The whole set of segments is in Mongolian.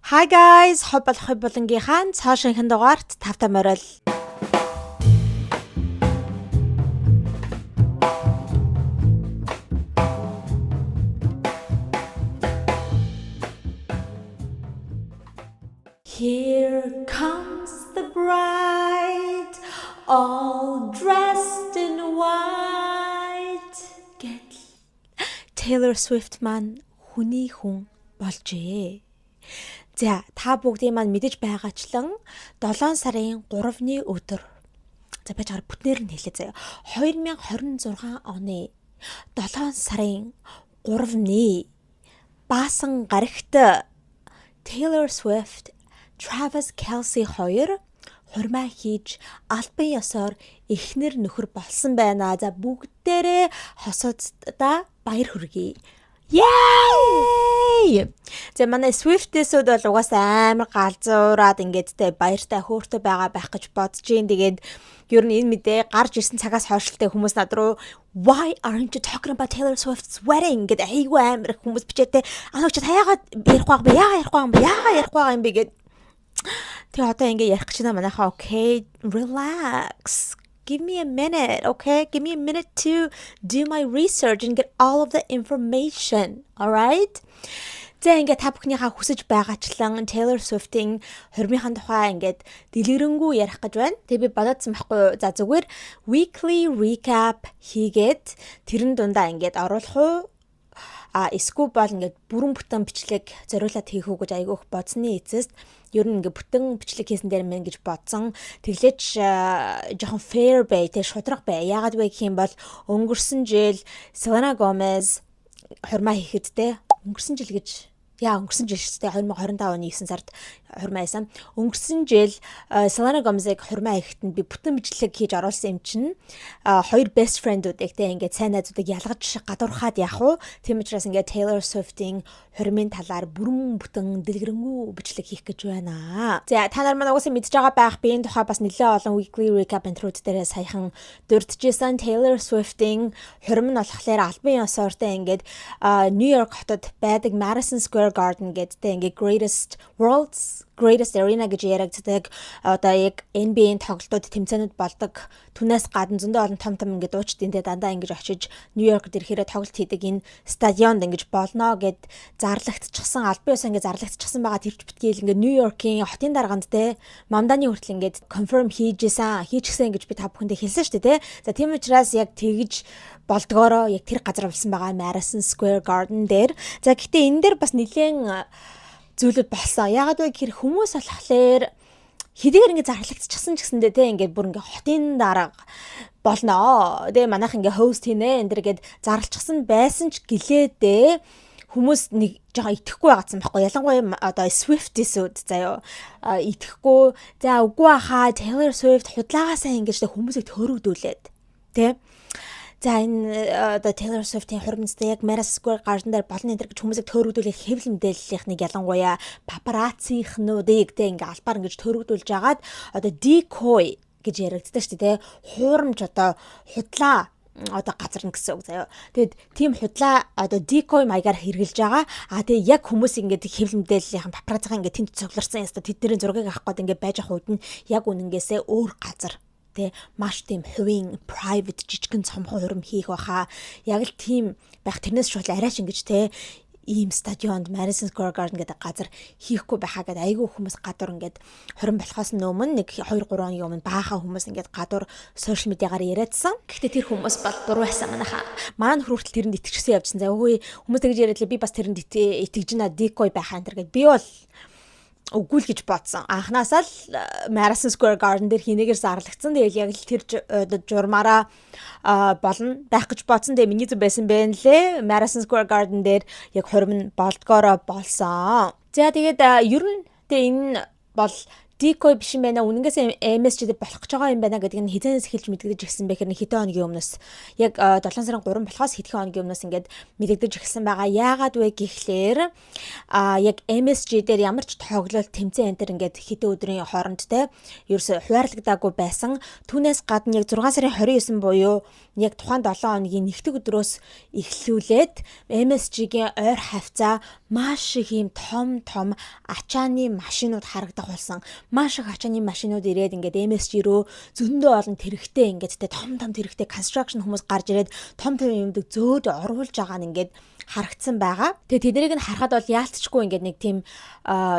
Hi guys, хоб болох булангийнхаа цоо шинхэн дугаарт тавтай морил. Here comes the bride, all dressed in white. Гэтэл Taylor Swift маань хүний хүн болжээ. За, та бүгдийн маань мэдэж байгаачлан 7 сарын 3-ны өдөр. За, байж байгаа бүтнээр нь хэлээ заяа. 2026 оны 7 сарын 3-ны баасан гарагт Taylor Swift, Travis Kelce хоёр хурмаа хийж албан ёсоор эхнэр нөхөр болсон байна. За, бүгдээрээ хосууддаа баяр хүргэе. Yay! За, манай Swift-ээсүүд бол угаасаа амар галзуураад ингээд те баяртай хөөртэй байгаа байх гэж бодож гин. Тэгээд ер нь энэ мэдээ гарч ирсэн цагаас хойшлтой хүмүүс над руу "Why aren't you talking about Taylor Swift's wedding?" гэдэг айгүй амар их хүмүүс бичээтэй. "Ануу, чи та яагаад ярихгүй байгаа юм бэ? Яагаад ярихгүй байгаа юм бэ? Яагаад ярихгүй байгаа юм бэ?" гэд. Тэгээ одоо ингээ ярих гэж байна манайхаа. Okay, relax. Give me a minute, okay? Give me a minute to do my research and get all of the information. All right? За, ингээд та бүхнийхээ хүсэж байгаачлан Taylor Swift-ийн хурмынхаа тухай ингээд дэлгэрэнгүй ярих гэж байна. Тэгээ би бодоодсан байхгүй юу? За, зүгээр weekly recap хийгээд тэрэн дундаа ингээд оруулах уу? А эсвэл бол ингээд бүрэн бүтэн бичлэг зориулаад хийх үү гэж айгүйх бодсны эцэст ер нь ингээд бүтэн бичлэг хийсэн дээр мэн гэж бодсон. Тэглээч жоохон fair бай, тэ, шудраг бай. Яагаад вэ гэх юм бол өнгөрсөн жил Selena Gomez хурмаа хийхэд, те, өнгөрсөн жил гэж, яа, өнгөрсөн жил шүү дээ, 2025 оны 9 сард хурмаа хийсэн. Өнгөрсөн жил Selena Gomez-ыг хурмаа хийхэд нь би бүтэн бичлэг хийж оруулсан юм чинь хоёр best friend-уудыг, те, ингээд сайн найзуудыг ялгаж гадуурхаад яах вэ? Тийм учраас ингээд Taylor Swift-ийн хурмын талаар бүрэн бүтэн дэлгэрэнгүй бичлэг хийх гэж байна. За, та нар маань угаасаа мэдж байгаа байх. Би энэ тухай бас нэлээд олон weekly recap intro дээрээ саяхан дурджсэн. Taylor Swift-ийн хурим нь болохоор албан ёсоортой ингээд New York хотод байдаг Madison Square Garden гэдэг, ингээд greatest world's greatest arena гэж яригддаг. Одоо яг NBA-ийн тоглолтууд, тэмцээнүүд болдог. Түүнээс гадна зөндөө олон том том ингээд дуучдын, те, дандаа ингэж очиж Нью Йоркд ирэхээрээ тоглолт хийдэг энэ стадионд ингэж болно гэд зарлагдчихсан, албан ёсоор ингээд зарлагдчихсан байгаа. Тэр ч битгийл ингээд Нью Йоркийн хотын дарганд, те, Мамданы хүртэл ингээд confirm хийжсэн, хийчихсэн гэж би та бүхэндээ хэлсэн шүү дээ, те. За, тийм учраас яг тэгж болдгоороо яг тэр газар болсон байгаа, Madison Square Garden дээр. За, гэхдээ энэ дээр бас нэлээд зүйлүүд болсон. Яагаад вэ гэхээр хүмүүс болохоор хэдийгээр ингэ зарлагдчихсан ч гэсэндээ, те, ингээд бүр ингээ хотын дарга болноо. Тэгээ манайх ингээ host хийнэ энэ дэр гээд зарлчихсан байсан ч гэлээдээ хүмүүс нэг жоохон итгэхгүй байгаадсан байхгүй. Ялангуяа одоо Swifties-үүд заяо, итгэхгүй. За, үгүй хаа, Taylor Swift худлаагаасаа ингэж хүмүүсийг төөрөгдүүлээд, тэ. За, энэ одоо Taylor Swift-ийн хуримцтай яг Madison Square Garden дээр болно энэ гэж хүмүүсийг төөрөгдүүлэх хэвлэл мэдээллийнхнийг, ялангуяа папараццийнхнуудыг, тэ, ингээ албаар ингэж төөрөгдүүлж агаад одоо decoy гэж яригддаг шүү дээ, тэ, хуурамч одоо худлаа одоо газар нь гэсэн үг заяа. Тэгээд тийм худлаа одоо decoy маягаар хэрэгжилж байгаа. А тэгээ яг хүмүүс ингээд хэвлэл мэдээллийнхэн, папараццийн ингээд тэнд цугларсан яста тэдний зургийг авах гээд ингээд байж ах үед нь яг үнэнгээсээ өөр газар, тэ, маш тийм хувийн private жижигэн цомхон хурим хийх баха. Яг л тийм байх. Тэрнээс шууд арайч ингэж, те, ийм стадионд Madison Square Garden гэдэг газар хийхгүй байхаа гэдэг айгүй хүмүүс гадуур ингээд хурим болохоос өмнө нэг 2 3 хоногийн өмнө баахан хүмүүс ингээд гадуур social media-гаар яриадсан. Гэхдээ тэр хүмүүс бол буруу байсан манайхаа. Манай нөхөр хүртэл тэрэнд итгэжсэн явжсан. За, үгүй, хүмүүс тэгж яриад лээ, би бас тэрэнд итгэж байна, decoy байхаа энэ гэд. Би бол үгүй л гэж бодсон. Анхнаасаа л Madison Square Garden дээр хинээгээр зарлагдсан. Тэгэл яг л тэр журмаараа болно байх гэж бодсон. Тэгээ миний зөв байсан бэ нэлээ. Madison Square Garden дээр яг хурим нь болдгоороо болсон. За, тэгээд ер нь тэгээ энэ бол Decoy биш юм байна. Үнэнгээсээ MSG дээр болох гэж байгаа юм байна гэдэг нь хэзээнээс эхэлж мэдэгдэж ирсэн бэ гэхээр хэдэн хоногийн өмнөөс, яг 7 сарын 3 болохоос хэдхэн хоногийн өмнөөс ингээд мэдэгдэж эхэлсэн байгаа. Яагаад вэ гэхлээр яг MSG дээр ямар ч тоглолт, тэмцээн энэ тэр ингээд хэдэн өдрийн хооронд те ерөөсө хуваарлагдаагүй байсан. Түүнээс гадна яг 6 сарын 29 буюу яг тухайн 7 хоногийн нэгдэх өдрөөс эхлүүлээд MSG-гийн ойр хавцаа маш их ийм том том ачааны машинууд харагдах болсон. Маш их ачааны машинууд ирээд ингээд MSG рүү зөндөө олон тэрэгтэй, ингээд те том том тэрэгтэй construction хүмүүс гарч ирээд том том юмдаг зөөд оруулж байгаа нь ингээд харагдсан байгаа. Тэгээ тэднийг нь харахад бол яалтчгүй ингээд нэг тийм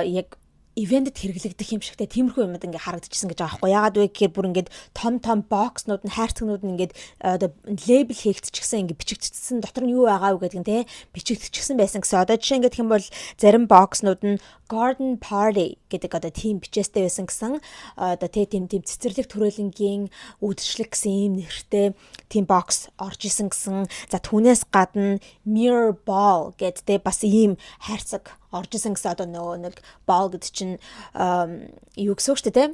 яг event эд хэрэглэгдэх юм шигтэй тиймэрхүү юмуд ингээ харагдчихсан гэж байгаа байхгүй. Яагаад вэ гэхээр бүр ингээд том том box нууд нь, хайрцагнууд нь ингээд одоо label хийгдчихсэн, ингээ бичигдчихсэн, дотор нь юу байгаа вэ гэдэг нь те бичигдчихсэн байсан гэсэн. Одоо жишээ ингээд юм бол зарим box нууд нь garden party гэдэг одоо тийм бичээстэй байсан гэсэн. Одоо те тийм тийм цэцэрлэг түрээлэнгийн үдшилэг гэсэн ийм нэртэй тийм box орж исэн гэсэн. За, түүнээс гадна mirror ball гэдэг те бас ийм хайрцаг орж исэн гэсэн. Одоо нөгөө нэг ball гэдэг чинь юу гэсэн үг шүү дээ, те,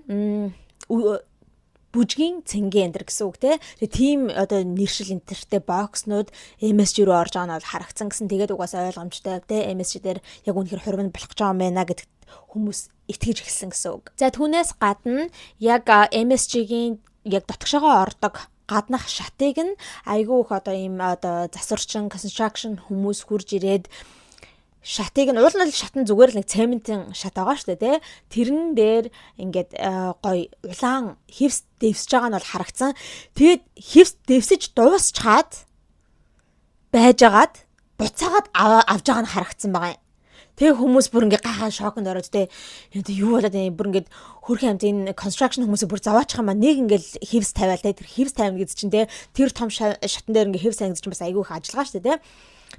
бүжгийн цэнгэ энэ гэсэн үг те. Тэгээ тийм одоо нэршил энэ тэртэй box нууд MSG рүү орж байгаа нь бол харагдсан гэсэн. Тэгээд угаасаа ойлгомжтой те, MSG дээр яг үнэхээр хурим болох гэж байгаа юм байна гэдэгт хүмүүс итгэж эхэлсэн гэсэн үг. За, түүнээс гадна яг MSG-гийн яг дотгошоогоо ордог гаднах шатыг нь айгүй их одоо ийм одоо засварчин, construction хүмүүс хурж ирээд шатыг нь, уул нь шат нь зүгээр л нэг цементийн шат байгаа шүү дээ, тий. Тэрэн дээр ингээд гоё улаан хивс дэвсэж байгаа нь бол харагдсан. Тэгээд хивс дэвсэж дуусчаад байжгаад буцаагаад авж байгаа нь харагдсан байгаа юм. Тэгээ хүмүүс бүр ингээ гайхаа шоконд ороод те, юу болоод энэ бүр ингээд хөрхэн амт энэ construction хүмүүсийг бүр зовоочих юм а. Нэг ингээл хивс тавиал те, тэр хивс тавина гэж чинь те, тэр том шатан дээр ингээ хивс тавина гэж чинь бас айгүй их ажиллагаа шүү дээ, те.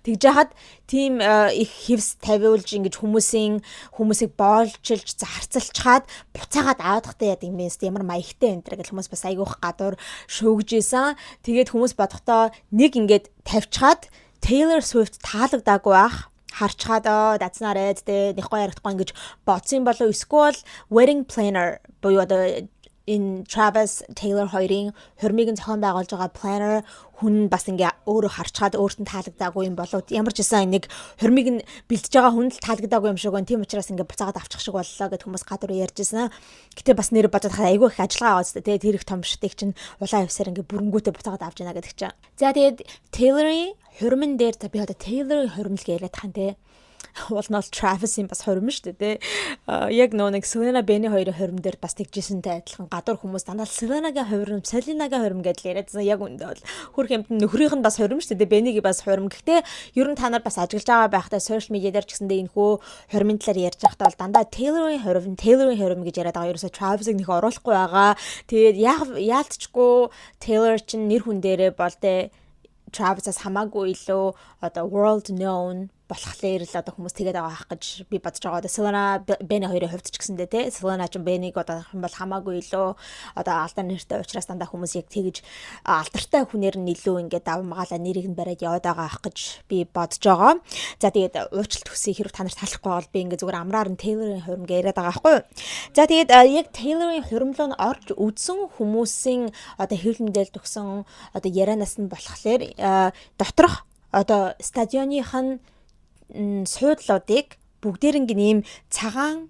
Тэгж яхад тийм их хивс тавиулж ингэж хүмүүсийг боолчилж зарцалчхаад буцаагаад аваадахтай яа юм бэ, ямар маягтай энэ гэл хүмүүс бас айгүйх гадуур шүүгж исэн. Тэгээд хүмүүс бодохдоо нэг ингээд тавьчхаад Taylor Swift таалагдаагүй ах харчхаад that's not it те, нэг гоё яригдахгүй ингэж бодсон болов, эсвэл wedding planner буюу одоо энэ Travis Taylor хоёрын хурмыг нь зохион байгуулж байгаа planner хүн бас ингээ өөрөө харчхаад өөрт нь таалагдаагүй юм болов, ямар ч гэсэн нэг хурмыг нь бэлдэж байгаа хүн л таалагдаагүй юм шиг байна. Тийм учраас ингээ буцаагаад авчих шиг боллоо гэд хүмүүс гадуур ярьж ирсэн. Гэтэ бас нэр бодоод хаа айгүй их ажиллагаа аваад тэ, тэр их том шатыг чинь улаан хивсээр ингээ бүрэнгүүтээ буцаагаад авч яана гэдэг чинь. За, тэгээд Taylor-ийн хурман дээр, за, би одоо Taylor-ийн хурим л яриад хаан те, уул нь бол Travis-ийн бас хурим шүү дээ, тий. Яг нөө нэг Selena, Benny хоёрын хурим дээр бас тэгжсэнтэй адилхан гадуур хүмүүс дандаа Selena-гийн хурим, Selena-гийн хурим гэдэл яриадсан. Яг үндэ бол хөрх юмт нөхрийнх нь бас хурим шүү дээ. Benny-гийн бас хурим. Гэхдээ ер нь та нар бас ажиглаж байгаа байхдаа social media дээр ч гэсэндээ энэ хүү хурмын талаар ярьж байхдаа бол дандаа Taylor-ийн хурим, Taylor-ийн хурим гэж яриад байгаа. Ерөөсө Travis-ыг нэх оруулахгүй байгаа. Тэгээд яг яалтчгүй Taylor чинь нэр хүн дээрээ бол те Travis-аас хамаагүй илүү одоо world known болохоор л одоо хүмүүс тэгээд байгаа хах гэж би бодож байгаа. Одоо Selena, Benny хоёрын хувьд ч гэсэндээ те, Selena ч Benny-г одоо юм бол хамаагүй илүү одоо алдар нэртэй учраас дандаа хүмүүс яг тэгж алдартай хүнээр нь илүү ингээд давмгаалаа нэрийг нь бариад яваад байгаа ах гэж би бодож байгаа. За, тэгээд уучлалт хүсье, хэрэг та нарт талахгүй бол би ингээд зүгээр амраар нь Taylor-ын хурим яриад байгаа байхгүй юу. За, тэгээд яг Taylor-ын хурим руу орж үзсэн хүмүүсийн одоо хэвлэл мэдээлэлд өгсөн одоо ярианаас нь болохоор доторх одоо стадионых нь суудлуудыг бүгдээринг ийм цагаан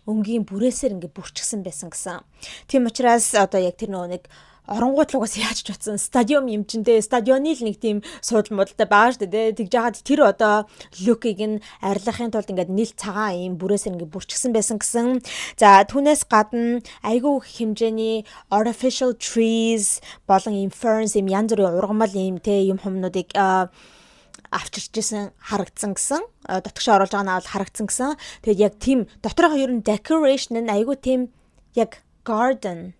өнгийн бүрээсээр ингээ бүрчгсэн байсан гэсэн. Тийм учраас одоо яг тэр нөгөө нэг оронгууд лугаас яаж ч утсан стадиум юм чин те, стадионы л нэг тийм суудал модалтай байгаа шүү дээ. Тэгж яхад тэр одоо look ийг нь арилгахын тулд ингээд нийл цагаан ийм бүрээсээр ингээд бүрчгсэн байсан гэсэн. За, түүнээс гадна айгүй их хэмжээний artificial trees болон ийм ferns, ийм янз бүрийн ургамал, ийм те юм хумнуудыг авчирч исэн харагдсан гэсэн. Дотгошоо оруулж байгаа нь бол харагдсан гэсэн. Тэгээд яг тийм доторх ер нь decoration нь айгүй тийм яг garden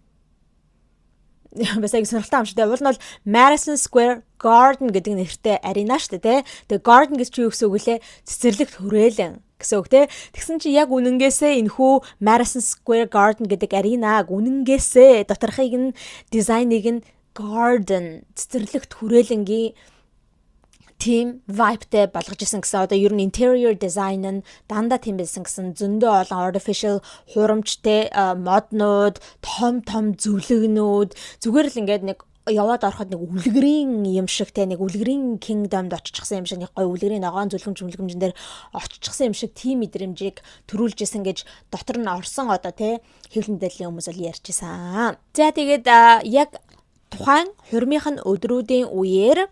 бас аяг сонирхолтой юм шиг. Уул нь бол Madison Square Garden гэдэг нэртэй арена шүү дээ, тэ. Тэгээ garden гэж чи юу гэсэн үг лээ? Цэцэрлэгт хүрээлэн гэсэн үг, те. Тэгсэн чи яг үнэнгээсээ энэхүү Madison Square Garden гэдэг аренаг үнэнгээсээ доторхыг нь, дизайныг нь garden, цэцэрлэгт хүрээлэнгийн Тийм vibe-тэй болгож исэн гэсэн. Одоо ер нь interior design нь дандаа тийм байсан гэсэн. Зөндөө олон artificial хуурамчтай моднууд, том том зөвлөгнүүд, зүгээр л ингээд нэг яваад ороход нэг үлгэрийн юм шиг те, нэг үлгэрийн kingdom-д оччихсан юм шиг, нэг гоё үлгэрийн ногоон зүлгэмж мүлгэмжин дээр оччихсан юм шиг тийм мэдрэмжийг төрүүлж исэн гэж дотор нь орсон одоо те хэвлэл мэдээллийн хүмүүс бол ярьжсэн. За, тэгээд яг тухайн хурмынх нь өдрүүдийн үеэр,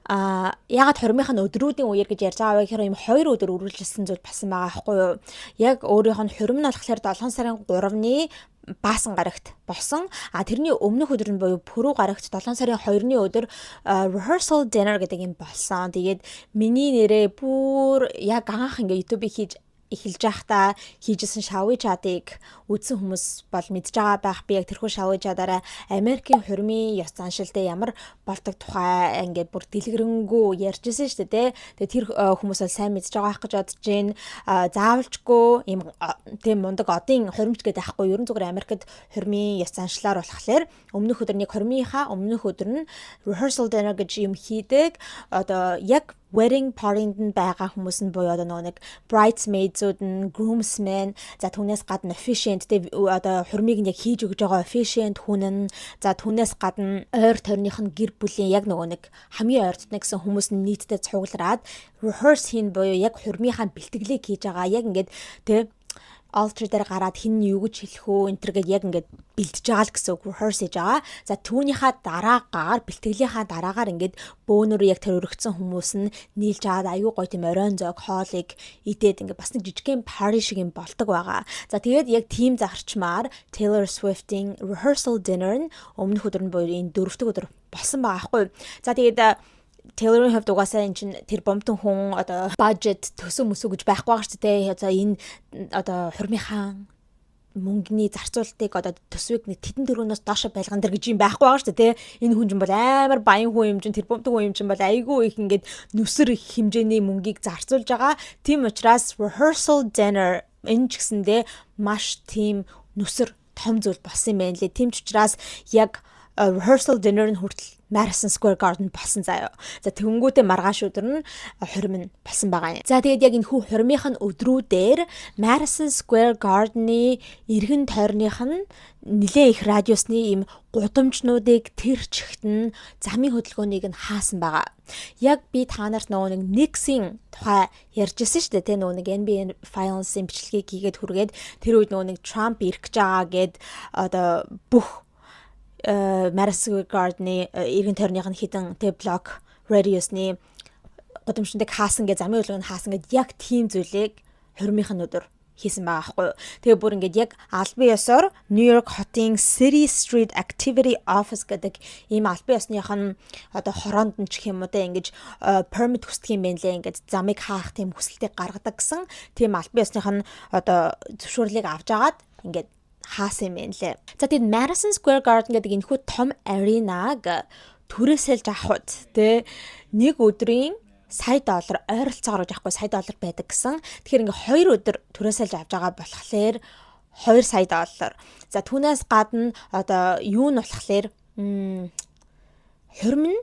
ягаад хурмынх нь өдрүүдийн үеэр гэж ярьж байгаа вэ гэхээр ийм 2 өдөр үргэлжилсэн зүйл болсон байгаа байхгүй юу? Яг өөрийнх нь хурим нь болохоор 7 сарын 3-ны баасан гарагт болсон. А тэрний өмнөх өдөр нь буюу пүрэв гарагт 7 сарын 2-ны өдөр rehearsal dinner гэдэг юм болсон. Тэгээд миний нэрээ бүр яг анх ингээ YouTube-ийг хийж эхэлж байхдаа хийжсэн Shall We Chat-ыг үзсэн хүмүүс бол мэдж байгаа байх. Би яг тэрхүү Shall We Chat-аараа Америкийн хурмын ёс заншилтай ямар болдог тухай ингээд бүр дэлгэрэнгүй ярьжсэн шүү дээ. Тэгээ тэр хүмүүс бол сайн мэдж байгаа байх гэж бодож байна. Заавалчгүй ийм тийм мундаг одын хуримч гэдэг байхгүй. Ерөн зүгээр Америкт хурмын ёс заншлаар болохоор өмнөх өдөр нэг хурмынхаа өмнөх өдөр нь rehearsal dinner гэж юм хийдэг. Одоо яг wedding party-нд нь байгаа хүмүүс нь буюу одоо нөгөө нэг bridesmaids-ууд нь, groomsmen, за түүнээс гадна officiant те, одоо хурмыг нь яг хийж өгж байгаа officiant хүн нь, за түүнээс гадна ойр тойрных нь гэр бүлийн яг нөгөө нэг хамгийн ойртны гэсэн хүмүүс нь нийтдээ цуглараад rehearse хийн буюу яг хурмынхаа бэлтгэлийг хийж байгаа. Яг ингээд те altar дээр гараад хэн нь юу гэж хэлэх үү энэ төр гээд яг ингээд бэлдэж байгаа л гэсэн үг, rehearse хийж байгаа. За, түүнийхээ дараагаар, бэлтгэлийнхаа дараагаар ингээд бөөнөр яг тэр өргөцсөн хүмүүс нь нийлж аваад аюу гоё тийм оройн зоог хоолыг идээд ингээд бас нэг жижигхэн party шиг юм болдог байгаа. За, тэгээд яг тийм зарчмаар Taylor Swift-ийн rehearsal dinner нь өмнөх өдөр нь буюу энэ дөрөв дэх өдөр болсон байгаа байхгүй. За, тэгээд Taylor-ын хувьд угаасаа эн чинь тэр бомтон хүн, одоо budget төсөө мөсөө гэж байхгүй байгаа шүү дээ. За, энэ одоо хурмынхаа мөнгөний зарцуулалтыг одоо төсвийг нэг тэдэн төгрөгнөөс доошо байлган дэр гэж юм байхгүй байгаа шүү дээ, тий. Энэ хүн чинь бол амар баян хүн юм чинь, тэр бомтон хүн юм чинь бол айгүй их ингээд нүсэр их хэмжээний мөнгийг зарцуулж байгаа. Тийм учраас rehearsal dinner энэ ч гэсэндээ маш тийм нүсэр том зүйл болсон юм байна лээ. Тийм ч учраас яг rehearsal dinner нь хүртэл Madison Square Garden болсон заяа. За, тэгэнгүүтээ маргааш өдөр нь хурим нь болсон байгаа юм. За, тэгээд яг энэ хүү хурмынх нь өдрүүдээр Madison Square Garden-ы эргэн тойрных нь нэлээ их радиусны ийм гудамжнуудыг тэр чигт нь замын хөдөлгөөнийг нь хаасан байгаа. Яг би та нарт нөгөө нэг Knicks-ийн тухай ярьж ирсэн шүү дээ, тэ, нөгөө нэг NBA Finals-ын бичлэгийг хийгээд хүргээд тэр үед нөгөө нэг Trump ирэх гэж байгаа гэд одоо бүх Madison Square Garden-ы эргэн тойрных нь хэдэн тэг блок radius-ны гудамжнуудыг хаасан гэж, замын хөдөлгөөнд хаасан гэд яг тийм зүйлийг хурмынх нь өдөр хийсэн байгаа байхгүй юу. Тэгээ бүр ингээд яг албан ёсоор New York хотын City Street Activity Office гэдэг ийм албан ёсных нь одоо хороонд нь ч гэх юм уу те, ингэж permit хүсдэг юм байна лээ. Ингээд замыг хаах тийм хүсэлтийг гаргадаг гэсэн тийм албан ёсных нь одоо зөвшөөрлийг авч агаад ингээд хаасан юм байна лээ. За, тэгээд Madison Square Garden гэдэг энэхүү том аренаг түрээсэлж авахд те нэг өдрийн сая доллар ойролцоогоор гэж аахгүй сая доллар байдаг гэсэн. Тэгэхээр ингээ 2 өдөр түрээсэлж авч байгаа болохоор 2 сая доллар. За, түүнээс гадна одоо юу нь болохоор хурим нь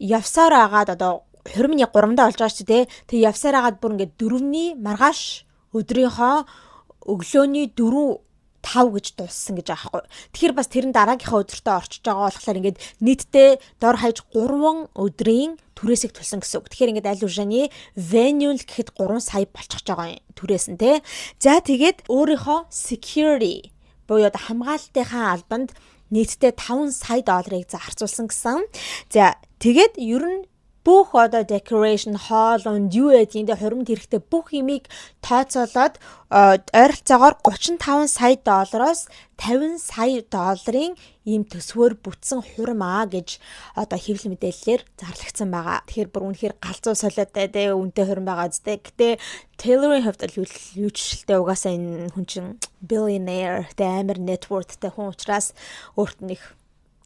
явсаар агаад одоо хурим нь яг 3-ндаа болж байгаа шүү дээ. Тэг явсаар агаад бүр ингээ 4-ний маргааш өдрийнхөө өглөөний 4 5 гэж дууссан гэж байгаа байхгүй. Тэгэхээр бас тэр нь дараагийнхаа өдөртөө орчиж байгаа болохоор ингээд нийтдээ дор хаяж 3 өдрийн түрээсийг төлсөн гэсэн үг. Тэгэхээр ингээд аль үшааны venue л гэхэд 3 сая болчихж байгаа юм түрээс нь те. За, тэгээд өөрийнхөө security буюу одоо хамгаалтынхаа албанд нийтдээ 5 сая долларыг зарцуулсан гэсэн. За, тэгээд ер нь бүх одоо decoration, хоол унд юу байдгийг тэ хуримд хэрэгтэй бүх юмыг тооцоолоод ойролцоогоор 35 сая доллароос 50 сая долларын ийм төсвөөр бүтсэн хурим аа гэж одоо хэвлэл мэдээллээр зарлагдсан байгаа. Тэгэхээр бүр үнэхээр галзуу солиотой тэ үнэтэй хурим байгаа зү. Гэтэ Taylor-ын хувьд бол юу ч шилтэй, угаасаа энэ хүн чинь billionaire тэ, амар net worth-тэй хүн учраас өөрт нь их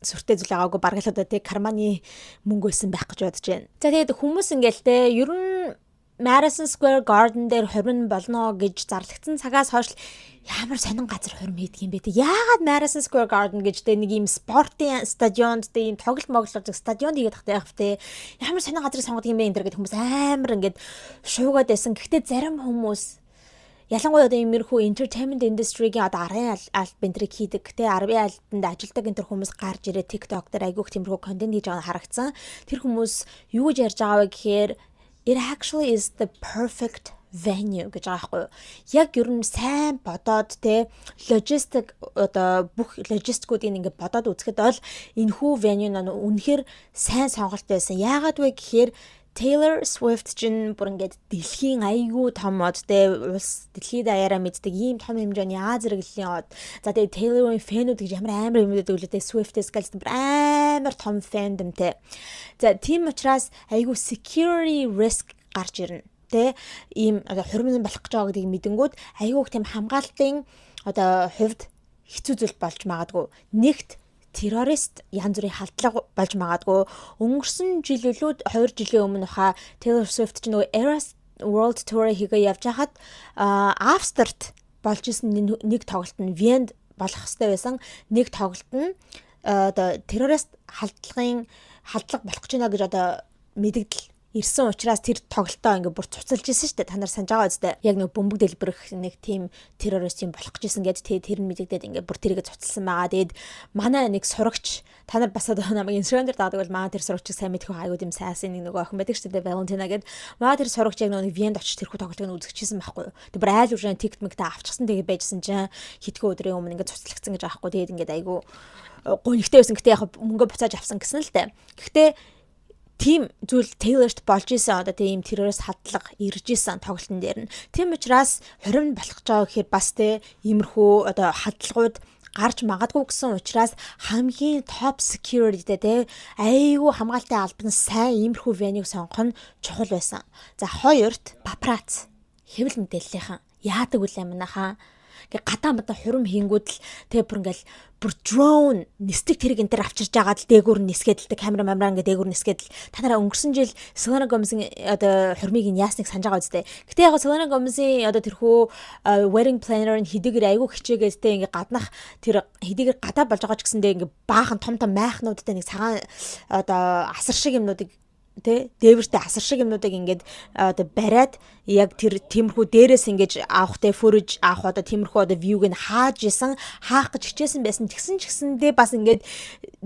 сүртэй зүйл байгаагүй, бараг л одоо тий карманы мөнгө байсан байх гэж бодож байна. За, тэгээд хүмүүс ингээл те ер нь Madison Square Garden дээр хурим болно гэж зарлагдсан цагаас хойш ямар сонин газар хурим хийдэг юм бэ те? Яагаад Madison Square Garden гэж те, нэг юм спортын стадионд те, ийм тоглолт моглол стадионд хийгээд тахтай яах вэ? Ямар сонин газрыг сонгодог юм бэ энэ гэдэг хүмүүс амар ингээд шуугаад байсан. Гэхдээ зарим хүмүүс, ялангуяа одоо иймэрхүү entertainment industry-гийн одоо арын аль бэнтрийг хийдэг те, арын албанд ажилладаг энэ төр хүмүүс гарч ирээ TikTok дээр айгүйх тиймэрхүү контент хийж байгаа нь харагдсан. Тэр хүмүүс юу гэж ярьж байгаа вэ гэхээр "It actually is the perfect venue" гэж байгаа байхгүй юу. Яг ер нь сайн бодоод те, логистик, одоо бүх логистикуудыг ингээд бодоод үзэхэд бол энэхүү venue нь үнэхээр сайн сонголт байсан. Яагаад вэ гэхээр Taylor Swift чинь бүр ингээд дэлхийн айгүй том од те, улс дэлхийд даяараа мэддэг ийм том хэмжээний Аз зэрэглэлийн од. За, тэгээ Taylor-ийн fan үүд гэж ямар амар юм гэдэг үлээ те, Swift-с гэж бүр амар том fandom те. За, тийм учраас айгүй security risk гарч ирнэ те, ийм одоо хурим болох гэж байгаа гэдгийг мэдэнгүүд айгүй тийм хамгаалтын одоо хувьд хэцүү зүйл болж магадгүй. Нэгт террорист янз бүрийн халдлага болж магадгүй. Өнгөрсөн жил үлүүд 2 жилийн өмнө хаа Taylor Swift ч нөгөө Eras World Tour хийгээ явж хахад Австрт болж исэн нэг тоглолт нь, Венд болох хэвээр байсан нэг тоглолт нь одоо террорист халдлага болох гэж байна гэж одоо мэдэгдэл ирсэн учраас тэр тоглолтоо ингээ бүр цуцалж исэн шүү дээ. Та нар санаж байгаа үстэй. Яг нэг бөмбөг дэлбэрэх нэг тийм террорист юм болох гэжсэн гээд тэр нь мэдэгдээд ингээ бүр тэрийгэ цуцалсан байгаа. Тэгээд манай нэг сурагч, та нар бас одоо намайг Instagram дээр даадаг бол манай тэр сурагчийг сайн мэдэх айгуу тийм сайсан нэг нөгөө охин байдаг шүү дээ. Valentina гээд. Манай тэр сурагч яг нөгөө Венд очиж тэрхүү тоглолтыг нь үзчихсэн байхгүй юу. Тэг бүр айл үржин ticket мэгтэ авчихсан, тэгээд байжсэн чинь хитгэн өдрийн өмнө ингээ цуцлагдсан гэж аахгүй. Тэгээд ингээд айгуу гонигтай байсан. Гэтэ яг мөнгө буцааж авсан гэсэн л дээ. Гэхдээ тийм зүйл Taylor-т болж исэн, одоо тийм террорист халдлага ирж исэн тоглолтын дээр нь. Тийм учраас хурим болох гэж байгаа гэхээр бас те, иймэрхүү одоо халдлагууд гарч магадгүй гэсэн учраас хамгийн top security-тэй те, айгүй хамгаалалтын албан сайн иймэрхүү venue-г сонгох нь чухал байсан. За, хоёрт папарац, хэвлэл мэдээллийнхэн яадаг үлээ манайхаа? Ингээ гадаа мадаа хурим хийнгүүд л тэгээ бүр ингээл бүр дрон нисдэг тэрэг энэ төр авчирж агаад л дээгүүр нь нисгээд л камера мамраа ингээ дээгүүр нисгээд л. Та нараа өнгөрсөн жил Selena Gomez-ийн одоо хурмыг нь яасныг санаж байгаа үстэй. Гэтэ яг Selena Gomez-ийн одоо тэрхүү wedding planner нь хэдийгээр айгүй хичээгээд те, ингээ гаднах тэр хэдийгээр гадаа болж байгаа ч гэсэндээ ингээ баахан том том майхнуудтай нэг цагаан одоо асар шиг юмнуудыг тэ, дээвэртэй асар шиг юмнуудыг ингээд одоо бариад яг тэр тиймэрхүү дээрээс ингэж авах те, footage авах одоо тиймэрхүү одоо view-г нь хааж исэн, хаах гэж хичээсэн байсан. Тэгсэн ч гэсэндээ бас ингээд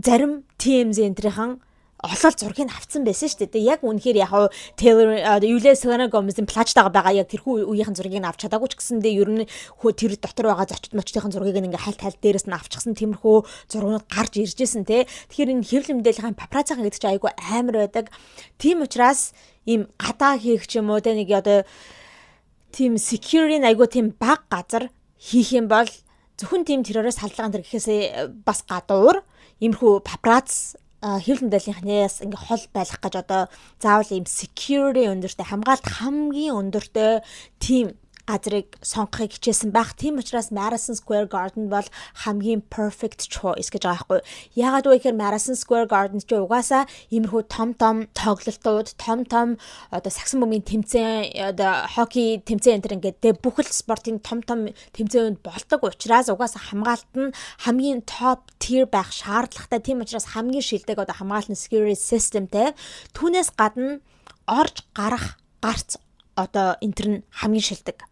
зарим TMZ энтрийнхэн олол зургийг авцсан байсан шүү дээ. Яг үнэхээр яг Taylor юу лээ, Selena Gomez-ийн плажтайгаа байгаа яг тэрхүү үеийнхэн зургийг нь авч чадаагүй ч гэсэндээ ер нь тэр дотор байгаа зочд мочдын зургийг ингээ хальт хальт дээрээс нь авчихсан тиймэрхүү зургууд гарч ирж исэн те. Тэгэхээр энэ хэвлэл мэдээллийн папараццийн гэдэг чинь айгүй амар байдаг. Тийм учраас ийм гадаа хийх ч юм уу те, нэг одоо тийм security айгүй тийм баг газар хийх юм бол зөвхөн тийм террорист халдлага энэ гэхээсээ бас гадуур иймэрхүү папарац, хэвлэл мэдээллийнхнээс ингээ хол байх гэж одоо заавал ийм security өндөртэй, хамгаалалт хамгийн өндөртэй тийм газрыг сонгохыг хичээсэн байх. Тийм учраас Madison Square Garden бол хамгийн perfect choice гэж байгаа байхгүй. Яагаад вэ гэхээр Madison Square Garden чи угаасаа иймэрхүү том том тоглолтууд, том том одоо сагсан бөмбөгийн тэмцээн, одоо хоккей тэмцээн энэ ингээд тэ, бүхэл спортын том том тэмцээнд болдог учраас угаасаа хамгаалалт нь хамгийн top tier байх шаардлагатай. Тийм учраас хамгийн шилдэг одоо хамгаалалтын security system тэй. Түүнээс гадна орж гарах гарц одоо энэ төр нь хамгийн шилдэг.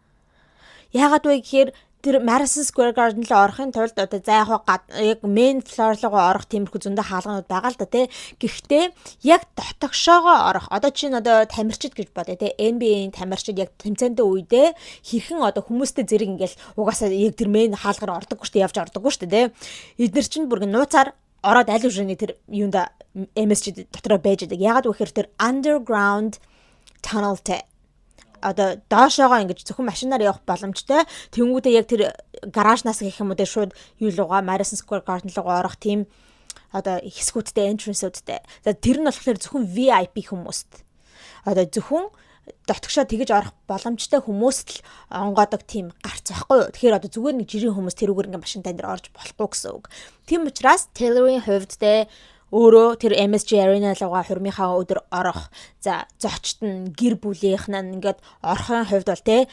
Яагаад вэ гэхээр тэр Madison Square Garden руу орохын тулд одоо за яг яг main floor руу орох тиймэрхүү зөндөө хаалганууд байгаа л да тий. Гэхдээ яг дотогшоогоо орох, одоо чинь одоо тамирчид гэж бодъё тий. NBA-ийн тамирчид яг тэмцээнтэй үедээ хэрхэн одоо хүмүүстэй зэрэг ингээл угаасаа яг тэр main хаалгаар ордоггүй шүү дээ, явж ордоггүй шүү дээ тий. Эднэр чинь бүр нууцаар ороод аль үшээний тэр юунда MSG дотроо байж байгаа. Яагаад вэ гэхээр тэр underground tunnel-тэй, одоо доошоогоо ингэж зөвхөн машинаар явах боломжтой. Тэнгүүдээ яг тэр гаражнаас гэх юм уу те, шууд юу лугаа Madison Square Garden руугаа орох тийм одоо хэсгүүдтэй, entrance-үүдтэй. За, тэр нь болохоор зөвхөн VIP хүмүүст. Одоо зөвхөн дотгошоо тэгэж орох боломжтой хүмүүст л онгоодог тийм гарц байхгүй юу. Тэгэхээр одоо зүгээр нэг жирийн хүмүүс тэрүүгээр ингээ машинтай дээр орж болохгүй гэсэн үг. Тийм учраас Taylor-ийн хувьд те Өөрөө тэр MSG Arena руугаа хурмынхаа өдөр орох. За, зочд нь, гэр бүлийнх нь ингээд орохын хувьд бол те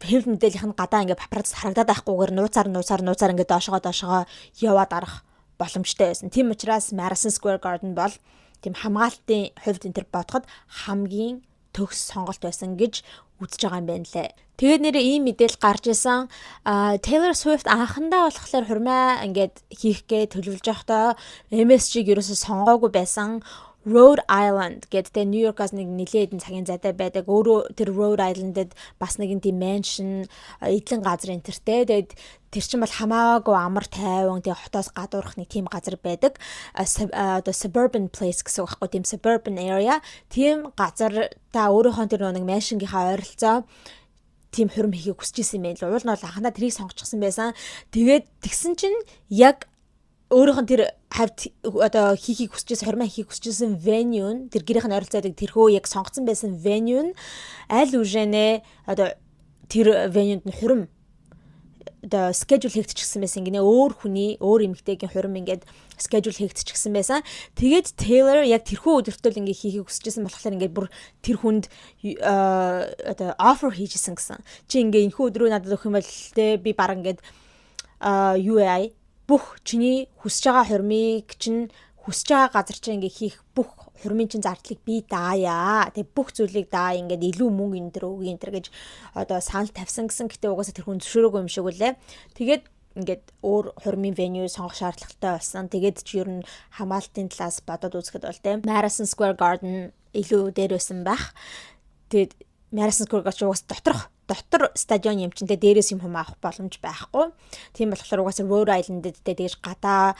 хэвлэл мэдээллийнх нь гадаа ингээд папарац харагдаад байхгүйгээр нууцаар нууцаар нууцаар ингээд доошогоо доошогоо яваад арах боломжтой байсан. Тийм учраас Madison Square Garden бол тийм хамгаалтын хувьд энэ төр бодоход хамгийн төгс сонголт байсан гэж үзэж байгаа юм байна лээ. Тэгээд нэрээ ийм мэдээлэл гарч исэн. Taylor Swift анхандаа болохоор хурмаа ингээд хийх гээ төлөвлөж байхдаа MSG-г ерөөсө сонгоогүй байсан. Rhode Island гэдэг те Нью Йоркаас нэг нилээд хэдэн цагийн зайтай байдаг. Өөрөө тэр Rhode Island-д бас нэгэн тийм mansion, эдлэн газар энэ тэртэй. Тэгээд тэр чинь бол хамаагүй амар тайван, тэгээ хотоос гадуурх нэг тийм газар байдаг. Одоо suburban place гэсэн үг байхгүй, тийм suburban area. Тийм газар та өөрийнхөө тэр нэг mansion-гийнхаа ойролцоо тийм хурим хийхийг хүсэж исэн юм байна л. Уул нь бол анхандаа тэрийг сонгочихсон байсан. Тэгээд тэгсэн чинь яг өөрийнх нь тэр хавьд одоо хийхийг хүсэж байсан, хурмаа хийхийг хүсэж байсан venue нь, тэр гэрийнх нь ойролцоодог тэрхүү яг сонгоцсон байсан venue нь аль үшэнэ одоо тэр venue-д нь хурим одоо schedule хийгдчихсэн байсан гинэ. Өөр хүний, өөр эмэгтэйгийн хурим ингээд schedule хийгдчихсэн байсан. Тэгээд Taylor яг тэрхүү өдөртөө л ингээд хийхийг хүсэж байсан болохоор ингээд бүр тэр хүнд одоо offer хийжсэн гэсэн. Чи ингээд энэхүү өдрөө надад өгөх юм бол те би баг ингээд юу яа, бүх чиний хүсэж байгаа хурмыг чинь хүсэж байгаа газар чинь ингээ хийх бүх хурмын чинь зардлыг би даая. Тэгээ бүх зүйлийг даа, ингээд илүү мөнгө энэ төр өгье энэ төр гэж одоо санал тавьсан гэсэн. Гэтэ угаасаа тэр хүн зөвшөөрөөгүй юм шиг үлээ. Тэгээд ингээд өөр хурмын venue сонгох шаардлагатай болсон. Тэгээд чи ер нь хамгаалтын талаас бодоод үзэхэд бол те Madison Square Garden илүү дээр байсан байх. Тэгээд Madison Square Garden угаас доторх дотор стадион юм чинь те дээрээс юм хум авах боломж байхгүй. Тийм болохоор угаасаа Rhode Island-д те тэгэж гадаа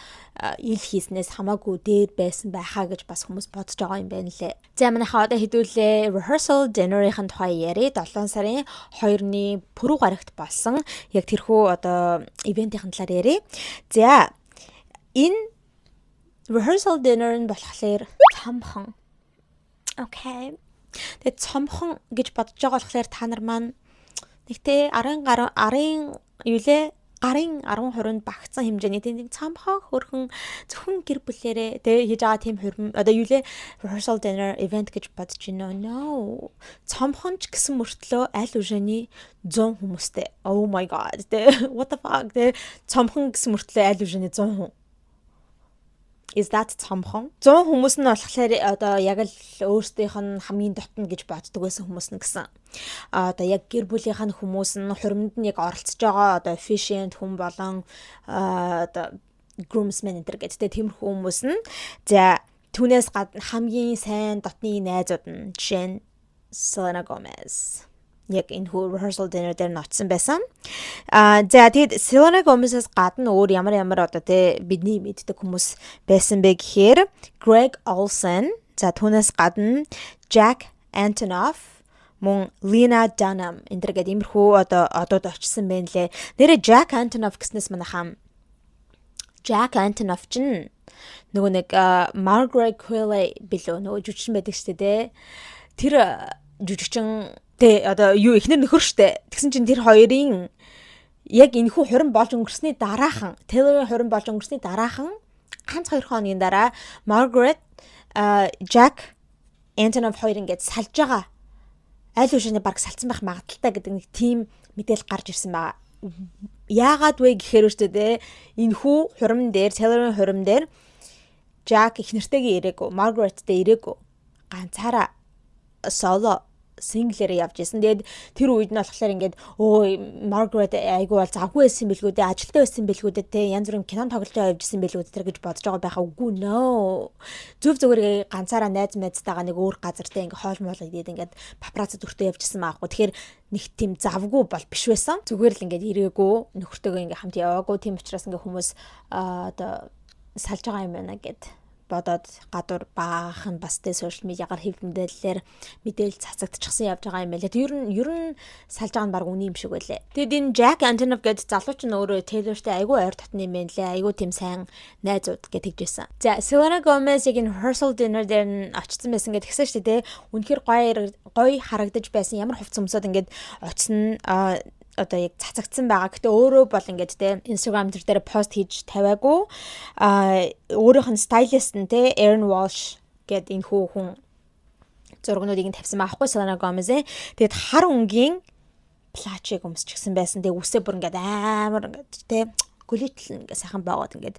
ил хийснээс хамаагүй дээр байсан байхаа гэж бас хүмүүс бодож байгаа юм байна лээ. За, манайхаа одоо хэдүүлээ rehearsal dinner-ийн тухай яриа. 7 сарын 2-ны пүрэв гарагт болсон яг тэрхүү одоо event-ийн талаар яриа. За, энэ rehearsal dinner нь болохоор цомхон. Okay. Тэгээд цомхон гэж бодож байгаа болохоор та нар маань нэг те 10 гаруй арын юу лээ, гарын 10%-нд багцсан хэмжээний тийм нэг цомхон хөрхөн зөвхөн гэр бүлээрээ тэ хийж байгаа тийм хөрм одоо юу лээ, rehearsal dinner event гэж бодож байна. No. Цомхон ч гэсэн мөртлөө аль үшээний 100 хүмүүстэй. Oh my God, тэ what the fuck, тэ цомхон гэсэн мөртлөө аль үшээний 100 хүн. Is that цомхон? 100 хүмүүс нь болохоор одоо яг л өөрсдийнх нь хамгийн дотно гэж боддог байсан хүмүүс нь гэсэн. А одоо яг гэр бүлийнх нь хүмүүс нь, хуримд нь яг оролцож байгаа одоо officiant хүн болон одоо groomsmen энэ гэдэг тиймэрхүү хүмүүс нь, за, түүнээс гадна хамгийн сайн дотны найзууд нь, жишээ нь Selena Gomez яг энэ хүү rehearsal dinner дээр нь очсон байсан. Аа, за, тэгэд Selena Gomez-аас гадна өөр ямар ямар одоо те бидний мэддэг хүмүүс байсан бэ гэхээр Greg Olsen, за, түүнээс гадна Jack Antonoff, мөн Lena Dunham энэ төр гэдэг иймэрхүү одоо одод очсон байна лээ. Нэрээ Jack Antonoff гэснээс манайхаа Jack Antonoff чинь нөгөө нэг Margaret Qualley билүү, нөгөө жүжигчин байдаг шүү дээ. Тэр жүжигчин тэ одоо юу эхнэр нөхөр штэ. Тэгсэн чинь тэр хоёрын яг энэхүү хурим болж өнгөрсний дараахан, Taylor-ын хурим болж өнгөрсний дараахан ганц 2 хоногийн дараа Margaret, Jack Antonoff хоёр ингээд салж байгаа. Аль үшээний баг салцсан байх магадлалтай гэдэг нэг тийм мэдээлэл гарч ирсэн байгаа. Яагаад вэ гэхээр шүү дээ. Энэхүү хурим дээр, Taylor-ын хурим дээр Jack эхнэртэйгээ ирээгүй, Margaret-тэй ирээгүй. Ганцаараа solo single-ээрээ явж исэн. Тэгээд тэр үед нь болохоор ингээд өө Маргарет айгуу бол завгүй байсан бэлгүү дээ, ажилтай байсан бэлгүү дээ, те янз бүрийн кинон тоглож явж исэн бэлгүү дээ гэж бодож байгаа байхаа үгүй, no. Зүв зүгээр ганцаараа найз майзтайгаа нэг өөр газар те ингээд хоол моол идээд ингээд папарацци дүртэй явж исэн маахгүй. Тэгэхээр нэг тийм завгүй бол биш байсан. Зүгээр л ингээд ирээгүй, нөхөртөөгөө ингээд хамт яваагүй. Тийм учраас ингээд хүмүүс одоо салж байгаа юм байна гэд бодоод гадуур баахан бас тэ social media-гаар хэв мэдээллээр мэдээлэл цацагдчихсан явж байгаа юм байлаа. Ер нь салж байгаа нь баг үний юм шиг байлээ. Тэгэд энэ Jack Antonoff гэдэг залуу чинь өөрөө Taylor-тэй айгүй ойр дотны юм байна лээ. Айгүй тийм сайн найзууд гэж тэгжсэн. За, Selena Gomez яг энэ rehearsal dinner дээр нь очсон байсан гэж тэгсэн шүү дээ. Үнэхээр гоё гоё харагдаж байсан. Ямар хувцас өмсөд ингээд очсон одоо яг цацагдсан байгаа. Гэтэ өөрөө бол ингээд те Instagram тэр дээр пост хийж тавиагүй. А өөрийнх нь stylist нь те Erin Walsh гээд энэ хүү хүн зургнуудыг нь тавьсан байхгүй Selena Gomez-ийн. Тэгээд хар өнгийн плаачийг өмсчихсэн байсан. Тэгээд үсээ бүр ингээд амар ингээд те glitter ингээд сайхан боогод ингээд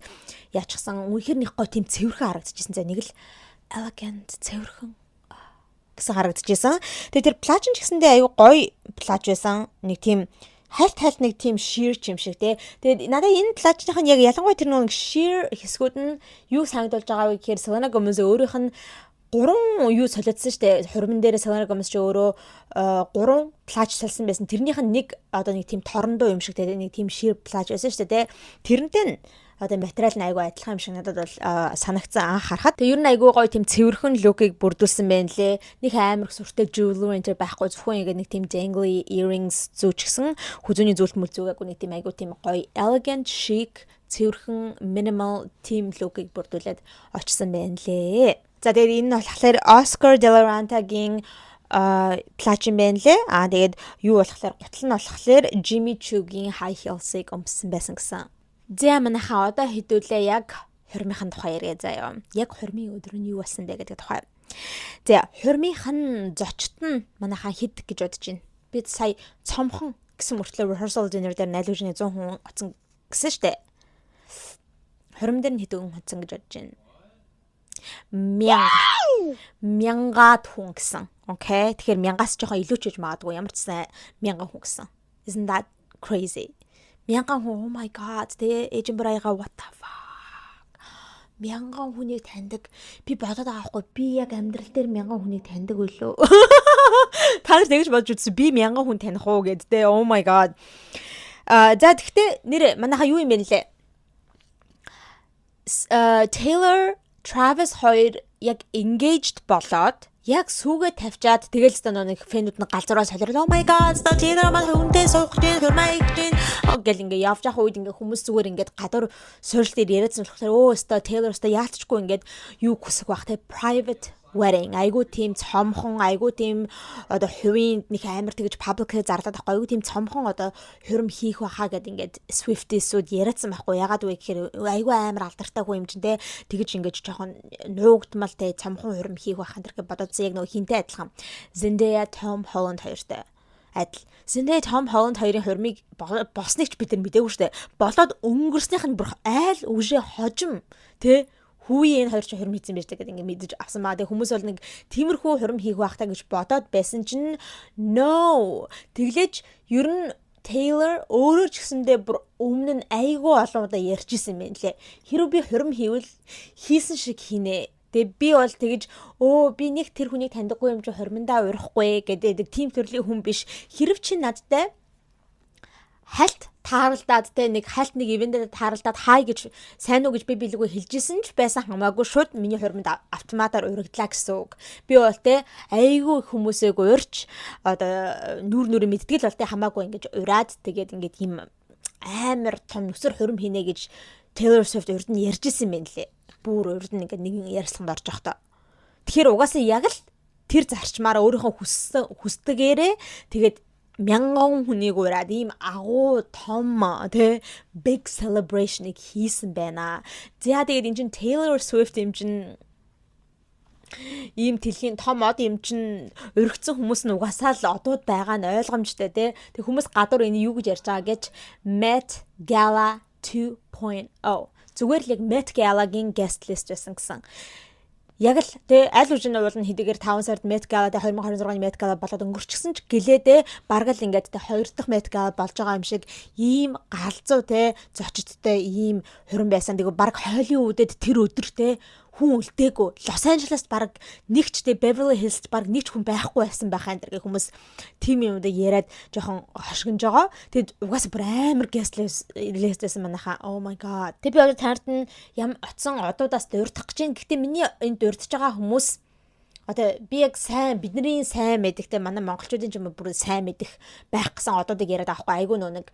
яачихсан. Үнэхээр нэг гоё тийм цэвэрхэн харагдчихсан. За, нэг л elegant, цэвэрхэн гэсэн харагдчихсан. Тэгээд тэр плаач нь ч гэсэндээ аюу гоё плаач байсан. Нэг тийм хальт хальт нэг тийм sheer юм шиг те. Тэгээд надад энэ плаачных нь яг ялангуяа тэр нэг sheer хэсгүүд нь юу санагдуулж байгаа вэ гэхээр Selena Gomez өөрийнх нь гурван юу солиодсон штэ. Хурман дээр Selena Gomez ч өөрөө гурван плаач солисон байсан. Тэрнийх нь нэг одоо нэг тийм торондоо юм шиг те, нэг тийм sheer плаач байсан штэ те. Тэрнтэй нь одоо материал нь айгүй адилхан юм шиг надад бол санагдсан анх харахад. Тэгээ ер нь айгүй гоё тийм цэвэрхэн look ийг бүрдүүлсэн байна лээ. Нэг амар их сүртэй jewelry энэ байхгүй, зөвхөн ингэ нэг тийм dangly earrings зүүчихсэн. Хүзүүний зүйлт мүл зүүгээгүй, нэг тийм айгүй тийм гоё elegant, chic, цэвэрхэн minimal team look ийг бүрдүүлээд очсон байна лээ. За, тэгээд энэ нь болохоор Oscar de la Renta-гийн плаач юм байна лээ. Аа, тэгээд юу болохоор гутал нь болохоор Jimmy Choo-гийн high heels-ыг өмссөн байсан гэсэн. За, манайхаа, одоо хэдүүлээ яг хурмынхын тухай яриа заяа. Яг хурмын өдөр нь юу болсон бэ гэдэг тухай. За, хурмынхан зочд нь манайхаа хэд гэж бодож байна? Би сая цомхон гэсэн мөртлөө rehearsal dinner дээр 0.100 хүн оцсон гэсэн штэ. Хурим дээр нь хэдэн хүн оцсон гэж бодож байна? 1000. Мянгаад хүн гэсэн. Okay. Тэгэхээр мянгаас жоохон илүү ч гэж магадгүй, ямар ч сан 1000 хүн гэсэн. Isn't that crazy? 1000 хүн, oh my God, тэгээ ээж Брайга, what the fuck. 1000 хүнийг таньдаг. Би бодоод байгаа байхгүй, би яг амьдрал дээр 1000 хүнийг таньдаг үлээ. Та нар тэгж бодож үзсэн, би 1000 хүн таних уу гэд те. Oh my God. А за, тэгтээ нэр манайха юу юм бэ нэлээ? Taylor Travis хоёр яг engaged болоод яг сүүгээ тавьчаад тэгэл өстө нэг fan үүд нь галзуураа солиорол, "Oh my God, өстө Taylor маань хүнтэй суух гэж хурмаа хийж гин" гэл ингээ явж явах үед ингээ хүмүүс зүгээр ингээд гадуур суурл дээр яриадсан болохоор өө өстө Taylor өстө яалтчгүй ингээд юу хүсэх бах те, private wedding, айгуу тийм цомхон, айгуу тийм одоо хувийн нэг амар тэгж public зарлаад байхгүй, айгуу тийм цомхон одоо хурим хийх байхаа гэд ингээд Swifties-үүд яриадсан байхгүй. Ягаад вэ гэхээр айгуу амар алдартай хүн юм чинь те, тэгж ингээд жоохон нуугдмал те, цомхон хурим хийх байхаа тэр гэж бодоодсон. Яг нөгөө хинтэй адилхан, Zendaya, Tom Holland хоёртой адил. Zendaya, Tom Holland хоёрын хурмыг болсныг ч бид нар мдээгүй штэ. Болоод өнгөрснийх нь бүр айл үжээ хожим тэ хүүе энэ хоёр чинь хурим хийсэн байж гэдэг ингээ мэдэж авсан маа. Тэгээ хүмүүс бол нэг тиймэрхүү хурим хийх байх та гэж бодоод байсан чинь no. Тэглэж ер нь Taylor өөрөө ч гэсэндээ бүр өмнө нь айгүй олон удаа ярьж исэн юм лээ. Хэрвээ би хурим хийвэл хийсэн шиг хийнэ. Тэгээ би бол тэгэж өө би нэг тэр хүнийг таньдаггүй юм чи хурмандаа урахгүй гэдэг тийм төрлийн хүн биш. Хэрв чи надтай хальт тааралдаад те, нэг хальт нэг event ээр тааралдаад хай гэж, сайн уу гэж би билэггүй хэлжсэн ч байсан хамаагүй шууд миний хурманд автоматар урагдлаа гэсэн үг. Би бол те айгүй хүмүүсээг урьж одоо нүүр нүрээ мэдтгэл бол те хамаагүй ингэж ураад тэгээд ингээд ийм амар том нүсэр хурим хийнэ гэж Taylor Swift урд нь ярьж исэн юм лээ. Бүр урд нь ингээд нэгэн ярилцлаганд орж явахдаа. Тэгэхээр угаасаа яг л тэр зарчмаараа өөрийнхөө хүссэн хүсдэгээрээ тэгээд мянган хүнийг ураад ийм агуу том тэ big celebration-ыг хийсэн байна. За, тэгээд эн чин Taylor Swift юм чин ийм дэлхийн том од юм чин өргөцсөн хүмүүс нь угаасаа л одууд байгаа нь ойлгомжтой тий. Тэг хүмүүс гадуур энэ юу гэж ярьж байгаа гэж, Met Gala 2.0, зүгээр л яг Met Gala-гийн guest list байсан гэсэн. Яг л тий аль үжин уул нь хэдийгээр 5 сард Met Gala тэ 2026 оны Met Gala болоод өнгөрчихсөн ч гэлээдээ бараг л ингээд тэ хоёр дахь Met Gala болж байгаа юм шиг ийм галзуу те зочдтой ийм хурим байсан. Тэгээ бараг Холливүүдэд тэр өдөр те хүн үлдээгүй. Лос Анжелест бараг нэг ч те, Beverly Hills бараг нэг ч хүн байхгүй байсан байхаа энэ гэх хүмүүс тим юмудаа яриад жоохон хошигнож байгаа. Тэгэд угаасаа бүр амар guest list байсан манайхаа. Oh my God. Тэг би одоо танарт нь ям оцсон одуудаас дурдах гэж байна. Гэхдээ миний энэ дурдж байгаа хүмүүс одоо би яг сайн бидний сайн мэддэг те, манай монголчуудын ч юм уу бүр сайн мэдэх байх гэсэн одуудыг яриад байгаа байхгүй, айгүй нөө нэг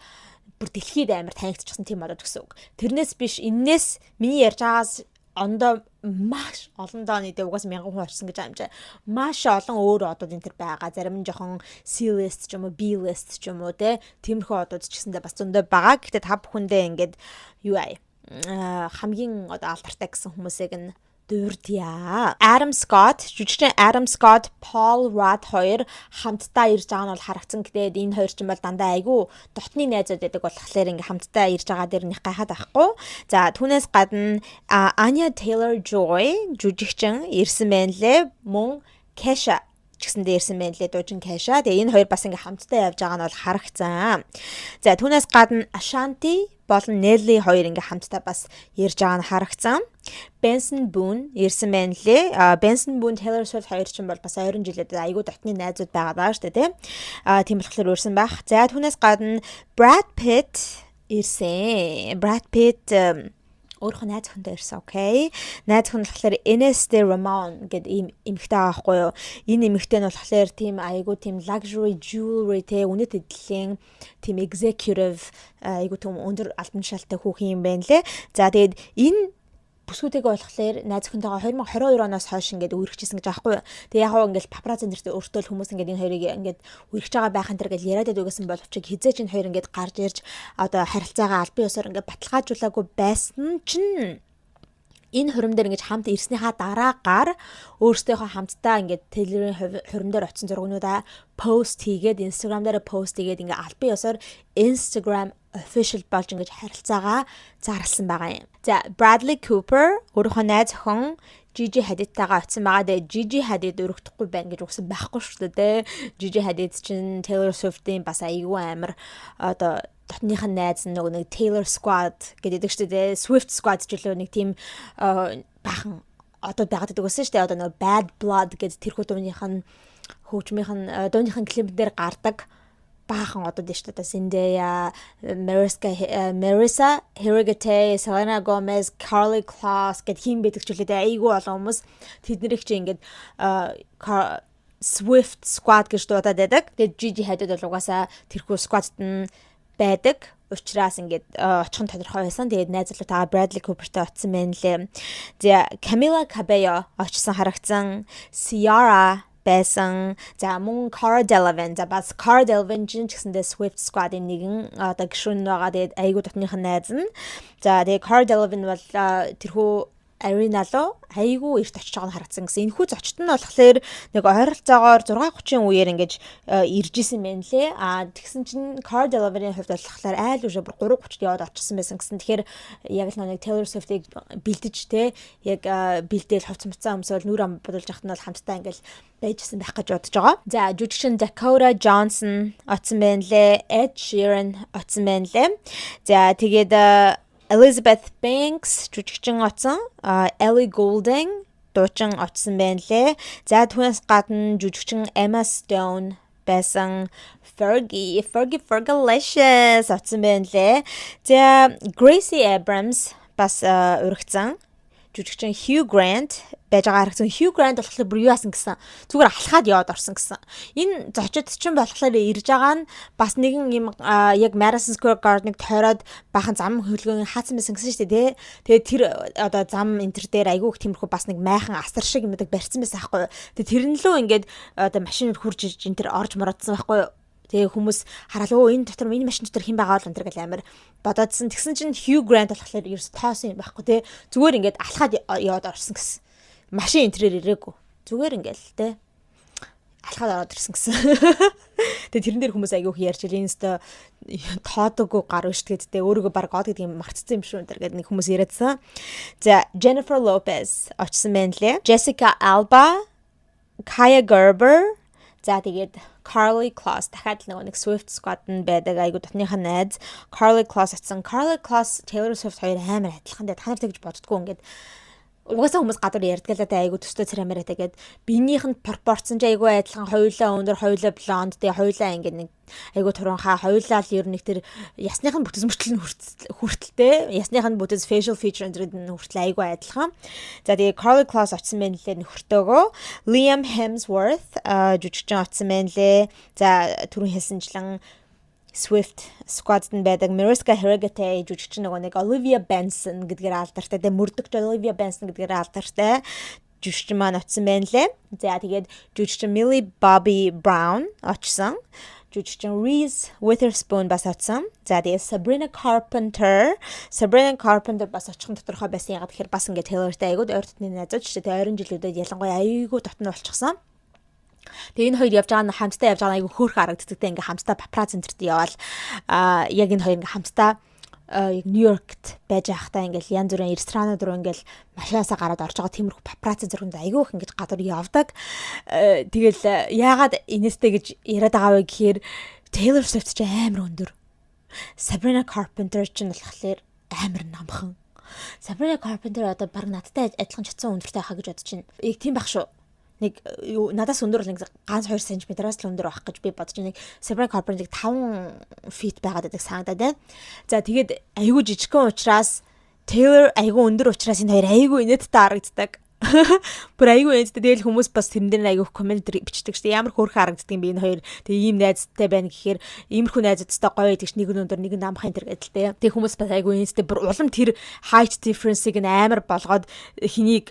бүр дэлхийд амар танигдчихсан тийм одод гэсэн үг. Тэрнээс биш, эннээс миний ярьж байгаас ондоо маш олон дооны дэ угаас 1000 хүн очсон гэж байгаа юм чи. Маш олон өөр одууд энэ төр байгаа. Зарим нь жоохон C list ч юм уу, B list ч юм уу, те. Тиймэрхүү одууд ч гэсэндээ бас зөндөө байгаа. Гэхдээ та бүхэндээ ингээд юу аа хамгийн одоо алдартай гэсэн хүмүүсийг нь дурдъя. Adam Scott, жүжигчин Adam Scott, Paul Rudd хоёр хамтдаа ирж байгаа нь бол харагдсан. Гэтэ энэ хоёр ч юм бол дандаа айгүй дотны найзууд байдаг болохоор ингээ хамтдаа ирж байгаа дээр них гайхаад байхгүй. За, түүнээс гадна Anya Taylor-Joy жүжигчин ирсэн байна лээ. Мөн Kesha ч гэсэндээ ирсэн байна лээ, дуучин Kesha. Тэгээ энэ хоёр бас ингээ хамтдаа явж байгаа нь бол харагцсан. За, түүнээс гадна Ashanti болон Nelly хоёр ингээ хамтдаа бас ярьж байгаа нь харагцсан. Benson Boone ирсэн байна лээ. Benson Boone, Taylor Swift хоёр ч юм бол бас ойрон жилүүд айгүй дотны найзууд байгаа даа шүү дээ, тий. Тийм болохоор ирсэн байх. За, түүнээс гадна Brad Pitt ирсэн. Brad Pitt өөрийнхөө найз охинтой ирсэн, okay. Найз охин болохоор Ines de Ramon гэдэг ийм эмэгтэй байгаа байхгүй юу? Энэ эмэгтэй нь болохоор тийм айгу тийм luxury jewelry, те, үнэт эдлийн тийм executive, айгу тийм өндөр албан тушаалтай хүүхэн юм байна лээ. За, тэгээд энэ бүсгүйтэйгээ болохоор найз охинтойгоо 2022 оноос хойш ингээд үерхчихсэн гэж аахгүй юу. Тэгээ яг хаа ингээд папарацци нэртэй өөртөө л хүмүүс ингээд энэ хоёрыг ингээд үерхэж байгаа байхan тэр гэж яриад байдаг гэсэн боловч хизээч энэ хоёр ингээд гарч ирж одоо харилцаагаа албан ёсоор ингээд баталгаажуулаагүй байсан чинь энэ хурим дээр ингэж хамт ирснийхаа дараагаар өөрсдийнхөө хамтдаа ингээд Taylor-ийн хурим дээр очисон зургнуудаа пост хийгээд, Instagram дээр пост хийгээд, ингээ албан ёсоор Instagram official болж ингэж харилцаагаа зарласан байгаа юм. За, Bradley Cooper өөрийнхөө найз охин Gigi Hadid-тайгаа очисон байгаа. Тэгээ Gigi Hadid өргөдөхгүй байна гэж үгсэн байхгүй шүү дээ. Gigi Hadid чинь Taylor Swift-ийн бас айгүй амар одоо дотных нь найз нь, нөгөө нэг Taylor Squad гэдэг шүү дээ. Swift Squad ч үлээ нэг тийм баахан одоо байгаад байдаг байсан шүү дээ. Одоо нөгөө Bad Blood гэдэг тэрхүү дууных нь хөгжмийнх нь дууных нь клип дээр гардаг баахан одод шүү дээ. Zendaya, Marisa Hargitay, Selena Gomez, Karlie Kloss гэд хин байдаг ч үлээ дээ. Айгүй олон хүмүүс тэднэрийг чи ингээд Swift Squad гэж дуудаад байдаг. Тэгээд Gigi Hadid бол угаасаа тэрхүү squad-д нь байдаг учраас ингээд очих нь тодорхой байсан. Тэгээд найз залуутайгаа Bradley Cooper-тай очсон байна лээ. За, Camila Cabello очсон харагдсан. Ciara байсан. За, мөн Cara Delevingne. За, бас Cara Delevingne ч гэсэндээ Swift Squad-ын нэгэн одоо гишүүн байгаа. Тэгээд айгүй дотных нь найз нь. За, тэгээд Cara Delevingne бол тэрхүү arena руу айгүй эрт очиж байгаа нь харагдсан гэсэн. Энэхүү зочд нь болохоор нэг ойролцоогоор 6:30-ын үеэр ингэж ирж исэн байна лээ. А тэгсэн чинь Cara Delevingne-ийн хувьд болохоор айл уже бүр 3:30-д яваад очсон байсан гэсэн. Тэгэхээр яг л нэг Taylor Swift-ийг бэлдэж, те, яг бэлдээл хувц муцаа өмсөөл нүр ам бодулж яхад нь бол хамтдаа ингээл байжсэн байх гэж бодож байгаа. За, жүжигчин Dakota Johnson очсон байна лээ. Ed Sheeran очсон байна лээ. За, тэгээд Elizabeth Banks жүжигчин очсон. Ellie Goulding дуучин очсон байна лээ. За, түүнээс гадна жүжигчин Emma Stone байсан. Fergie, Fergie Fergalicious очсон байна лээ. За, Gracie Abrams бас уригдсан. Жүжигчин Hugh Grant байж байгаа харагдсан. Hugh Grant болохоор бүр юу яасан гэсэн. Зүгээр алхаад яваад орсон гэсэн. Энэ зочид чинь болохоор ирж байгаа нь бас нэгэн юм яг Madison Square Garden-ыг тойроод бахан зам хөлгөн хаацсан байсан гэсэн шүү дээ, тий. Тэгээд тэр одоо зам энтер дээр айгүй их тиймэрхүү бас нэг майхан асар шиг юм барьсан байсан байхгүй юу. Тэгээд тэрэн лөө ингээд одоо машинууд хурж иж энэ төр орж мородсон байхгүй юу. Тэгээ хүмүүс хараад, өө, энэ дотор, энэ машин дотор хэн байгаа бол энэ гэл амар бодоодсэн. Тэгсэн чинь Hugh Grant болохоор ерөөс тоосон юм байхгүй, те. Зүгээр ингээд алхаад яваад орсон гэсэн. Машин энтрээр ирээгүй. Зүгээр ингээл, те, алхаад ороод ирсэн гэсэн. Тэгээ тэрэн дээр хүмүүс айгүйх ярьж ил энэ өстө тоодоггүй гар биш тэгээд те, өөрийгөө баг god гэдэг юм мартцсан юм шүү энэ гэдэг нэг хүмүүс яриадсан. За, Jennifer Lopez очсон байна лээ. Jessica Alba, Kaia Gerber. За, тэгээд Karlie Kloss, дахиад л нөгөө нэг Swift Squad нь байдаг айгу дотных нь найз Karlie Kloss очсон. Karlie Kloss, Taylor Swift хоёр амар адилхан дээ. Та нар тэгж боддгоо, ингээд угаасаа хүмүүс гадуур ярьдаг л да, айгу төстэй царамаараа тэгээд биенийх нь пропорцсон ч айгу адилхан, хоёулаа өндөр, хоёулаа блонд, тэгээ хоёулаа ингээд нэг айгу туранхаа, хоёулаа л ер нь нэг тэр ясных нь бүтэц мөртлөл нь хүртэлтэй, ясных нь бүтэц facial feature энэ нь хүртэл айгу адилхан. За, тэгээ Karlie Kloss очсон байна лээ нөхөртөөгөө. Liam Hemsworth жүжигчин очсон байна лээ. За, түрүүн хэлсэнчлэн Swift Squad-д нь байдаг Mariska Hargitay жүжигчин, нөгөө нэг Olivia Benson гэдгээр алдартай, тэгээ мөрдөгч Olivia Benson гэдгээр алдартай жүжигчин маань очсон байна лээ. За, тэгээд жүжигчин Millie Bobby Brown очсон. Жүжигчин Reese Witherspoon бас очсон. За, тэгээд Sabrina Carpenter, Sabrina Carpenter бас очих нь тодорхой байсан. Яагаад гэхээр бас ингээд Taylor-тай айгууд ойр дотны найзууд шүү дээ. Ойрын жилүүдэд ялангуяа айгуу дотно болчихсон. Тэгээ энэ хоёр явж байгаа нь, хамтдаа явж байгаа нь айгуу хөөрхөн харагддаг те. Ингээ хамтдаа папарацци центрт яваал яг энэ хоёр ингээ хамтдаа яг Нью-Йоркт байж байхдаа ингээл янз бүрийн ресторанууд руу ингээл машинаасаа гараад орж байгаа тиймэрхүү папарацци зурганд айгүй их ингэж гадуур явдаг. Тэгэл яагаад инээстэй гэж яриад байгаа вэ гэхээр Taylor Swift ч амар өндөр. Sabrina Carpenter ч нь болохоор амар намхан. Sabrina Carpenter одоо баг надтай адилхан чацсан өндөртэй байхаа гэж бодож байна. Яг тийм байх шүү, нэг юу надаас өндөр бол нэг ганц 2 см-аас л өндөр байх гэж би бодож байна. Нэг Sabrina Carpenter 5 feet байгаад байдаг санагдаад байна. За, тэгээд айгүй жижигхэн учраас, Taylor айгүй өндөр учраас энэ хоёр айгүй инээдтэй харагддаг. Бүр айгүй инээдтэй. Тэгэл хүмүүс бас тэрэн дээр айгүй comment бичдэг шүү дээ. Ямар хөөрхөн харагддаг юм бэ энэ хоёр. Тэгээ ийм найзтай байна гэхээр иймэрхүү найзуудтай гоё гэдэг чинь нэг нь өндөр, нэг нь намхан энэ гэдэл тэ. Тэгээ хүмүүс бас айгүй инээдтэй, бүр улам тэр height difference-ыг нь амар болгоод хэнийг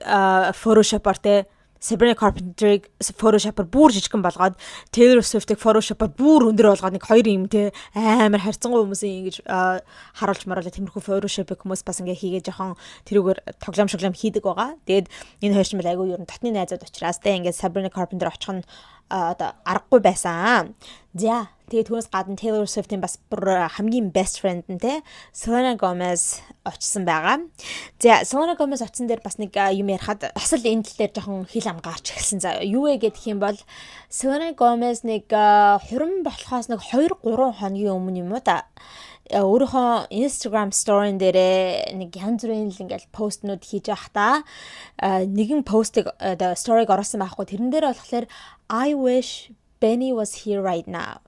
Photoshop-оор те, Sabrina Carpenter-ыг Photoshop-оор бүр жижигхэн болгоод, Taylor Swift-ыг Photoshop-оор бүр өндөр болгоод, нэг хоёр юм те амар харьцангуй хүмүүсийн ингэж харуулж маруулаа тиймэрхүү Photoshop-ыг хүмүүс бас ингээ хийгээ жоохон тэрүүгээр тоглоом шоглоом хийдэг байгаа. Тэгээд энэ хоёр ч юм бол айгүй ер нь дотны найзууд учраас те ингээ Sabrina Carpenter очих нь одоо аргагүй байсан. За, тэгээд түүнээс гадна Taylor Swift-ийн бас бүр хамгийн best friend нь те Selena Gomez очсон байгаа. За, Selena Gomez очсон дээр бас нэг юм ярихад бас л энэ тал дээр жоохон хил ам гарч эхэлсэн. За, юу вэ гэх юм бол Selena Gomez нэг хурим болохоос нэг 2 3 хоногийн өмнө юм уу та өөрийнхөө Instagram story-н дээрээ нэг янз бүрийн л ингээл постнууд хийж байхдаа нэгэн постыг, одоо story-г оруулсан байхгүй. Тэрэн дээр болохоор "I wish Benny was here right now"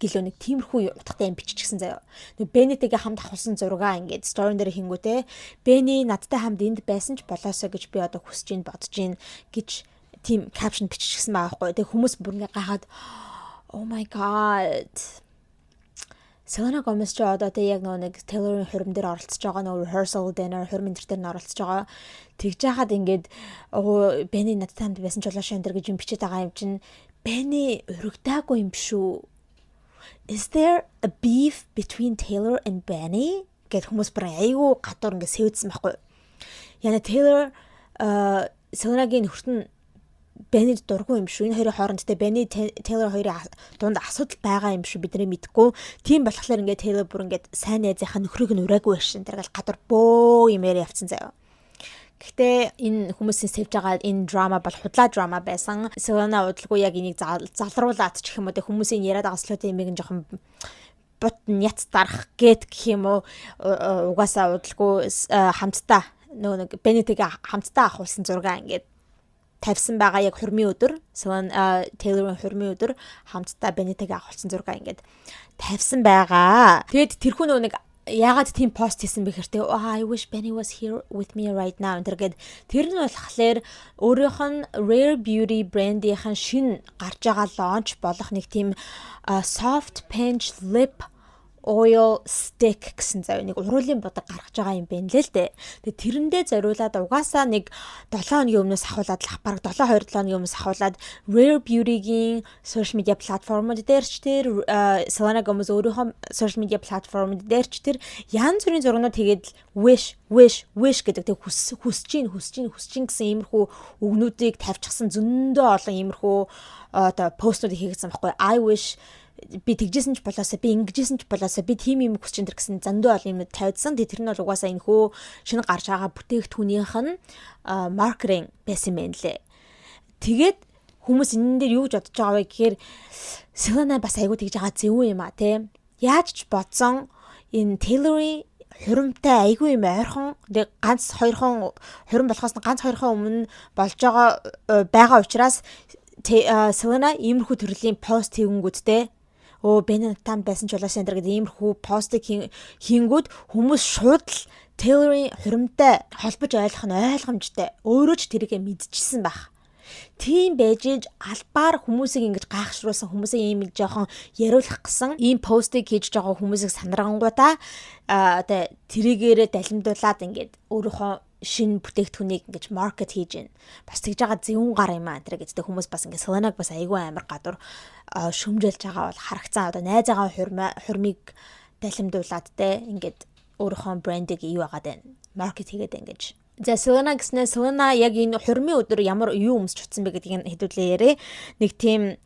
гэлөө нэг тиймэрхүү утгатай юм биччихсэн заяа. Нэг Benny-тэйгээ хамт авахулсан зургаа ингээд story-н дээр хийнгүүтээ "Benny надтай хамт энд байсан ч болоосоо гэж би одоо хүсэж ийн, бодож ийн" гэж тийм caption биччихсэн байгаа байхгүй. Тэгээ хүмүүс бүр ингээ гайхаад "Oh my God, Selena Gomez ч одоо тэг яг нөгөө нэг Taylor-ын хурим дээр оролцож байгаа, нөгөө rehearsal dinner хурим энэ төр нь оролцож байгаа. Тэгж яхад ингээд "Оо, Benny надтай хамт байсан ч болоошоо" энэ гэж юм бичээд байгаа юм чинь Benny уригдаагүй юм шүү. Is there a beef between Taylor and Benny гэд хүмүүс бүр айгүй гадуур ингээд сэвдсэн байхгүй. Яна Taylor Selena-гийн нөхөрт нь Benny-д дургүй юм шүү. Энэ хоёрын хооронд те, Benny Taylor хоёрын дунд асуудал байгаа юм шүү, бидний мэдэхгүй. Тийм болохоор ингээд Taylor бүр ингээд сайн найзынхаа нөхрийг нь ураагүй байсан. Тэр гал гадуур бөө юм яриа явцсан заяа. Гэхдээ энэ хүмүүсийн сэвж байгаа энэ драма бол худлаа драма байсан. Selena удалгүй яг энийг залруулад ч гэх юм уу, хүмүүсийн яриад байгаа слотын имийг нь жоохон бут няц дарах гэт гэх юм уу, угаасаа удалгүй хамтдаа нөгөө нэг Benny-тэйгээ хамтдаа авахулсан зураг ингээд тавьсан байгаа. Яг хурмын өдөр, Selena Taylor-ын хурмын өдөр хамтдаа Benny-тэйгээ авахулсан зураг ингээд тавьсан байгаа. Тэгээд тэрхүү нөгөө нэг яагаад тийм пост хийсэн бэ гэхээр "Oh, I wish Benny was here with me right now" энэ гээд тэр нь болохоор өөрийнх нь Rare Beauty брендийнх нь шинэ гарч байгаа launch болох нэг тийм soft pinch lip oil stick гэсэн зав нэг уруулын будаг гаргаж байгаа юм байна лээ л дээ. Тэгээ тэрэндээ зориулаад угаасаа нэг 7 хоногийн өмнөөс ахуулаад л бараг 7 2 7 хоногийн өмнөөс ахуулаад Rare Beauty-гийн social media платформуд дээр ч тэр Selena Gomez өөрийнхөө social media платформуд дээр ч тэр янз бүрийн зургнууд тэгээд "wish, wish, wish" гэдэг тэг хүс хүсэж чинь, хүсэж чинь, хүсэж чинь гэсэн иймэрхүү үгнүүдийг тавьчихсан зөндөө олон иймэрхүү одоо постнууд хийгдсэн байхгүй. "I wish би тэгжсэн ч болоосоо, би ингэжсэн ч болоосоо, би тийм юм хүсэж энэ" гэсэн зөндөө олон юм тавьдсан. Тэгээ тэр нь бол угаасаа энэ хөө шинэ гарч байгаа бүтээгдэхүүнийх нь маркетинг байсан юм байна лээ. Тэгээд хүмүүс энэ дээр юу гэж бодож байгаа вэ гэхээр Selena бас айгуу тэгж байгаа зөв юм а те. Яаж ч бодсон энэ Taylor-ийн хуримтай айгүй юм ойрхон, тэгээ ганц хоёрхон хурим болохоос ганц хоёрхон өмнө болж байгаа байгаа учраас Selena иймэрхүү төрлийн пост хийгэнгүүттэй "Өө, Benny надтай байсан ч болоосоо" энэ гэдэг иймэрхүү постыг хийнгүүд хүмүүс шууд л Taylor-ын хуримтай холбож ойлгох нь ойлгомжтой. Өөрөө ч тэрийгэ мэдчихсэн байх. Тийм байж иж албаар хүмүүсийг ингэж гайхшруулсан, хүмүүсийг ийм жоохон яриулах гэсэн ийм постыг хийж байгаа хүмүүсийг санаргангуудаа одоо тэрийгээрээ далимдуулаад ингээд өөрийнхөө шинэ бүтээгдэхүүнийг ингэж market хийж байна. Бас тэгж байгаа зөвүүн гар юм аа энэ гэдэг хүмүүс бас ингэ Селенаг бас айгүй амар гадуур шөмжөлж байгаа бол харагцсан. Одоо найзаагаа хурмыг далимдуулаад те ингээд өөрийнхөө брендийг юу яагаад байна. Market хийгээд байна гэж. За, Селена гэснээр Селена яг энэ хурмын өдөр ямар юу өмсч утсан бэ гэдгийг хэдүүлээ яриа. Нэг тийм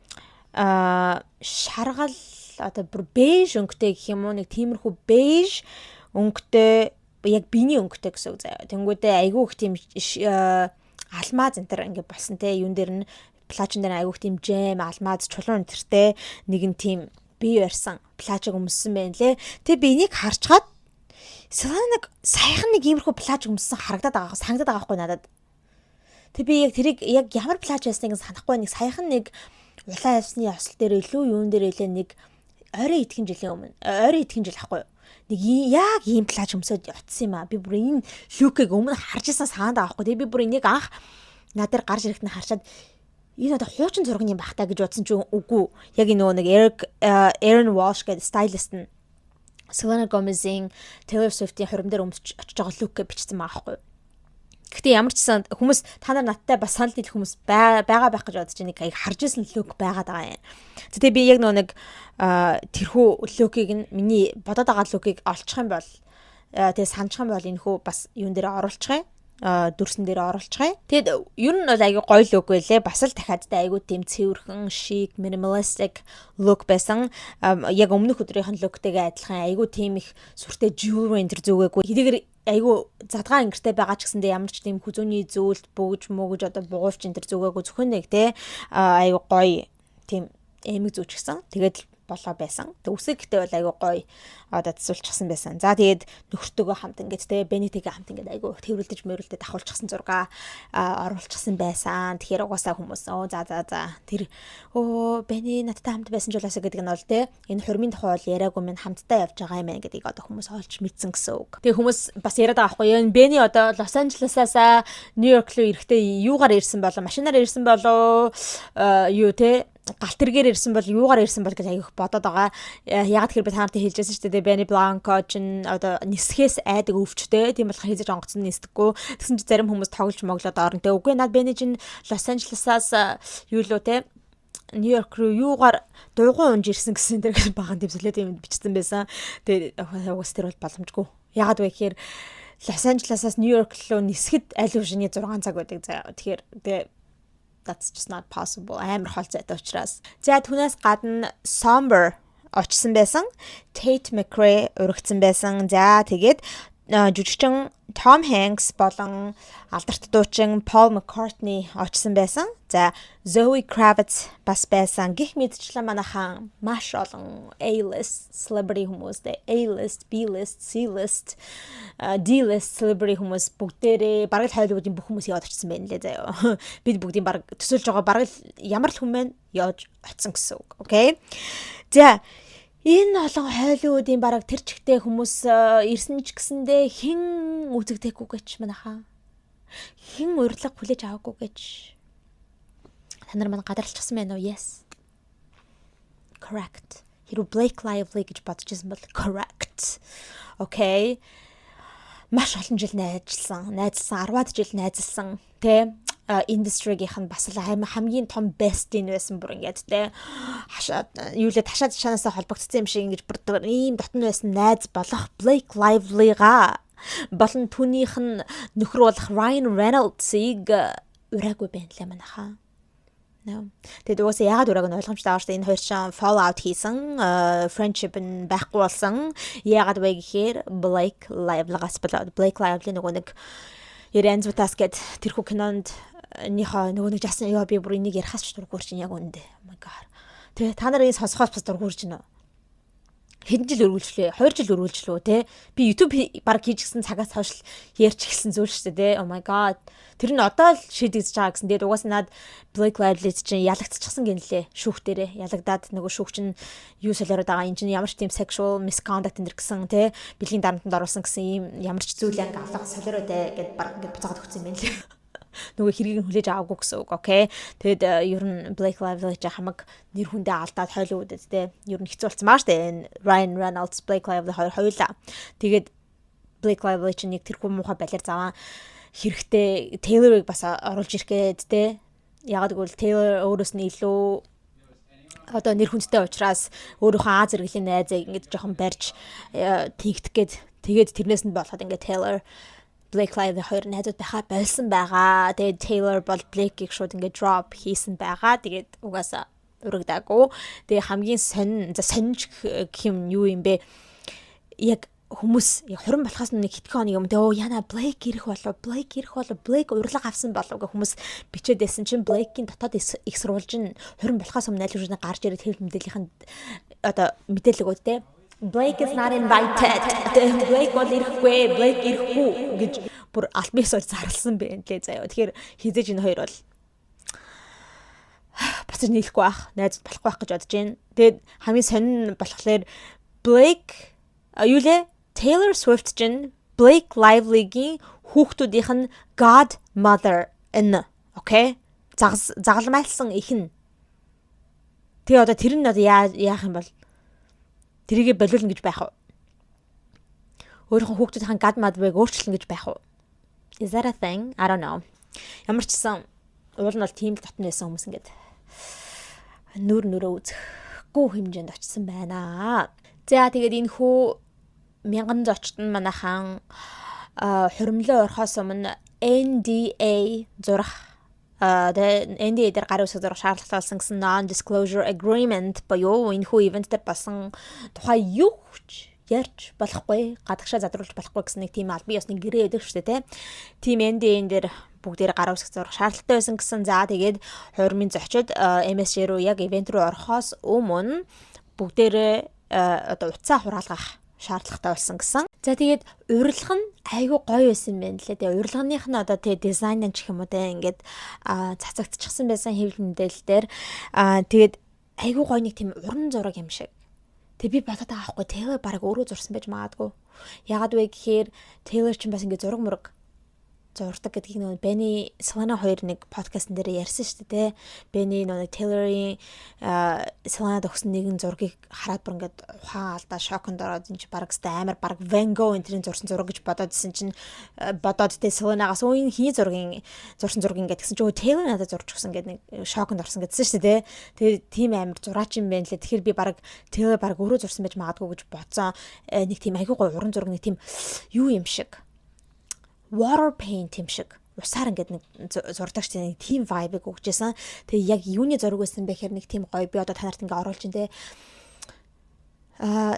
шаргал, одоо бүр беж өнгөтэй гэх юм уу, нэг тиймэрхүү беж өнгөтэй, яг биений өнгөтэй гэсэн үг заяа. Тэнгүүдээ айгүй их тийм алмаз энэ төр ингээ болсон те, юун дээр нь, плажин дээр айгүй их тийм gem, алмаз, чулуун энтертэй нэгэн тийм бие барьсан плажиг өмссөн байна лээ. Тэг би энийг харчгаад Селена нэг саяхан нэг иймэрхүү плаж өмссөн харагдаад байгаа, санагдаад байгаа байхгүй надад. Тэг би яг тэрийг яг ямар плаж байсныг санахгүй, нэг саяхан нэг улаан явсны ёслол дээр илүү юун дээр илээ, нэг ойрын идэхэн жилийн өмнө, ойрын идэхэн жил ахгүй юу? Нэг яг ийм плаж өмсөд очсон юм аа. Би бүр энэ look ийг өмнө харж исэн санаад байгаа байхгүй. Тэгээ би бүр энийг анх над дээр гарч ирэхэд нь харчаад энэ одоо хуучин зураг юм бах та гэж бодсон чинь үгүй. Яг энэ нөгөө нэг Eric Aaron Walsh гэдэг stylist нь Selena Gomez-ийн Taylor Swift-ийн хурим дээр өмсөж очиж байгаа look гээ бичсэн байгаа байхгүй юу? Гэхдээ ямар ч сан хүмүүс та нар надтай бас санал нийлэх хүмүүс байгаа байх гэж бодож, нэг харж исэн look байгаад байгаа юм. Тэгээ би яг нөгөө нэг тэрхүү look ийг нь, миний бодоод байгаа look ийг олчих юм бол, тэгээ санчих юм бол энэ хүү бас юун дээр оруулчих юм, дүрсэн дээр оруулчих юм. Тэгэд ер нь бол айгүй гоё look байлээ. Бас л дахиад та айгүй тийм цэвэрхэн, chic, minimalistic look байсан. Яг өмнөх өдрийнх нь look тэйгээ адилхан айгүй тийм их сүртэй jewelry энэ төр зүгээгүй. Хэдийгээр айгүй задгаа ангиртай байгаа ч гэсэндээ ямар ч тийм хүзүүний зүйлт бөгж мөгж одоо бугуувч энэ төр зүгээгүй, зөвхөн нэг те айгүй гоё тийм эмэг зүүчихсэн. Тэгээд болоо байсан. Тэг үсэг гэтээ бол айгүй гоё одоо засуулчихсан байсан. За, тэгээд нөхөртөөгөө хамт ингээд те Бенитегээ хамт ингээд айгүй тэрвэрлдэж мөрөлдөд ахуулчихсан зураг оруулчихсан байсан. Тэгэхээр угаасаа хүмүүс оо за за за тэр өө Бени надтай хамт байсан ч болоосаа гэдэг нь бол те энэ хурмын тухай бол яриаггүй минь, хамтдаа явж байгаа юм байна гэдгийг одоо хүмүүс олж мэдсэн гэсэн үг. Тэгээ хүмүүс бас яриад байгаа байхгүй юу? Энэ Бени одоо Лос Анжелесаас Нью-Йорк руу ирэхдээ юугаар ирсэн болов? Машинаар ирсэн болов юу те галт тэргээр ирсэн бол, юугаар ирсэн бол гэж аявих бодоод байгаа. Яг тэгэхээр би та нартай хэлжсэн шүү дээ. Benny Blanco чинь одоо нисхээс айдаг өвчтэй. Тийм болохоор хийзэж онгоцон нисдэггүй. Тэгсэн чинь зарим хүмүүс тоглож моглоод орно те. Үгүй, над Benny чинь Лос Анжелесаас юу лөө те Нью-Йорк руу юугаар дууган унж ирсэн гэсэн тэр баган тийм солиод юм бичсэн байсан. Тэгээ угаас тэр бол боломжгүй. Яагаад вэ гэхээр Лос Анжелесаас Нью-Йорк руу нисэхэд аль хэдийн 6 цаг байдаг заяа. Тэгэхээр тэгээ that's just not possible. Амар хол зайтай учраас. За, түүнээс гадна Sombr очсон байсан. Tate McRae уригдсан байсан. За, тэгээд жүжигчин Том Hanks болон алдарт дуучин Paul McCartney очсон байсан. За, Zoe Kravitz бас байсан. Гэх мэтчлэн манайхан маш олон A-list celebrity хүмүүс, A-list, B-list, C-list, D-list celebrity хүмүүс бүгдээрээ бараг л Hollywood-ын бүх хүмүүс яваад очсон байна лээ заяа. Бид бүгдийн бараг төсөөлж байгаа бараг л ямар л хүн байна явж очсон гэсэн үг. Okay. За, энэ олон Холливуудын бараг тэр чигтээ хүмүүс ирсэн ч гэсэндээ хэн үзэгдээгүй гэж манайхаа. Хэн урилга хүлээж аваагүй гэж та нар маань гадарлчихсан байна уу? Yes. Correct. Хэрвээ Blake Lively гэж бодож ирсэн бол correct. Okay. Маш олон жил найзалсан, найзалсан, 10-аад жил найзалсан, тэ industry-гийнх нь бас л хамгийн том best-ийн байсан, бүр ингээд те хашаад юу лээ ташаад шанаасаа холбогдсон юм шиг ингэж бүр ийм дотн байсан найз болох Blake Lively-га болон түүнийх нь нөхөр болох Ryan Reynolds-ыг ураагүй байна лээ манайхаа. No. Тэгээд угаасаа яагаад урааг нь ойлгомжтой байгаа шүү дээ. Энэ хоёр чинь fall out хийсэн, friendship нь байхгүй болсон. Яагаад вэ гэхээр Blake Lively-гаас болоод Blake Lively нөгөө нэг Янз With Us гэд тэрхүү кинонд нийхоо нөгөө нэг жасан ёо, би бүр энийг ярихаас ч дургүйр чинь яг үнэндээ. Oh my God. Тэгээ та нарын сонсохоос бас дургүйр чинь үү? Хэдэн жил үргэлжлээ? 2 жил үргэлжлүү те. Би YouTube баг хийжсэн цагаас хойш ярьж эхэлсэн зүйл шүү дээ те. Oh my God. Тэр нь одоо л шийдэгдэж байгаа гэсэн. Тэгээд угаасаа над Blake Lively чинь ялагдчихсан гинлээ. Шүүхтэрээ ялагдаад нөгөө шүүх чинь юу солиороод байгаа. Энэ чинь ямар ч тийм sexual misconduct энэ гэсэн те бэлгийн дарамтанд оруулсан гэсэн ийм ямар ч зүйл анги алга солиороо те гэд баг ингээд буцаагаад өгсөн юм байна лээ. Нөгөө хэргийг нь хүлээж аваагүй гэсэн үг. Okay. Тэгэд ер нь Blake Lively ч хамаг нэр хүндээ алдаад Hollywood-д те ер нь хэцүү болсон баа штэ. Энэ Ryan Reynolds, Blake Lively хоёр хоёулаа. Тэгээд Blake Lively чинь нэг тэрхүү муухай балиар заваан хэрэгтэй Taylor-ыг бас оруулж ирэх гээд те. Ягаад гэвэл Taylor өөрөөс нь илүү одоо нэр хүндтэй учраас өөрийнхөө Аа зэрэглэлийн найзыг ингэж жоохон барьж тэнхтэх гээд, тэгээд тэрнээс нь болоод ингээд Taylor, Blake Lively хоёр найзууд байхаа болсон байгаа. Тэгээд Taylor бол Blake-ийг шууд ингээд drop хийсэн байгаа. Тэгээд угаасаа урагдаагүй. Тэгээ хамгийн сонин, за, сонинч гэх юм юу юм бэ? Яг хүмүүс яг хурим болохоос нэг хэдхэн хоног юм, тэгээ "Оо, яна, Blake ирэх болов, Blake ирэх болов, Blake урилга авсан болов" гэх хүмүүс бичээд байсан чинь Blake-ийн дотоод их сурвалж нь хурим болохоос өмнө аль хэдийн гарч ирээд хэвлэл мэдээллийн одоо мэдээлэл өгөөд те, "Blake is not invited. Blake бол ирэхгүй, Blake ирэхгүй" гэж бүр албан ёсоор зарласан байх лээ заяа. Тэгэхээр хизээж энэ хоёр бол буцаж нийлэхгүй байх, найз болохгүй байх гэж бодож байна. Тэгээд хамгийн сонин болохоор Blake юу лээ? Taylor Swift чинь Blake Lively-гийн хүүхдүүдийнх нь godmother нь. Okay? Загалмайлсан их нь. Тэгээ одоо тэр нь одоо яах юм бол, тэрийгэ болиулна гэж байх уу? Өөрийнхөө хүүхдүүдийн godmother-ыг өөрчилнө гэж байх уу? Is that a thing? I don't know. Ямар ч гэсэн уул нь бол тийм л дотно байсан хүмүүс ингээд нүр нүрээ үзэхгүй хэмжээнд очсон байна. За, тэгээд энэ хүү мянган зочд нь манайхан хуримлан орохоос өмнө NDA зурах, тэгээ NDA дээр гарын үсэг зурах шаардлагатай болсон гэсэн, non disclosure agreement буюу энэ хүү event дээр болсон тухай юу ч ярьж болохгүй, гадагшаа задруулж болохгүй гэсэн нэг тийм албан ёсны гэрээ байдаг шүү дээ, тийм NDA-н дээр бүгдээр гарын үсэг зурах шаардлагатай байсан гэсэн. За, тэгээд хуурмын зочид MSG руу яг event руу орохоос өмнө бүгдээрээ одоо утсаа хураалгах шаардлагатай болсон гэсэн. За, тэгээд урилга нь айгүй гоё байсан юм байна лээ. Тэгээ урилганых нь одоо тэгээ дизайн нь ч гэх юм уу те, ингээд цацагдчихсан байсан хэвлэл мэдээлэл дээр. Тэгээд айгүй гоё нэг тийм уран зураг юм шиг. Тэгээ би бодоод байгаа байхгүй, Taylor баг өөрөө зурсан байж магадгүй. Ягаад вэ гэхээр Taylor ч бас ингээд зураг мураг зурдаг гэдгийг нөгөө Benny, Selena хоёр нэг подкастн дээр ярьсан шүү дээ. Benny нөгөө Taylor-ийн Selena-д өгсөн нэгэн зургийг хараад бүр ингээд ухаан алдаа, шоконд ороод, энэ чи баг өстэй амар баг Van Gogh энтрийн зурсан зураг гэж бодоодсэн чинь, бодоод тэ Selena-гаас "Өө, энэ хиний зургийн зурсан зураг" ингээд гэсэн чинь "Өө, Taylor надад зурж өгсөн" гэдэг, нэг шоконд орсон гэдсэн шүү дээ. Тэгээ тийм амар зураач юм байна лээ. Тэгэхээр би баг Taylor баг өөрөө зурсан байж магадгүй гэж бодсон. Нэг тийм айгүй гоё уран зураг, нэг тийм юу юм шиг, water paint юм шиг, усаар ингээд нэг зурдаг ч нэг тийм vibe-ыг өгчээсэн. Тэгээ яг юуны зураг байсан бэ гэхээр нэг тийм гоё, би одоо та нарт ингээд оруулж ин те,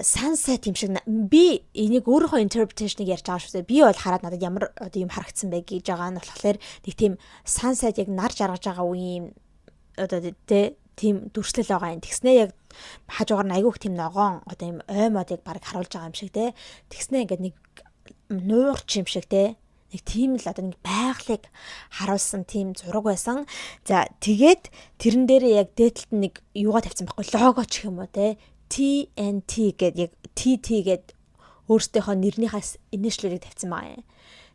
sunset юм шиг. Би энийг өөрийнхөө interpretation-ыг ярьж байгаа шүү дээ. Би бол хараад надад ямар одоо юм харагдсан бэ гэж байгаа нь болохоор нэг тийм sunset, яг нар жаргаж байгаа үеийн одоо тэ тийм дүрслэл байгаа юм. Тэгснээ яг хажуугаар нь айгүйх тийм ногоон одоо юм ой модыг баг харуулж байгаа юм шиг те. Тэгснээ ингээд нэг нуурч юм шиг те, нэг тийм л одоо нэг байгалыг харуулсан тийм зураг байсан. За, тэгээд тэрэн дээрээ яг дээдлэлт нэг юугаа тавьсан байхгүй, лого ч юм уу те, TNT гэдэг, яг TT гэд өөрсдийнхөө нэрнийхээ initial-ыг тавьсан байгаа юм.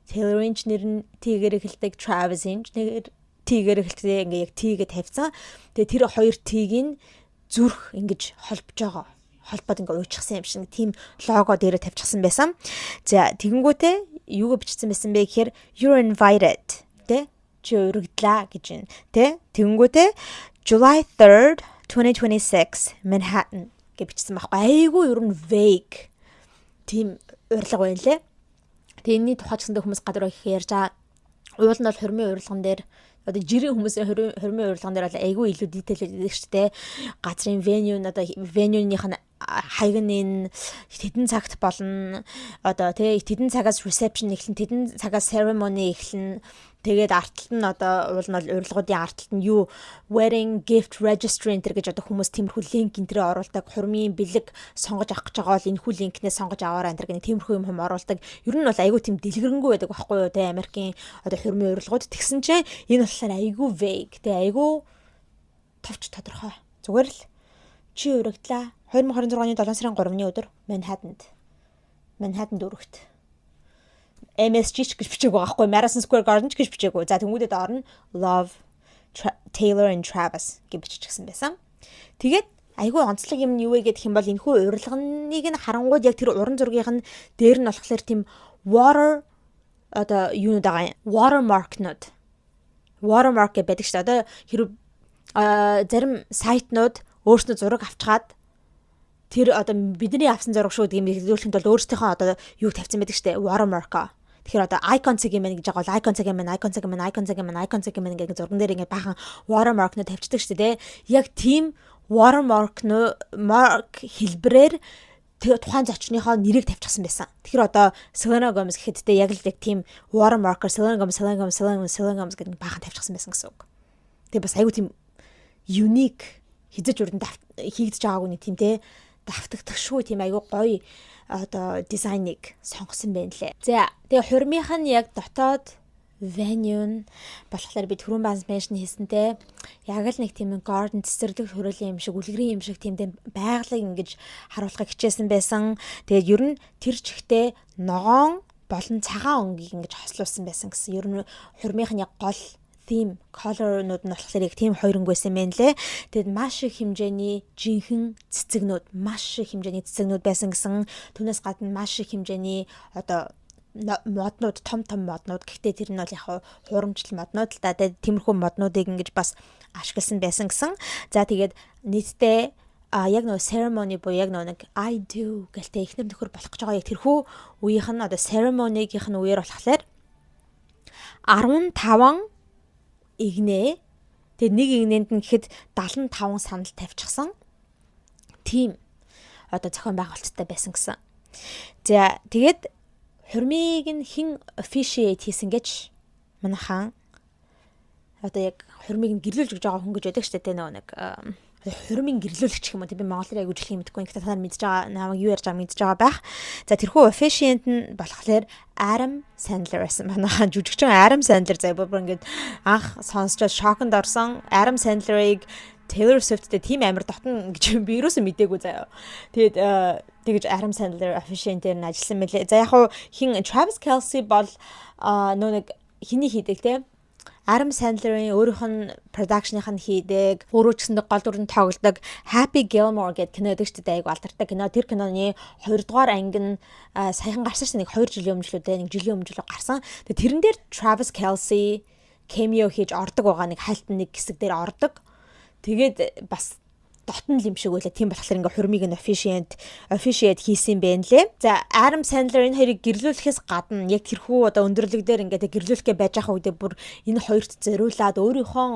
Taylor-ийн ч нэр нь T-гээр эхэлдэг, Travis-ийн ч нэр T-гээр эхэлдэг, ингээ яг T-гээ тавьсан. Тэгээ тэр хоёр T-г нь зүрх ингэж холбож байгаа, холбоод ингээ уйчсан юм шиг тийм лого дээрээ тавьчихсан байсан. За, тэгэнгүүтээ юуг бичсэн байсан бэ гэхээр "You're invited" тэ, чи уригдлаа гэж байна тэ. Тэгэнгүүтээ "July 3rd 2026 Manhattan" гэж бичсэн байхгүй. Айгүй ер нь vague тийм урилга байна лээ. Тэгээ энэний тухай ч гэсэндээ хүмүүс гадуур их ярьж байгаа. Уул нь бол хурмын урилган дээр, одоо жирийн хүмүүсийн хурмын урилган дээр бол айгүй илүү detail байдаг шүү дээ. Газрын venue нь, одоо venue-ных нь хаяг нь тэдэн цагт болно. Одоо тий тэдэн цагаас reception эхлэн, тэдэн цагаас ceremony эхлэн. Тэгээд артталт нь одоо уул нь бол урилгуудын артталт нь юу, wedding gift registry энэ гэж одоо хүмүүс тиймэрхүү link энэ тэрээ оруулдаг. Хурмын бэлэг сонгож авах гэж байгаа бол энэ хүү link нээс сонгож аваарай энэ гэх тиймэрхүү юм оруулдаг. Ер нь бол айгүй тийм дэлгэрэнгүй байдаг байхгүй юу те, Америкийн одоо хурмын урилгууд. Тэгсэн чинь энэ болохоор айгүй vague те, айгүй товч тодорхой. Зүгээр л чи уригдлаа, 2026 оны 7 сарын 3-ны өдөр Манхэттенд, Манхэттен дүүрэгт. MSG ч гэж бичээгүй байгаа хгүй, Madison Square Garden ч гэж бичээгүй. За, тэнгүүдээ доор нь "Love, Taylor and Travis" гэж биччихсэн байсан. Тэгээд айгүй онцлог юм нь юу вэ гэх юм бол энэхүү урилганыг нь харангууд яг тэр уран зургийнх нь дээр нь болохоор тийм water одоо юунууд байгаа юм, watermark-нууд, watermark гэж байдаг шүү дээ. Одоо хэрэг зарим сайтнууд өөрснөө зураг авчгаад тэр одоо бидний авсан зураг шүү гэдэг юм хэлүүлэхэд бол өөрсдийнхөө одоо юуг тавьсан байдаг шүү дээ, watermark. Тэгэхээр одоо icon цэг юм гэж байгаа бол icon цэг юм, icon цэг юм, icon цэг юм, icon цэг юм гэдэг зурган дээр ингээд баахан watermark-нууд тавьчихдаг шүү дээ. Яг тийм watermark mark хэлбэрээр тухайн зочныхоо нэрийг тавьчихсан байсан. Тэгэхээр одоо Selena Gomez гэхэд те яг л яг тийм watermark-аар Selena Gomez, Selena Gomez, Selena Gomez, Selena Gomez гэдэг баахан тавьчихсан байсан гэсэн үг. Тэгээ бас айгүй тийм unique, хизэж урд хийгдэж байгаагүй нэг тийм те давтагдахшгүй тийм айгүй гоё одоо дизайныг сонгосон байна лээ. За, тэгээ хурмынх нь яг дотоод venue нь болохоор би түрүүн бас mention хийсэнтэй яг л нэг тийм garden, цэцэрлэг хүрээлийн юм шиг, үлгэрийн юм шиг тийм тийм байгалыг ингэж харуулахыг хичээсэн байсан. Тэгээд ер нь тэр чигтээ ногоон болон цагаан өнгийг ингэж хослуулсан байсан гэсэн. Ер нь хурмынх нь яг гол theme color-нууд нь болохоор яг тийм хоёр өнгө байсан юм лээ. Тэгэд маш их хэмжээний жинхэнэ цэцэгнүүд, маш их хэмжээний цэцэгнүүд байсан гэсэн. Түүнээс гадна маш их хэмжээний одоо моднууд, том том моднууд, гэхдээ тэр нь бол яг хуурамчлал моднууд л да. Тэгээд тиймэрхүү моднуудыг ингэж бас ашигласан байсан гэсэн. За, тэгээд нийтдээ яг нөгөө ceremony буюу яг нөгөө нэг "I do" гэлтэй эхнэр нөхөр болох гэж байгаа яг тэрхүү үеийнх нь одоо ceremony-гийнх нь үеэр болохоор 15 эгнээ, тэгээ нэг эгнээнд нь гэхэд 75 санал тавьчихсан. Тийм одоо зохион байгуулалттай байсан гэсэн. За, тэгээд хурмыг нь хэн officiate хийсэн гэж, манайхан одоо яг хурмыг нь гэрлүүлж өгч байгаа хүн гэж байдаг шүү дээ, нөгөө нэг хурмын гэрлүүлэгч юм уу, би монголоор аягүй жилх юм мэдэхгүй. Гэхдээ та нар мэдж байгаа, намайг юу ярьж байгааг мэдж байгаа байх. За, тэрхүү officiant нь болохоор Adam Sandler байсан. Манайхан жүжигчин Adam Sandler заяа, бүр ингээд анх сонсчоод шоконд орсон. Adam Sandler-ыг Taylor Swift-тэй тийм амар дотно гэж би юусэн мдээгүй заяа. Тэгээд тэгэж Adam Sandler officiant-ээр нь ажилласан мэлээ. За, яг хуу хин Travis Kelce бол нөө нэг хиний хийдэг те, Adam Sandler-ийн өөрийнх нь production-ых нь хийдэг, өөрөө ч гэсэн гол дүрэнд тоглодог Happy Gilmore гэдэг кино байдаг шүү дээ, айгу алдартай кино. Тэр киноны 2 дугаар анги нь саяхан гарсан шүү дээ, нэг 2 жилийн өмнө л үү, нэг жилийн өмнө л гарсан. Тэгээ тэрэн дээр Travis Kelce cameo хийж ордог байгаа, нэг хайлтан нэг хэсэг дээр ордог. Тэгээд бас дотн л юм шиг байлаа. Тийм болохоор ингээ хурмыг нь officiate хийсэн юм байна лээ. За, Adam Sandler энэ хоёрыг гэрлүүлэхээс гадна яг тэрхүү одоо өндөрлөг дээр ингээ гэрлүүлэхээ байж байгаа үедээ бүр энэ хоёрт зориулаад өөрийнхөө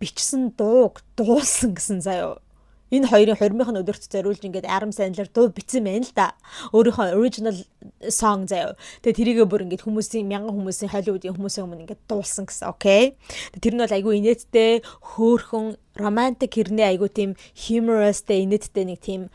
бичсэн дууг дуулсан гэсэн заяо. Энэ хоёрын хурмынх нь өдөрт зориулж ингээд Adam Sandler дуу бичсэн байна л да. Өөрийнхөө original song заяо. Тэгээ тэрийгээ бүр ингээд хүмүүсийн, мянган хүмүүсийн, Hollywood-ийн хүмүүсийн өмнө ингээд дуулсан гэсэн. Okay. Тэр нь бол айгүй инээдтэй, хөөхөн, романтик хэрнээ айгүй тийм humorous тэй, инээдтэй нэг тийм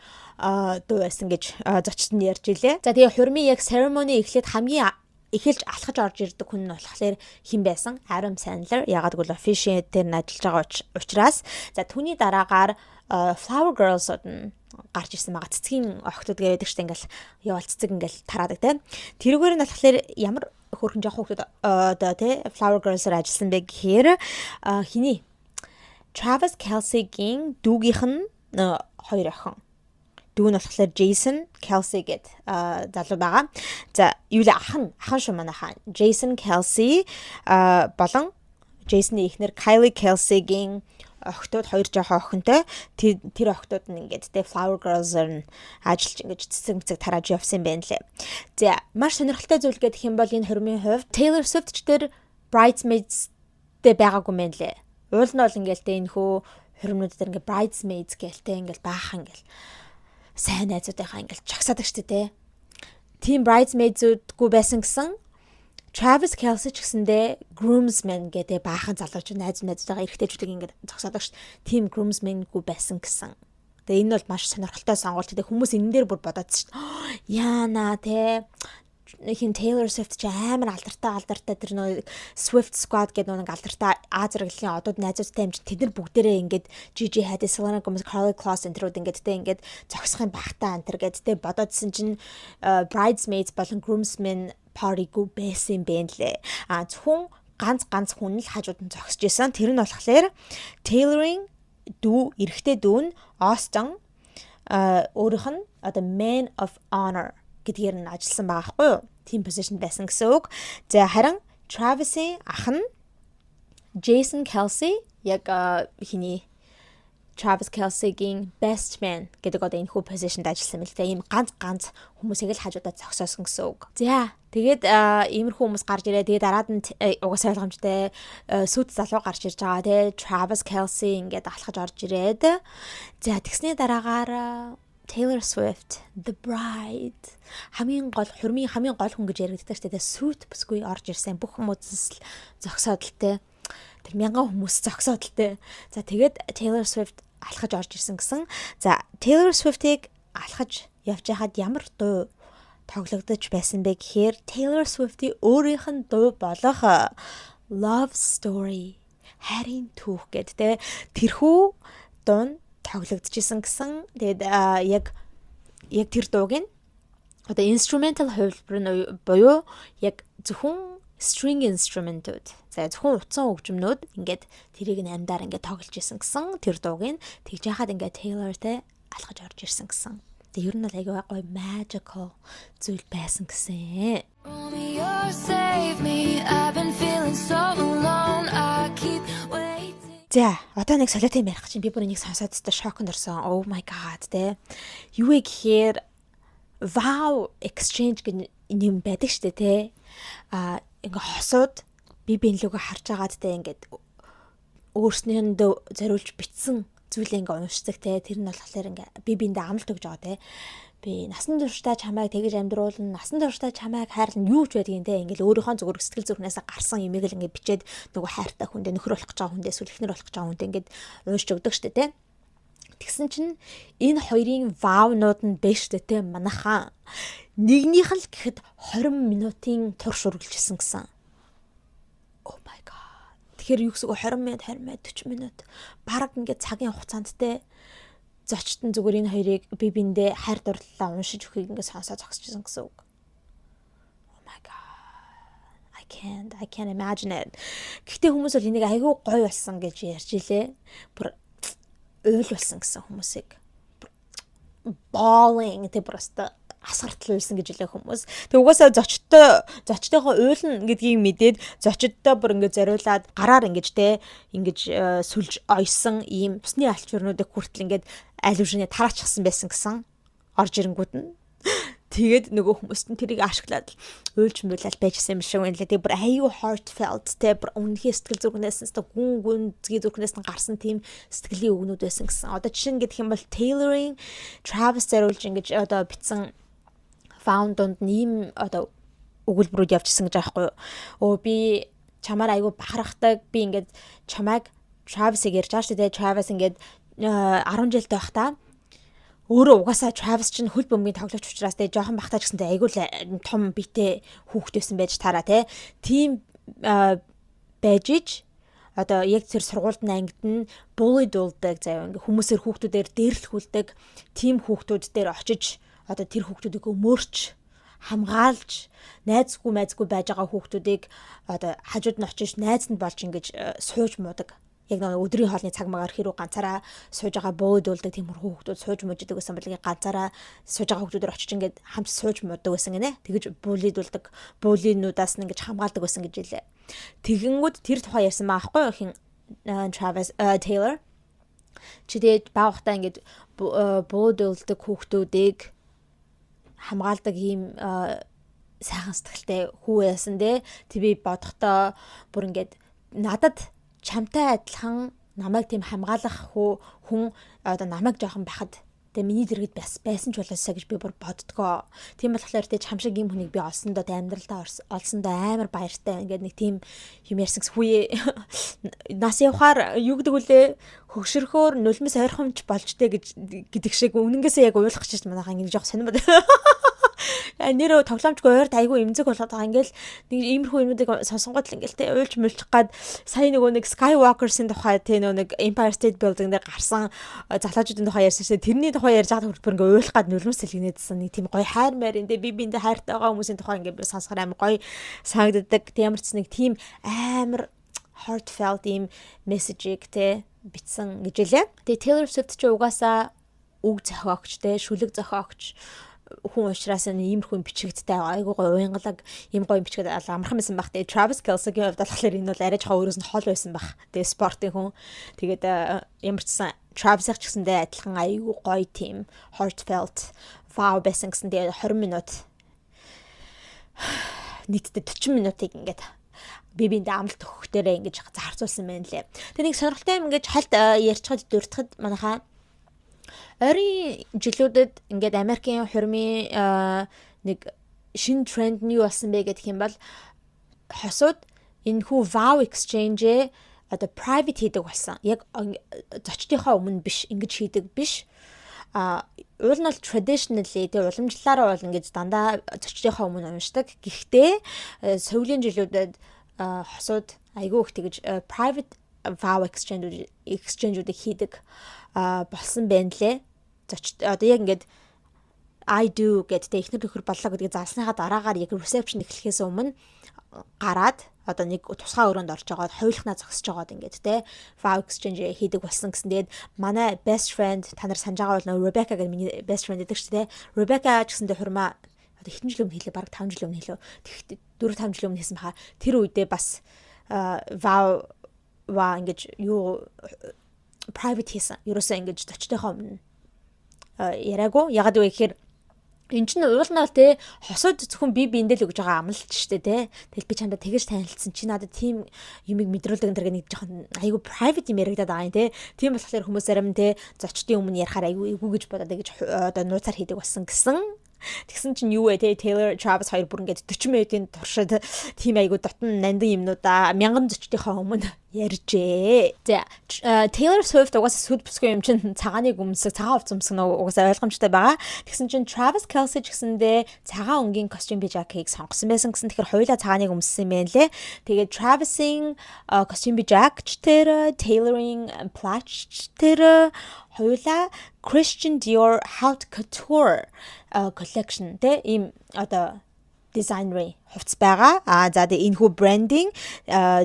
дуу байсан гэж зочид нь ярьж илээ. За, тэгээ хурмын яг ceremony эхлээд хамгийн эхэлж алхаж орж ирдэг хүн нь болохоор хэн байсан? Adam Sandler. Ягаад гэвэл officiant-ээр нь ажиллаж байгаа учраас. За, түүний дараагаар Flower Girls-ууд нь гарч ирсэн байгаа. Цэцгийн охтууд гэдэг чинь ингээл яваал цэцэг ингээл тараадаг те. Тэрүүгээр нь болохоор ямар хөөрхөн жоох хүүхдүүд одоо те Flower Girls-аар ажилласан бэ гэхээр хиний Travis Kelce-гийн дүүгийнх нь хоёр охин. Дүү нь болохоор Jason Kelce гэд залуу байгаа. За, юу л ах нь шүү манайхаа. Jason Kelce болон Jason-ы эхнэр Kylie Kelce-гийн охтууд, хоёр жоохон охинтой. Тэр охтууд нь ингээд те Flower Girls-аар нь ажиллаж ингэж цэцэг мэцэг тарааж явсан юм байна лээ. За, маш сонирхолтой зүйл гэх юм бол энэ хурмын хувьд Taylor Swift ч тэр bridesmaids-тэй байгаагүй юм байна лээ. Уул нь бол ингээл те энэ хөө хурмнууд дээр ингээ bridesmaids гэлтэй ингээл баахан ингээл сайн найзуудынхаа ингээл чагсаадаг штэ те. Тийм bridesmaids-үүдгүй байсан гэсэн. Travis Kelce ч гэсэндээ groomsmen гэдэг баахан залуучууд найз найзтайгаа эрэгтэйчүүдийг ингээд зогсоодог шүү дээ. Тийм groomsmen-гүй байсан гэсэн. Тэгээ энэ бол маш сонирхолтой сонголт. Тэгээ хүмүүс энэ дээр бүр бодоод шүү дээ. Яана те хин Taylor Swift чи амар алдартай тэр нөө Swift Squad гэдэг нэг алдартай А зэрэглэлийн одууд найзуудтай юм чи тэд нар бүгдээрээ ингээд Gigi Hadid, Selena Gomez, Karlie Kloss энэ тэрүүд ингээд те ингээд зогсох юм бахтаа энэ төр гэд те бодоодсэн чинь bridesmaids болон groomsmen party-гүй байсан юм байна лээ. А зөвхөн ганц ганц хүн л хажууд нь зогсож исэн. Тэр нь болохоор Taylor-ын дүү, эрэгтэй дүү нь Austin өөрийнх нь одоо man of honor гэдгээр нь ажилласан байгаа байхгүй юу? Team position байсан гэсэн үг. За, харин Travis-ийн ах нь Jason Kelce яг хиний Travis Kelce-гийн best man гэдэг одоо энэ хүү position-д ажилласан мэл тэ. Ийм ганц ганц хүмүүсийг л хажуудаа зогсоосон гэсэн үг. За, тэгээд иймэрхүү хүмүүс гарч ирээ. Тэгээд дараад нь угаасаа ойлгомжтой сүйт залуу гарч ирж байгаа те. Travis Kelce ингээд алхаж орж ирээд, за, тэгсний дараагаар Taylor Swift, The Bride, хамгийн гол хурмын хамгийн гол хүн гэж яригддаг шүү дээ. Сүйт бүсгүй орж ирсэн. Бүх хүмүүс л зогсоод л те. Тэр мянган хүмүүс зогсоод л те. За, тэгээд Taylor Swift алхаж орж ирсэн гэсэн. За, Taylor Swift-ийг алхаж явж байхад ямар дуу тоглогдож байсан бэ гэхээр Taylor Swift-ийн өөрийнх нь дуу болох Love Story, хайрын түүх гэдэг те, тэрхүү дуу нь тоглогдчихсэн гэсэн. Тэгээд яг тэр дууг нь одоо instrumental хувилбар нь буюу яг зөвхөн string instrument-ууд, за, зөвхөн утсан хөгжмнүүд ингээд тэрийг нь амьдаар ингээд тоглож исэн гэсэн. Тэр дууг нь тэгж яхад ингээд Taylor те алхаж орж ирсэн гэсэн. Тэгээ ер нь бол айгүй гоё magical зүйл байсан гэсэн. Romeo, save me. I've been feeling so alone. I keep waiting. За, одоо нэг солиотой юм ярих чинь би бүр энийг сонсоод өстой шоконд орсон. Oh my God, те. Юу вэ гэхээр vow exchange гэх юм байдаг штэ те. А ингээ хосууд би биен лүүгээ харж агаад те, ингээд өөрснийхэндээ зориулж бичсэн зүйлээ ингээ уншдаг те. Тэр нь болохоор ингээ би биендээ амлалт өгж байгаа те. Би насан туршдаа чамайг тэгэж амьдруулна, насан туршдаа чамайг хайрлана, юу ч байдгийг те. Ингээл өөрийнхөө зүгээр сэтгэл зүрхнээсээ гарсан юмыг л ингээ бичээд нөгөө хайртай хүндээ, нөхөр болох гэж байгаа хүндээ, эсвэл эхнэр болох гэж байгаа хүндээ ингээд уншиж өгдөг штэ те. Тэгсэн чинь энэ хоёрын vow-нууд нь биш штэ те, манайхаа. Нэгнийх нь л гэхэд 20 минутын турш үргэлжилсэн гэсэн. Oh my God. Тэгэхээр юу гэсэн үг, 20 минут, 20 минут, 40 минут бараг ингээд цагийн хугацаанд те, зочд нь зүгээр энэ хоёрыг би биендээ хайр дурлалаа уншиж өгөхийг ингээд сонсоо зогсчихсон гэсэн үг. Oh my God. I can't imagine it. Гэхдээ хүмүүс бол энийг айгүй гоё болсон гэж ярьж илээ. Бүр уйл болсон гэсэн хүмүүсийг. Bawling тэ, просто асгартал уйлсан гэж хэлээ хүмүүс. Тэг угаасаа зочдтой, зочдынхоо уйлна гэдгийг мэдээд зочдтой бүр ингэ зориулаад гараар ингэж те ингэж сүлж ойсон ийм усны альчуурнуудыг хүртэл ингээд аль үшнээ тараачихсан байсан гэсэн орж ирэнгүүт нь. Тэгээд нөгөө хүмүүст нь тэрийг ашиглаад уйлж муулаад байжсэн юм шиг байна лээ. Тэгээ бүр аюу heartfelt те, бүр үнэхээр сэтгэл зүрхнээс нь гүн гүн згийн зүрхнээс нь гарсан тийм сэтгэлийн үгнүүд байсан гэсэн. Одоо жишээ нь гэх юм бол Taylor-ийн Travis зориулж ингэж одоо бичсэн vow дунд нь ийм одоо өгүүлбэрүүд явжсэн гэж аахгүй юу. Өө, би чамаар айгүй бахархдаг. Би ингээд чамайг, Travis-ыг ярьж байгаа шүү дээ. Travis ингээд 10 жилдээ байхдаа өөрөө угаасаа Travis чинь хөл бөмбөгийн тоглогч учраас те, жоохон бахтаа ч гэсэнтэй айгүй л том биетэй хүүхэд байсан байж таараа те. Тийм байж ич одоо яг тэр сургуульд нь ангид нь bully-дуулдаг заяа, ингээ хүмүүсээр хүүхдүүдээр дээрлэхүүлдэг тийм хүүхдүүд дээр очиж одоо тэр хүүхдүүдийг өмөрч хамгаалж, найзгүй майзгүй байж байгаа хүүхдүүдийг одоо хажууд нь очиж найз нь болж ингэж сууж муудаг, яг нэг өдрийн хоолны цаг магаар хэрүү ганцаараа сууж байгаа буудуулдаг тийм хүүхдүүд сууж мужидаг гэсэн бол ингээ ганцаараа сууж байгаа хүүхдүүдээр очиж ингээд хамт сууж муудаг байсан гинэ. Тэгэж bully-дуулдаг. Bully-нуудаас нь ингэж хамгаалдаг байсан гэж хэлээ. Тэгэнгүүт тэр тухай ярьсан байхгүй юу хин Travis, Taylor чи тэгээд баг ухтаа ингээд буудуулдаг хүүхдүүдийг хамгаалдаг ийм сайхан сэтгэлтэй хүү байсан те. Тэг би бодохдоо бүр ингээд надад чамтай адилхан намайг тийм хамгаалах хүн одоо намайг жоохон байхад тэгээ миний дэргэд бас байсан ч болоосаа гэж би бүр боддгоо. Тийм болохоор тэ чам шиг юм хүнийг би олсондоо тэ амьдралдаа олсондоо амар баяртай, ингээд нэг тийм юм ярьсан гэсэн хүүе. Нас явахаар юу гэдэг үлээ, хөгшөрхөөр нулимс ойрхомч болж тэ гэж гэдэг шиг үнэнгээсээ яг уйлах гэж манайхаа ингэж жоох сонирмод. Нэрөө тоглоомчгүй ойрт айгүй эмзэг болоод байгаа. Ингээл нэг иймэрхүү юмнуудыг сонсонгууд л ингээл те уйлж мулчих гад сая нөгөө нэг Skywalkers-ын тухай, те, нөгөө нэг Empire State Building дээр гарсан залуучуудын тухай ярьсан шээ. Тэрний тухай ярьж байгаад хүртэл ингээ уйлах гад нулимс сэлгэнэдсэн. Нэг тийм гоё хайр майр энэ би биэндээ хайртай байгаа хүмүүсийн тухай ингээ сонсохоор амар гоё санагддаг. Тэг ямар ч нэг тийм амар heartfelt ийм мессежийг те бичсэн гэж хэлээ. Тэгээ Taylor Swift ч угаасаа үг зохиогч те, шүлэг зохиогч хүн учраас энэ иймэрхүү бичигдтэй айгуу гоё уянгалаг ийм гоё бичгээд амархан байсан баг. Тэгээ Travis Kelce-гийн хувьд болохоор энэ бол арай жоохон өөрөөс нь хол байсан баг. Тэгээ спортын хүн. Тэгээд ямар ч сан Travis-ийг ч гэсэндээ адилхан айгуу гоё тийм heartfelt vow байсан гэсэн. Тэгээ 20 минут, нийтдээ 40 минутыг ингээд би биэндээ амлалт өгөх дээрээ ингэж зарцуулсан байна лээ. Тэгээ нэг сонирхолтой юм ингэж хальт ярьчихад дурдахад, манайхаа ойрын жилүүдэд ингээд Америкийн хурмын нэг шинэ тренд нь юу болсон бэ гэх юм бол хосууд энэхүү vow exchange-ээ одоо private хийдэг болсон. Яг зочдынхоо өмнө биш, ингэж хийдэг биш. А уул нь бол traditionally тэгээ уламжлалаараа бол ингэж дандаа зочдынхоо өмнө уншдаг. Гэхдээ сүүлийн жилүүдэд хосууд айгүй их тэгэж private vow exchange-уудыг хийдэг болсон байна лээ. Зочд одоо яг ингээд "I do" гэдтэй эхнэр нөхөр боллоо гэдгийг залсныхаа дараагаар яг reception эхлэхээс өмнө гараад одоо нэг тусгай өрөөнд орж байгаад хоёулахнаа зогсож байгаад ингээд те vow exchange хийдэг болсон гэсэн. Тэгээд манай best friend, та нар санаж байгаа бол нөө Rebecca гэдэг миний best friend гэдэг чинь те. Rebecca ч гэсэндээ хурмаа одоо хэдэн жилийн өмнө хэлээ, бараг 5 жилийн өмнө хэлээ. Тэгэхдээ 4 5 жилийн өмнө хийсэн баха. Тэр үедээ бас vow ва ингэж юу private хийсэн. Ерөөсөө ингэж зочдынхоо өмнө яриаггүй. Ягаад вэ гэхээр эн чинь уулнаа те хосууд зөвхөн би биэндээ л өгж байгаа амлалт шүү дээ те. Тэгэл би чамдаа тэгэж танилцсан, чи надад тийм юмыг мэдрүүлдэг энэ нэг жоохон айгүй private юм яригадаад байгаа юм те. Тийм болохоор хүмүүс зарим те зочдын өмнө ярихаар айгүй эвгүй гэж бодоод ингэж одоо нууцаар хийдэг болсон гэсэн. Тэгсэн чинь юу вэ те, Taylor Travis хоёр бүр ингээд 40 минутын туршид тийм айгу дотн нандин юмнуудаа мянган зочдынхоо өмнө ярьжээ. За, Taylor Swift угаасаа сүд бүсгүй юм чинь цагааныг өмсөх, цагаан хувцас өмсөх нь угаасаа ойлгомжтой байгаа. Тэгсэн чинь Travis Kelce ч гэсэндээ цагаан өнгийн костюм пижакийг сонгосон байсан гэсэн. Тэгэхээр хоёулаа цагааныг өмссөн юм байна лээ. Тэгээд Travis-ийн костюм пижак ч тэр, Taylor-ийн плащ ч тэр хоёулаа Christian Dior Haute Couture collection те ийм одоо дизайнерын хувцас байгаа. А за, тэгээ энэхүү брендинг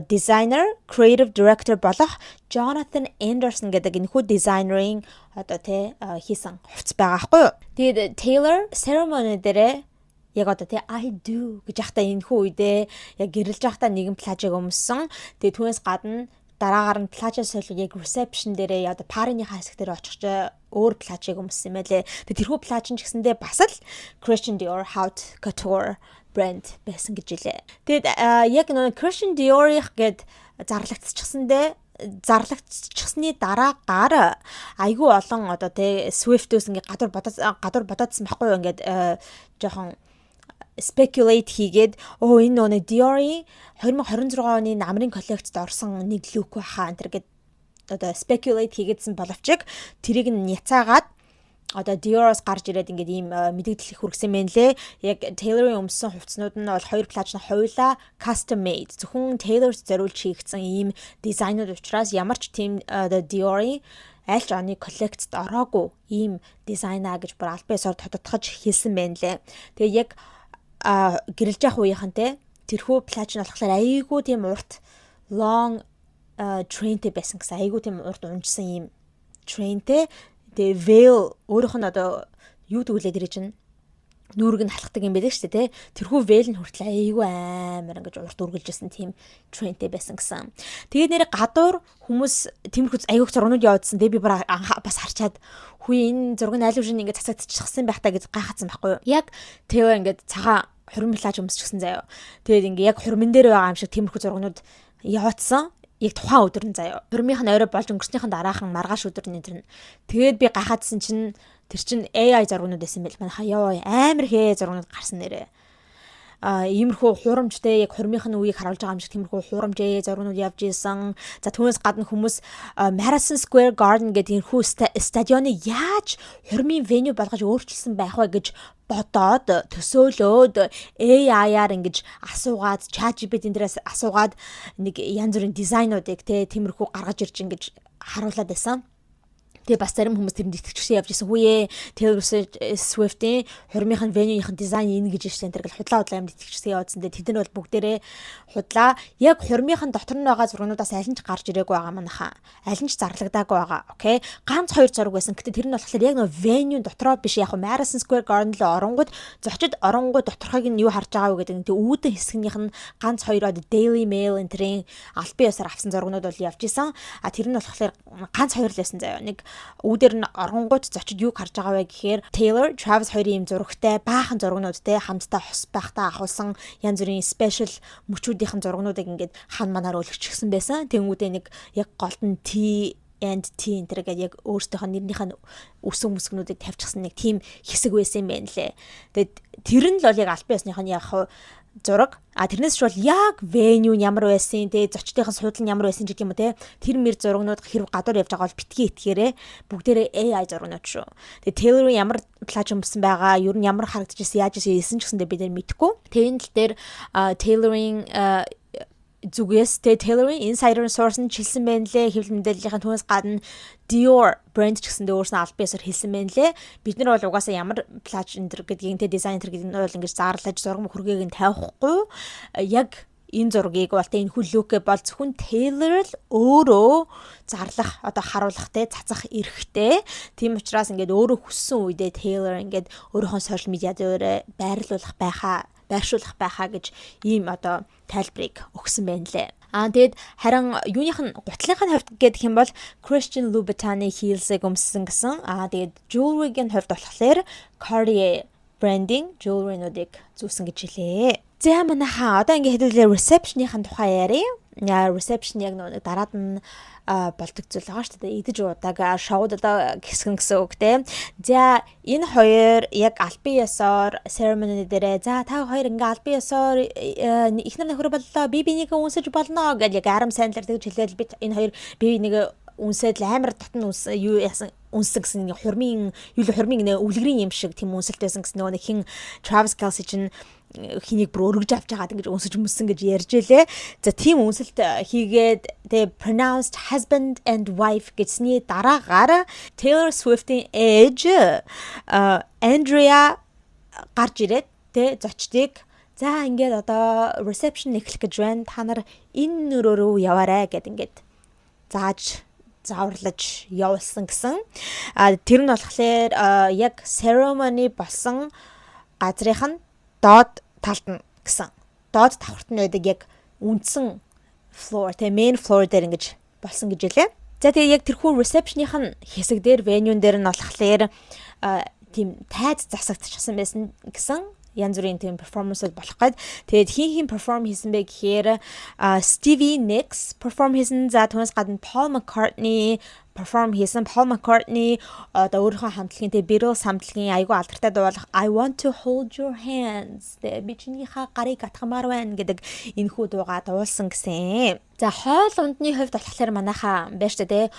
дизайнер, creative director болох Jonathan Anderson гэдэг энэхүү дизайнерын одоо те хийсэн хувцас байгаа байхгүй юу. Тэгээд Taylor ceremony дээрээ яг одоо тий "I do" гэж яхта энэхүү үедээ яг гэрэлж байхдаа нэгэн плажиг өмссөн. Тэгээ түүнээс гадна дараагаар нь плажаа солиод яг reception дээрээ одоо party ныхаа хэсэг дээр очих өөр плажиг өмссөн юм байлээ. Тэгээ тэрхүү плаж нь ч гэсэндээ бас л Christian Dior Haute Couture брэнд байсан гэж хэлээ. Тэгээд яг нэг Christian Dior-ийнх гээд зарлагдчихсны дараагаар айгүй олон одоо тий Swift-өөс ингээ гадуур бодоодсан байхгүй юу, ингээд жоохон speculate хийгээд, оо, энэ нөгөө Dior-ийн 2026 оны намрын коллекцид орсон нэг look байхаа энэ тэр гэд одоо speculate хийгээдсэн боловч тэрийг нь няцаагаад одоо Dior-оос гарч ирээд ингээд ийм мэдээлэл их хүргэсэн мэн лээ. Яг Taylor-ын өмссөн хувцснууд нь бол хоёр плаж нь хоёулаа custom made. Зөвхөн Taylor-т зориулж хийгдсэн ийм дизайнууд учраас ямар ч тийм одоо Dior-ын аль ч оны коллекцид ороогүй ийм дизайнаа гэж бүр албан ёсоор тодотгож хэлсэн байна лээ. Тэгээ яг гэрэлж явах үеийнхэнтэй тэрхүү плаж нь болохоор айгүй тийм урт long train тэй байсан гэсэн, айгүй тийм урт унжсан ийм train тэй. Тэгээ veil өөрийнх нь одоо юу гэвэл тэр чинь нүүрэг нь халахдаг юм байдаг шүү дээ, тэ. Тэрхүү veil нь хүртэл айгүй амар ингэж урт үргэлжсэн тийм трендтэй байсан гэсэн. Тэгээд нэр гадуур хүмүүс тиймэрхүү айгүйх зургнууд явуулсан. Тэгээ би бас харчаад хүй, энэ зураг нь аль үшин ингэж цацагдчихсан байх та гэж гайхацсан байхгүй юу. Яг тэгээ ингээд цагаан хурим плаж өмсчихсэн заяо. Тэгээд ингээ яг хурмын дээр байгаа юм шиг тиймэрхүү зургнууд явуулсан яг тухайн өдөр нь заяа. Хурмынх нь орой болж өнгөрснийхэн дараахан маргааш өдөр нь тэр нь. Тэгээд би гайхаадсан чинь тэр чинь AI зургнууд байсан байл. Манайха ёо амар их AI зургнууд гарсан нэрээ. Иймэрхүү хуурамчтай, яг хурмынх нь үеийг харуулж байгаа юм шиг тиймэрхүү хуурамч зургнууд явж исэн. За, түүнээс гадна хүмүүс Madison Square Garden гэдэг энэхүү стадионыг яаж хурмын venue болгож өөрчилсөн байх вэ гэж бодоод, төсөөлөөд, AI-аар ингэж асуугаад, ChatGPT дээрээс асуугаад нэг янз бүрийн дизайнуудыг те тиймэрхүү гаргаж ирж ингэж харуулад байсан. Тэгээ бас зарим хүмүүс тэрэнд итгэжсэн явж исэн. Хүүе, Taylor Swift-ийн хурмынх нь venue-ийн дизайн энэ гэж штэ энэ гэл худлаа худлаа юмд итгэжсэн явуулсан. Тэгээ тэд нар бол бүгдээрээ худлаа. Яг хурмынх нь дотор нь байгаа зургнуудаас аль нь ч гарч ирээгүй байгаа манайхаа. Аль нь ч зарлагдаагүй байгаа. Okay. Ганц хоёр зураг байсан. Гэтэ тэр нь болохоор яг нөгөө venue дотроо биш, яг Madison Square Garden л оронгууд зочид оронгууд доторхыг нь юу харж байгаа вэ гэдэг нь тэг үүдэн хэсгнийх нь ганц хоёр одоо Daily Mail энэ албан ёсоор авсан зургнууд бол явж исэн. А тэр нь болохоор ганц хоёр л байсан заяа. Нэг үүдэр нь оронгууд зочид юг харж байгаа вэ гэхээр Taylor, Travis хоёрын юм зурагтай, баахан зургнуудтай хамтдаа хос байхдаа авахулсан янз бүрийн special мөчүүдийнхэн зургнуудыг ингээд хан манаар өлгөчгсөн байсан. Тэнгүүдээ нэг яг голд нь T and T энэ тэр гэдэг яг өөрсдийнх нь нэрнийх нь үсэн үсгнүүдийг тавьчихсан нэг тийм хэсэг байсан юм байна лээ. Тэгээд тэр нь л бол яг албан ёсных нь яг зураг. А тэрнээс ч бол яг venue нь ямар байсан, те, зочдын суудал нь ямар байсан ч гэдэг юм уу, те. Тэр мэр зурагнууд хэрэг гадуур явж байгаа бол битгий итгээрээ, бүгдээрээ AI зурагнууд шүү. Тэгээ Taylor-ын ямар плаж өмсөн байгаа, ер нь ямар харагдаж ирсэн, яаж ирсэн ч гэсэндээ бид нар мэдэхгүй. Тэгээ энэ тал дээр Taylor-ын зүгээс те Taylor-ын insider source нь чилсэн байна лээ. Хэвлэл мэдээллийн түүнээс гадна Dior брэнд ч гэсэндээ өөрснөө албан ёсоор хэлсэн байна лээ. Бид нар бол угаасаа ямар плаж энэ гэдгийг те дизайнер гэдгийг нь бол ингэж зарлаж зураг хөргээг нь тавихгүй. Яг энэ зургийг бол тэ энэ хүү look ээ бол зөвхөн Taylor л өөрөө зарлах, одоо харуулах, те, цацах эрхтэй. Тийм учраас ингээд өөрөө хүссэн үедээ Taylor ингээд өөрийнхөө social media дээр байрлуулах байхаа, байршуулах байхаа гэж ийм одоо тайлбарыг өгсөн байна лээ. Аа, тэгээд харин юуных нь, гутлынх нь хувьд гэх юм бол Christian Louboutin-ы heels-ыг өмссөн гэсэн. Аа, тэгээд jewelry-гийн хувьд болохоор Cartier брендинг jewelry-нуудыг зүүсэн гэж хэлээ. За, манайхаа одоо ингээ хэдүүлээ reception-ийн тухай ярья. Яа, reception яг нэг дараад нь болдог зүйл байгаа шүү дээ. Идэж уудаг, шоуд одоо гисгэн гэсэн үг те. За, энэ хоёр яг албан ёсоор ceremony дээрээ за та хоёр ингээ албан ёсоор эхнэр нөхөр боллоо, би бинийг үнсэж болно гэж яг Adam Sandler тэгж хэлээд, би энэ хоёр би бинийг үнсээд л амар дотн үнс юу яасан, үнсэн гэсэн, нэг хурмын юу л хурмын нэ өвлгөрийн юм шиг тийм үнсэлт байсан гэсэн. Нөгөө нэг хин Travis Kelce чинь хэнийг бүр өргөж авч байгаад ингэж үнсэж мөссөн гэж ярьж байлээ. За, тийм үнсэлт хийгээд тэгээ pronounced husband and wife гэсний дараагаар Taylor Swift-ийн ээж Andrea гарч ирээд тэ зочдыг за ингээд одоо reception эхлэх гэж байна. Та нар энэ өрөө рүү яваарай гэд ингээд зааж зааварлаж явуулсан гэсэн. А тэр нь болохоор яг ceremony болсон газрынх нь доод талд нь гэсэн. Доод давхарт нь байдаг яг үндсэн floor тэ main floor дээр ингэж болсон гэж хэлээ. За, тэгээ яг тэрхүү reception-ийн хэсэг дээр, venue дээр нь болохоор тийм тайз засагдчихсан байсан гэсэн, янз бүрийн тийм performance ууд болох гээд. Тэгээд хин хин perform хийсэн бэ гэхээр Stevie Nicks perform хийсэн. За, түүнээс гадна Paul McCartney perform хийсэн. Paul McCartney одоо өөрийнхөө хамтлагийн тэ Beatles хамтлагийн айгүй алдартай дуу болох "I Want to Hold Your Hands", тэ би чинийхээ гарыг гатгамаар байна гэдэг энэхүү дуугаа дуулсан гэсэн. За, хоол ундны хувьд болохоор манайхаа байна штэ тэ.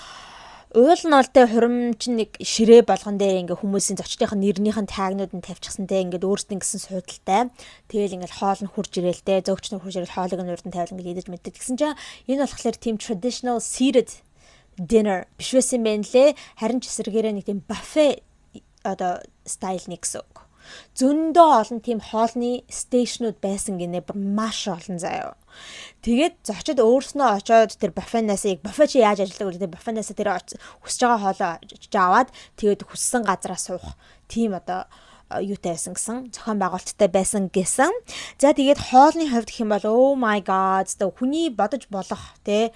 Уул нь бол тэ хурим чинь нэг ширээ болгон дээр ингээ хүмүүсийн зочдын нэрнийх нь tag нууд нь тавьчихсан те, ингээд өөрсдийн гэсэн суудалтай. Тэгэл ингээд хоол нь хурж ирээл те, зөөгч нь хурж ирээл хоолыг нь урд нь тавиал ингээд идэж мэддэг. Тэгсэн чинь энэ болохоор тийм traditional seated dinner биш байсан юм байна лээ. Харин ч эсрэгээрээ нэг тийм buffet одоо style нэг гэсэн үг. Зөндөө олон тийм хоолны station ууд байсан гинэ, бүр маш олон заяа. Тэгээд зочид өөрснөө очиод тэр буфенаас, яг буфе чи яаж ажилладаг вэ? Буфенаас тэр хүсэж байгаа хоолоо аваад тэгээд хүссэн газараа суух тийм одоо юутай байсан гэсэн, зохион байгуулалттай байсан гэсэн. За, тэгээд хоолны хувьд гэх юм бол oh my god, хүний бодож болох те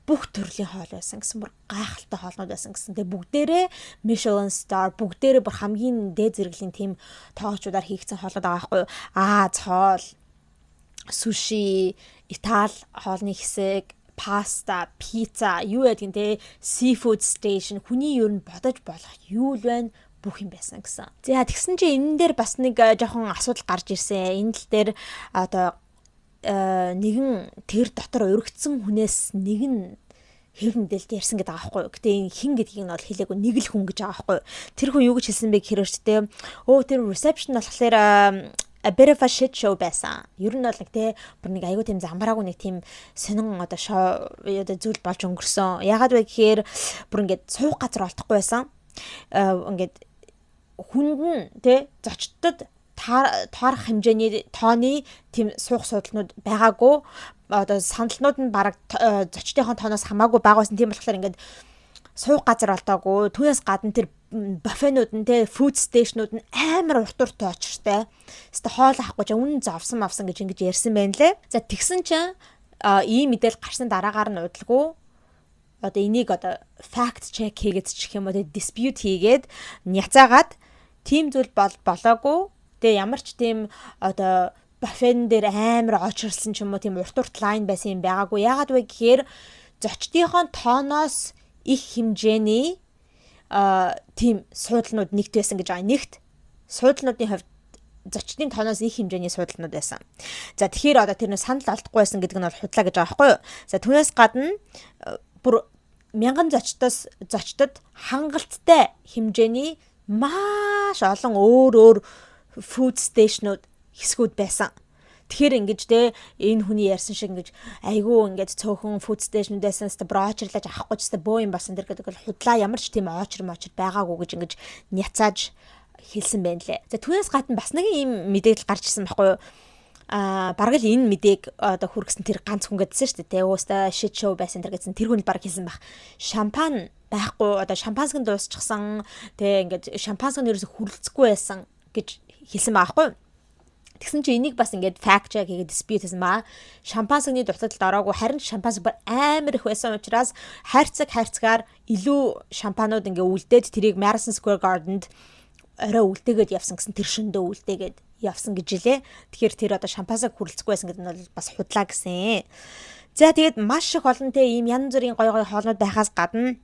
бүх төрлийн хоол байсан гэсэн, бүр гайхалтай хоолнууд байсан гэсэн. Тэгээ бүгдээрээ Michelin star, бүгдээрээ бүр хамгийн дээд зэрэглэлийн тийм тоочуудаар хийгдсэн хоолнууд байгаа байхгүй юу? Аа, цоол, суши, Итали хоолны хэсэг, паста, пицца, юу байдгийг те, seafood station, хүний ер нь бодож болох юу л байна, Бүх юм байсан гэсэн. За, тэгсэн чинь энэ дээр бас нэг жоохон асуудал гарч ирсэн. Энэ тал дээр одоо нэгэн тэр дотор уригдсан хүнээс нэг нь хэвлэл мэдээлэлд ярьсан гэдэг байгаа байхгүй юу. Гэтэ энэ хэн гэдгийг нь бол хэлээгүй, нэг л хүн гэж байгаа байхгүй юу. Тэр хүн юу гэж хэлсэн бэ гэхээр ч те өө тэр reception болохоор a bit of a shit show байсан. Ер нь бол нэг те бүр нэг айгүй тийм замбараагүй нэг тийм сонин одоо шоу, одоо зүйл болж өнгөрсөн. Яагаад вэ гэхээр бүр ингээд суух газар олдохгүй байсан. Ингээд хүнд нь те зочдод таарах хэмжээний тооны тийм суух суудлууд байгаагүй, одоо сандалнууд нь бараг зочдынхоо тооноос хамаагүй бага байсан. Тийм болохоор ингээд суух газар олдоогүй. Түүнээс гадна тэр буфенууд нь те food station-ууд нь амар урт урт очиртай. Хэвээ хоол авахгүй ч үнэн зовсон мавсан гэж ингэж ярьсан байна лээ. За, тэгсэн чинь ийм мэдээлэл гарсан дараагаар нь удалгүй одоо энийг одоо fact check хийгээд ч гэх юм уу те dispute хийгээд няцаагаад тийм зүйл бол болоогүй. Тэгээ ямар ч тийм одоо буфен дээр амар очирлсон ч юм уу, тийм урт урт line байсан юм байгаагүй. Яагаад вэ гэхээр зочдынхоо тооноос их хэмжээний тийм суудлнууд нэгт байсан гэж байгаа. Нэгт суудлнуудын хувьд зочдын тооноос их хэмжээний суудлнууд байсан. За, тэгэхээр одоо тэр нэг сандал олдохгүй байсан гэдэг нь бол худлаа гэж байгаа байхгүй юу? За, түүнээс гадна бүр 1000 зочдоос зочдод хангалттай хэмжээний маш олон өөр өөр food station-ууд, хэсгүүд байсан. Тэгэхээр ингэж те энэ хүний ярьсан шиг ингэж айгүй ингэж цөөхөн food station байсан хэвээ брочерлаж авахгүй ч хэвээ бөө юм басан дэр гэдэг бол худлаа, ямар ч тийм очир мочир байгаагүй гэж ингэж няцааж хэлсэн байна лээ. За, түүнээс гадна бас нэг ийм мэдээлэл гарч ирсэн байхгүй юу? А бараг л энэ мэдээг одоо хүргэсэн тэр ганц хүн гэдсэн шүү дээ. Уустай shit show байсан тэр гэсэн тэр хүн л бараг хэлсэн байх. Шампан байхгүй, одоо шампанскан дуусчихсан, тэ ингээд шампанскан ерөөсө хүрэлцэхгүй байсан гэж хэлсэн байгаа байхгүй юу? Тэгсэн чинь энийг бас ингээд fact check хийгээд dispute хийсэн ба. Шампанскны дутагдалд ороогүй, харин шампанск бүр амар их байсан учраас хайрцаг хайрцгаар илүү шампанууд ингээ үлдээд тэрийг Madison Square Garden-д орой үлдээгээд явсан гэсэн, тэр шөндөө үлдээгээд явсан гэж илээ. Тэгэхээр тэр одоо шампансаг хүрэлцэхгүй байсан гэдэг нь бол бас худлаа гэсэн. За, тэгээд маш их олон те ийм янз бүрийн гой гой хоолнууд байхаас гадна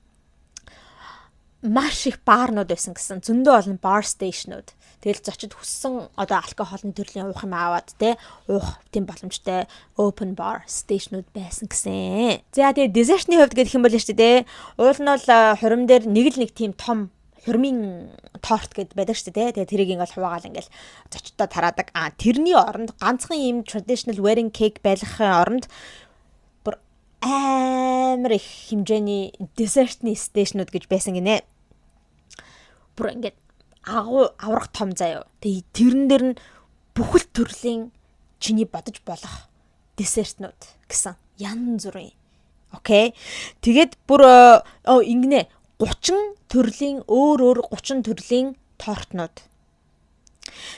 маш их баарнууд байсан гэсэн. Зөндөө олон bar station-ууд. Тэгэл зочид хүссэн одоо алкоголын төрлийн уух юм аваад те уух тийм боломжтой open bar station-ууд байсан гэсэн. За, тэгээ dessert-ний хувьд гэх юм бол шүү дээ. Уул нь бол хурим дээр нэг л нэг тийм том хурмын торт гэд байдаг шүү дээ. Тэгээ тэрийг ингээл хуваагаал ингээл зочдтой тараадаг. А тэрний оронд ганцхан ийм traditional wedding cake байлгахын оронд бүр амар их хэмжээний dessert-ний station-ууд гэж байсан гинэ. Бүр ингээд агуу аврах том заяо. Тэгээ тэрэн дээр нь бүхэл төрлийн чиний бодож болох десертнүүд гэсэн. Янз бүрийн. Okay. Тэгээд бүр ингэнэ 30 төрлийн, өөр өөр 30 төрлийн тортнууд.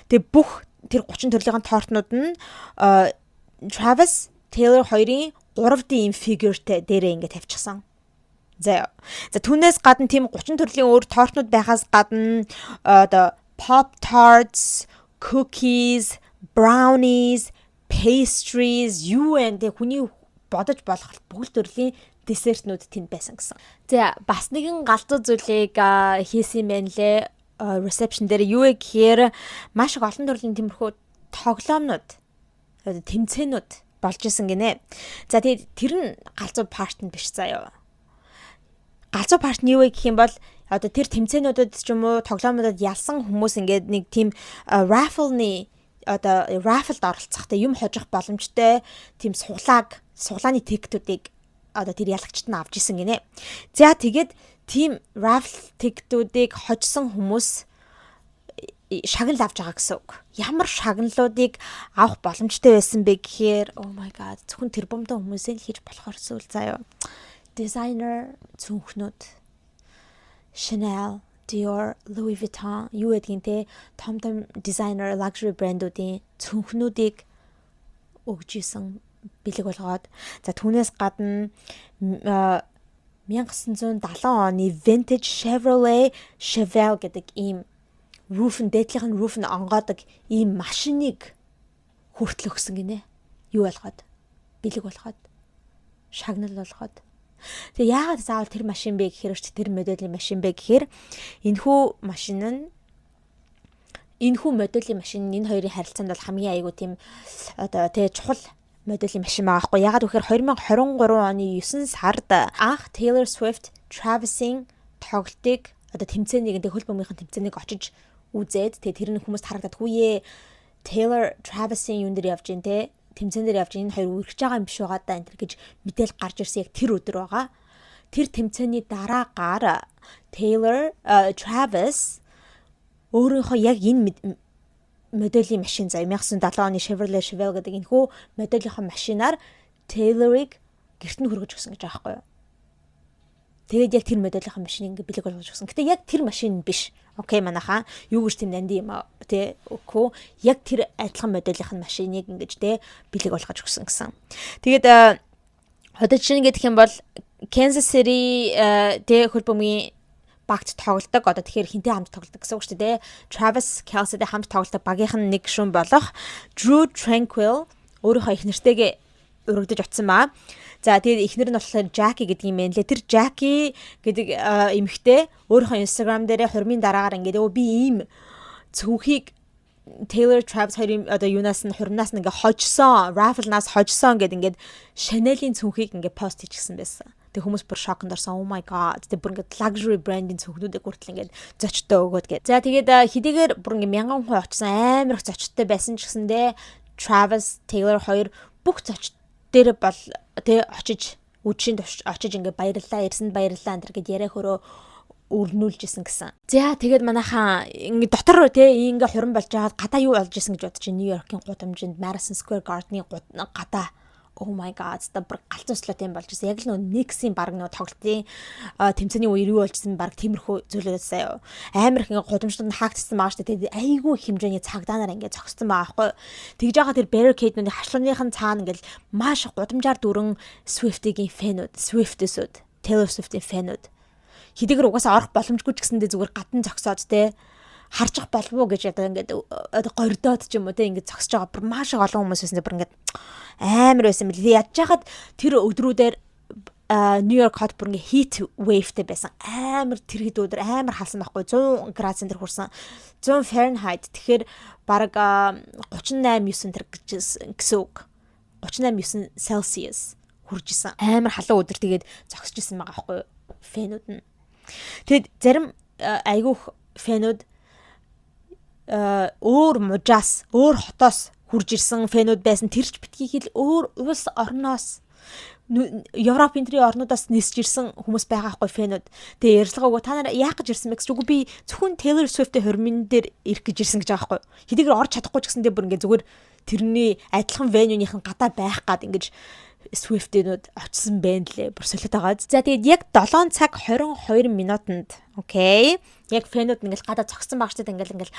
Тэгээ бүх тэр 30 төрлийн тортнууд нь Travis Taylor хоёрын 3D юм figure тэй дээрээ ингэ тавьчихсан. За. За, түүнээс гадна тийм 30 төрлийн өөр тортнууд байхаас гадна одоо pop tarts, cookies, brownies, pastries юу вэ? Тэг хүний бодож болох бүх төрлийн десертнүүд тэнд байсан гэсэн. За, бас нэгэн галзуу зүйлийг хийсэн юм байна лээ. Reception дээр юу вэ гэхээр маш их олон төрлийн тиймэрхүү тоглоомнууд, одоо тэмцээнүүд болж исэн гинэ. За, тэгээд тэр нь галзуу part нь биш заяа. Галзуу part нь юу вэ гэх юм бол одоо тэр тэмцээнүүдэд ч юм уу тоглоомнуудад ялсан хүмүүс ингээд нэг тийм raffle-ны одоо raffle-д оролцохтой, юм хожих боломжтой тийм суглааны ticket үүдийг одоо тэр ялагчд нь авч исэн гинэ. За, тэгээд тийм raffle ticket үүдийг хожсон хүмүүс шагнал авч байгаа гэсэн үг. Ямар шагналуудыг авах боломжтой байсан бэ гэхээр oh my god, зөвхөн тэрбумтай хүмүүсээ л хийж болохоор зүйл заяа. Designer цүнхнүүд, Chanel, Dior, Louis Vuitton юу гэдгийг те том том designer luxury брэндүүдийн цүнхнүүдийг өгж исэн бэлэг болгоод. За, түүнээс гадна 1970 оны vintage Chevrolet Chevelle гэдэг ийм roof нь дээдлийнх нь roof нь онгоодог ийм машиныг хүртэл өгсөн гинэ. Юу болгоод? Бэлэг болгоод. Шагнал болгоод. Тэгээ яагаад заавал тэр машин бэ гэхээр ч тэр моделийн машин бэ гэхээр энэхүү машин нь Энэхүү моделийн машин энэ хоёрын харилцаанд бол хамгийн айгуу тийм одоо тэгээ чухал моделийн машин байгаа хгүй. Ягаад гэхээр 2023 оны 9 сард анх Taylor Swift Travis-ийн тоглолтыг, одоо тэмцээнийг, тэгээ хөл бөмбөгийн тэмцээнийг очиж үзээд, тэгээ тэр нь хүмүүст харагдаад, хүүе, Taylor Travis-ийн юун дээр явж гин те, тэмцээн дээр явж, энэ хоёр үерхэж байгаа юм биш байгаа даа энэ гэж мэдээл гарч ирсэн яг тэр өдөр байгаа. Тэр тэмцээний дараагаар Taylor Travis өөрийнхөө яг энэ моделийн машин заяа, 1970 оны Chevrolet Chevelle гэдэг энэхүү моделийнхоо машинаар Taylor-ыг гэрт нь хүргэж өгсөн гэж байгаа байхгүй юу. Тэгээд яг тэр моделийнхаа машиныг ингээ бэлэг болгож өгсөн. Гэтэ яг тэр машин биш. Okay, манайхаа юу гэж тийм нанди юм тий үгүй, яг тэр адилхан моделийнх нь машиныг ингэж тий бэлэг болгож өгсөн гэсэн. Тэгээд одоо жишээ нь гэх юм бол Kansas City тий хөл бөмбөгийн багт тоглодог. Одоо тэгэхээр хинтэй хамт тоглодог гэсэн үг шүү дээ. Travis Kelce-тэй хамт тоглодог багийнх нь нэг гишүүн болох Drew Tranquill өөрийнхөө эхнэртэйгээ урагдаж очсон ба. За, тэгээд эхнэр нь болохоор Jackie гэдэг юм байна лээ. Тэр Jackie гэдэг эмэгтэй өөрийнхөө Instagram дээрээ хурмын дараагаар ингээд өө би ийм цүнхийг Taylor Travis хоёрын одоо юунаас нь, хурмнаас нь ингээ хожсон, raffle-наас хожсон гэд ингээд Chanel-ийн цүнхийг ингээ пост хийчихсэн байсан. Тэг хүмүүс бүр шоконд орсон. Oh my God. Тэг бүр ингээд luxury brand-ийн цүнхнүүдийг хүртэл ингээд зочдтой өгөөд гээд. За, тэгээд хэдийгээр бүр ингээд мянган хүн очсон, амар их зочдтой байсан ч гэсэндээ Travis Taylor хоёр бүх зочд дээр бол тэ очиж, үдшийн очиж ингээд баярлалаа, ирсэнд баярлалаа энэ гэд яриа хөрөө өрнүүлжсэн гэсэн. За, тэгээд манайхаа ингээ дотор те ингээ хурим болж байгаад гадаа юу болж исэн гэж бодож чинь Нью-Йоркийн гудамжинд, Madison Square Garden-ы гадаа, oh my God, та бүр галзууслаа тийм болж ирсэн. Яг л нөгөө Knicks-ийн баг нөгөө тоглолтын тэмцээний үеэр юу болжсэн, баг тиймэрхүү зүйлүүд заяа. Амар их ингээ гудамжууд нь хаагдсан байгаа шүү дээ. Тэгээд айгүй их хэмжээний цагдаа нар ингээ зогссон байгаа байхгүй. Тэгж байгаа тэр barricade-уудын хашлууных нь цаана ингээл маш гудамжаар дүүрэн Swift-ийн fan үүд, Swift-ээсүүд, Taylor Swift-ийн fan үүд хэдийгээр угаасаа орох боломжгүй ч гэсэндээ зүгээр гадна зогсоод те харчих болов уу гэж одоо ингээд одоо гордоод ч юм уу те ингээд зогсож байгаа бүр маш их олон хүмүүс байсан, бүр ингээд амар байсан мэл. Ядж хахад тэр өдрүүдээр Нью-Йорк хот бүр ингээ heat wave-тэй байсан. Амар тэр хэд өдөр амар халсан байхгүй, 100 градусын тэр хүрсэн. 100 Fahrenheit. Тэгэхээр бараг 38 9 тэр гэсэн үг. 38 9 Celsius хүрж исэн. Амар халуун өдөр тэгээд зогсож исэн байгаа байхгүй fan үүд нь. Тэгэд зарим айгүйх fan үүд өөр мужаас, өөр хотоос хурж ирсэн fan үүд байсан. Тэр ч битгий хэл, өөр улс орноос, Европ энтрийн орнуудаас нисэж ирсэн хүмүүс байгаа хгүй fan үүд. Тэгээ ярьцлага өгөө, та нар яах гэж ирсэн бэ гэж, үгүй, би зөвхөн Taylor Swift-ийн хормын дээр ирэх гэж ирсэн гэж байгаа хгүй. Хэдийгээр орж чадахгүй ч гэсэндээ бүр ингээ зүгээр тэрний адилхан venue-ийнх нь гадаа байх гад ингэж Swift-нүүд очсон байна лээ. Бүр солиод байгаа. За, тэгээд яг 7 цаг 22 минутанд, okay. Яг fan үүд ингээл гадаа зогссон баг штэ, ингээл ингээл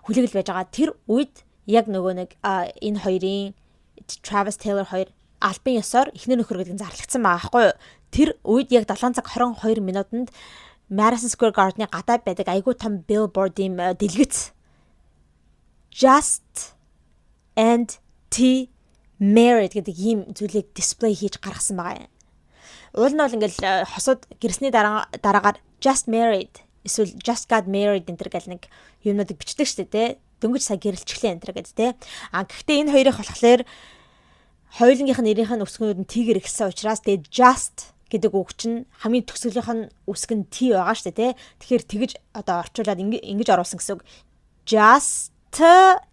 хүлээгэл байж байгаа. Тэр үед яг нөгөө нэг энэ хоёрын, Travis Taylor хоёр албан ёсоор эхнэр нөхөр гэдэг нь зарлагдсан байгаа байхгүй юу? Тэр үед яг 7 цаг 22 минутанд Madison Square Garden-ы гадаа байдаг айгуу том billboard-ийн дэлгэц "Just and T married" гэдэг ийм зүйлийг display хийж гаргасан байгаа юм. Уул нь бол ингээл хосууд гэрсний дараагаар "just married" эсвэл "just got married" энэ төр гэл нэг юмнуудыг бичдэг штэ тэ. Дөнгөж сая гэрэлчихлээ энэ төр гэдэг тэ. А гэхдээ энэ хоёрыг болохоор хоёулангийнх нь нэрийнх нь үсгнүүд нь T-гээр эхэлсэн учраас тэгээд "just" гэдэг үг чинь хамгийн төгсгөлийнх нь үсэг нь T байгаа шүү дээ, тэ. Тэгэхээр тэгэж одоо орчуулад ингэж оруулсан гэсэн үг. "Just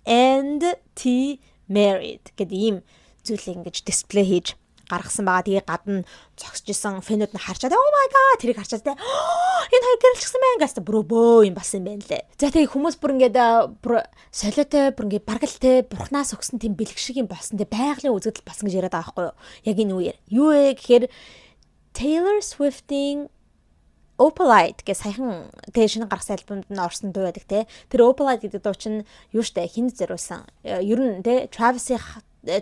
and T married" гэдэг ийм зүйлийг ингэж display хийж гаргасан байгаа. Тэгээ гадна зогсож исэн fan үүд нь харчаад, "Oh my God", тэрийг харчаад те, энэ хоёр гэрэлчихсэн байна гэсэн бүрөө бөө юм болсон юм байна лээ. За, тэгээ хүмүүс бүр ингээд бүр солиотой, бүр ингээд бараг л те бурхнаас өгсөн тийм бэлэг шиг юм болсон те, байгалийн үзэгдэл болсон гэж яриад байгаа байхгүй юу? Яг энэ үеэр. Юу вэ гэхээр Taylor Swift-ийн Opalite гэх саяхан тэгээ шинэ гаргасан альбомд нь орсон дуу байдаг те. Тэр Opalite гэдэг дуу чинь юу штэ, хинд зориулсан. Ер нь те Travis-ийн,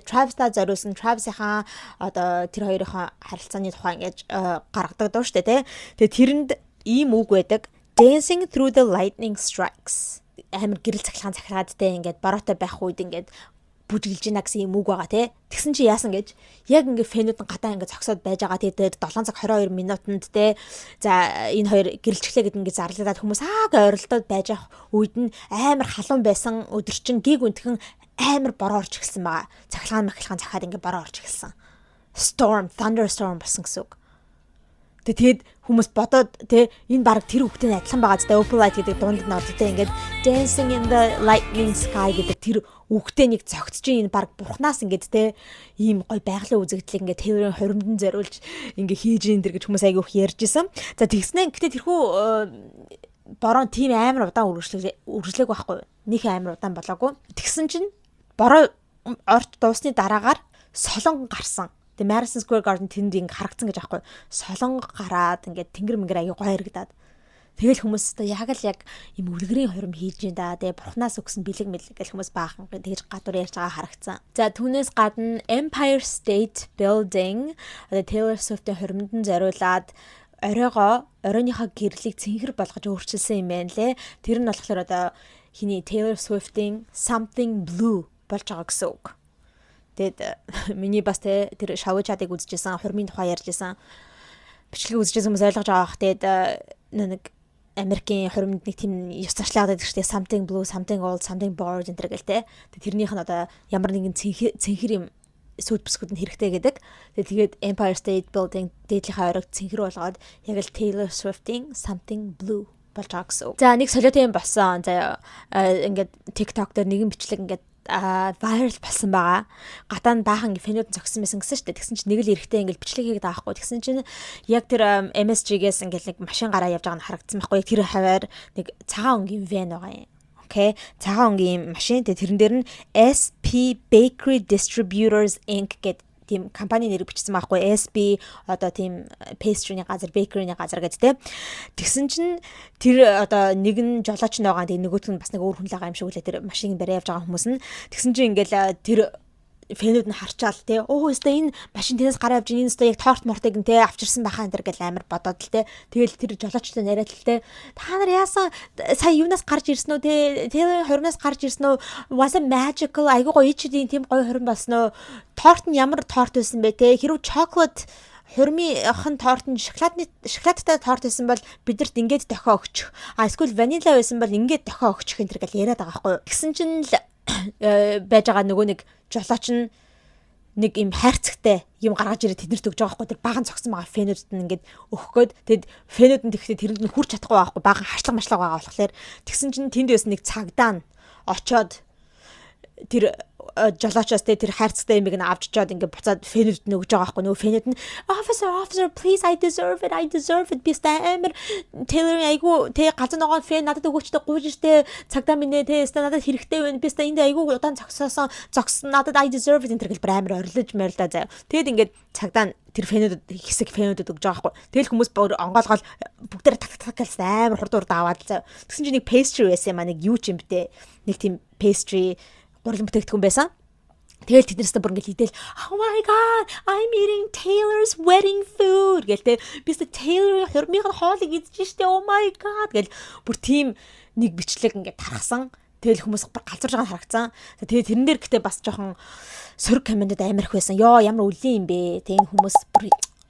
Travis-та зориулсан, Travis-ийн одоо тэр хоёрын харилцааны тухай ингэж гаргадаг дуу штэ те. Тэгээ тэрэнд ийм үг байдаг. "Dancing through the lightning strikes." Амар гэрэл цахилгаан цахилгаад те ингээд бороотой байх үед ингээд Бүжиглэж гинэ гэсэн юм үг байгаа, те. Тэгсэн чи яасан гэж яг ингээ fan үүд нь гадаа ингээ зогсоод байж байгаа, те. Тэр 7 цаг 22 минутанд, те. За, энэ хоёр гэрэлчихлээ гэдэг ингээ зарлагдаад хүмүүс аа ойролдоод байж явах үед нь амар халуун байсан өдөр чинь гиг үнтхэн амар бороо орж эхэлсэн байгаа. Цахилгаан махилгаан захаад ингээ бороо орж эхэлсэн. Storm, thunderstorm болсон гэсэн үг. Тэгээд хүмүүс бодоод, те, энэ баг тэр хүүхдээ адилхан байгаа зү, Opalite гэдэг дунд нь ордог, те, ингээд "Dancing in the lightning sky" гэдэг тэр үгтэй нэг зөгтөж, энэ баг бурхнаас ингээд, те, ийм гой байгалийн үзэгдлийг ингээд Taylor-ын хуримдан зориулж ингээд хийж ин дэр гэж хүмүүс айгүйх ярьж исэн. За, тэгснэ гэтээ тэрхүү бороо тийм амар удаан үргэлжлээг байхгүй. Них амар удаан болоогүй. Тэгсэн чинь бороо орч дуусны дараагаар солонго гарсан. Тэгээ Madison Square Garden тэнд ингээ харагдсан гэж аахгүй. Солонго гараад ингээд тэнгэр мэнгэр аяга гоё харагдаад. Тэгэл хүмүүс одоо яг л яг юм үлгэрийн хурим хийж юм да. Тэгээ бурхнаас өгсөн бэлэг мэлэг гэл хүмүүс баахан тэгж гадуур ярьж байгаа харагдсан. За, түүнээс гадна Empire State Building одоо Taylor Swift-ийн хуримд нь зориулаад оройгоо, оройныхоо гэрлийг цэнхэр болгож өөрчилсөн юм байна лээ. Тэр нь болохоор одоо хиний Taylor Swift-ийн Something Blue болж байгаа гэсэн үг. Тэгээд миний бас, те, тэр шавжадыг үзчихсэн, хурмын тухай ярьжсэн бичлэг үзчихсэн хүмүүс ойлгож байгаа бах. Тэгээд нэг Америкийн хуримд нэг тийм ёс зуршлаад байдаг шүү дээ. Something blue, something old, something borrowed энэ гэл, те. Тэрнийх нь одоо ямар нэгэн цэнхэр юм сүйт бүсгүүд нь хэрэгтэй гэдэг. Тэгээд Empire State Building дээдлийнхаа оройг цэнхэр болгоод яг л Taylor Swift-ийн Something Blue болж байгаа гэсэн. За, нэг солиотой юм болсон. За, ингээд TikTok дээр нэгэн бичлэг ингээд viral болсон байгаа. Гадаа нь баахан fan үүд зогссон байсан гэсэн шүү дээ. Тэгсэн чинь нэг л эрэхтэй ингээд бичлэг хийгээд байгаа байхгүй. Тэгсэн чинь яг тэр MSG-гээс ингээд нэг машин гараа явж байгаа нь харагдсан байхгүй. Тэр хаваар нэг цагаан өнгийн van байгаа юм. Okay. Цагаан өнгийн машин. Тэгээ тэрэн дээр нь SP Bakery Distributors Inc гэдэг тийм компани нэрийг бичсэн байхгүй. SB одоо тийм pastry-ний газар, bakery-ний газар гэдэг, те. Тэгсэн чинь тэр одоо нэг нь жолооч нь байгаа. Тэгээ нөгөөх нь бас нэг өөр хүн л байгаа юм шиг үлээ, тэр машин бариа явж байгаа хүмүүс нь. Тэгсэн чинь ингээл тэр fan үүд нь харчаал, те, "Оо, өстой энэ машин тэрнээс гараа явж, энэ өстой яг торт мортыг нь, те, авчирсан байхаа" энэ гэл амар бодоод л, те. Тэгэл тэр жолоочтой яриад л, те, "Та нар яасан, сая юунаас гарч ирсэн үү, те, тэр хурмаас гарч ирсэн үү? Was it magical? Айгуу гоё ичдийн тийм гоё хурим болсон уу? Торт нь ямар торт байсан бэ, те? Хэрвээ chocolate хурмынхан торт нь шоколадтай торт байсан бол бидэрт ингээд дохио өгчих. А эсвэл ванила байсан бол ингээд дохио өгчих" энэ төр гэл яриад байгаа байхгүй юу. Тэгсэн чинь л байж байгаа нөгөө нэг жолооч нь нэг юм хайрцагтай юм гаргаж ирээд тэднэрт өгж байгаа байхгүй. Тэр баган цогсон байгаа fan үүдэд нь ингээд өгөх гээд, тэгэд fan үүд нь тэгэхдээ тэрэнд нь хүрч чадахгүй байгаа байхгүй, баган харшлага машлага байгаа болохоор. Тэгсэн чинь тэнд байсан нэг цагдаа нь очоод тэр жолоочоос, те, тэр хайрцагтай юмыг нь авч чаад ингээд буцаад fan үүд нь өгж байгаа байхгүй. Нөгөө fan үүд нь "Officer, officer, please, I deserve it, I deserve it. Би амар Taylor-ийн айгу, те, газар ногоон fan, надад өгөөчтэй гуйж штэ, цагдаа минь ээ, те, өстой надад хэрэгтэй байна. Би өстой энд айгу удаан зогсоосон зогсон, надад, I deserve it" энэ гэл бүр амар орилж морилдоо заяа. Тэгэд ингээд цагдаа нь тэр fan үүдэд, хэсэг fan үүдэд өгж байгаа байхгүй. Тэгэл хүмүүс бүр онгоолгоол бүгдээр так так так гэсэн амар хурд хурд аваад заяа. Тэгсэн чинь нэг pastry байсан юм а, нэг юу ч юм бтэ, нэг тийм pastry гурлан бүтээгдэхүүн байсан. Тэгэл тэднээсээ бүр ингээл идэл "Oh my God, I'm eating Taylor's wedding food" гэл, те, "Би өстө Taylor-ийн хурмын хоолыг идэж штэ, oh my God" гэл бүр тийм нэг бичлэг ингээд тархсан. Тэгэл хүмүүс бүр галзуурж байгаа харагдсан. Тэгээ тэрэн дээр гэтээ бас жоохон сөрөг comment ууд амар их байсан. Йоо, ямар үлийн юм бэ? Тэг энэ хүмүүс бүр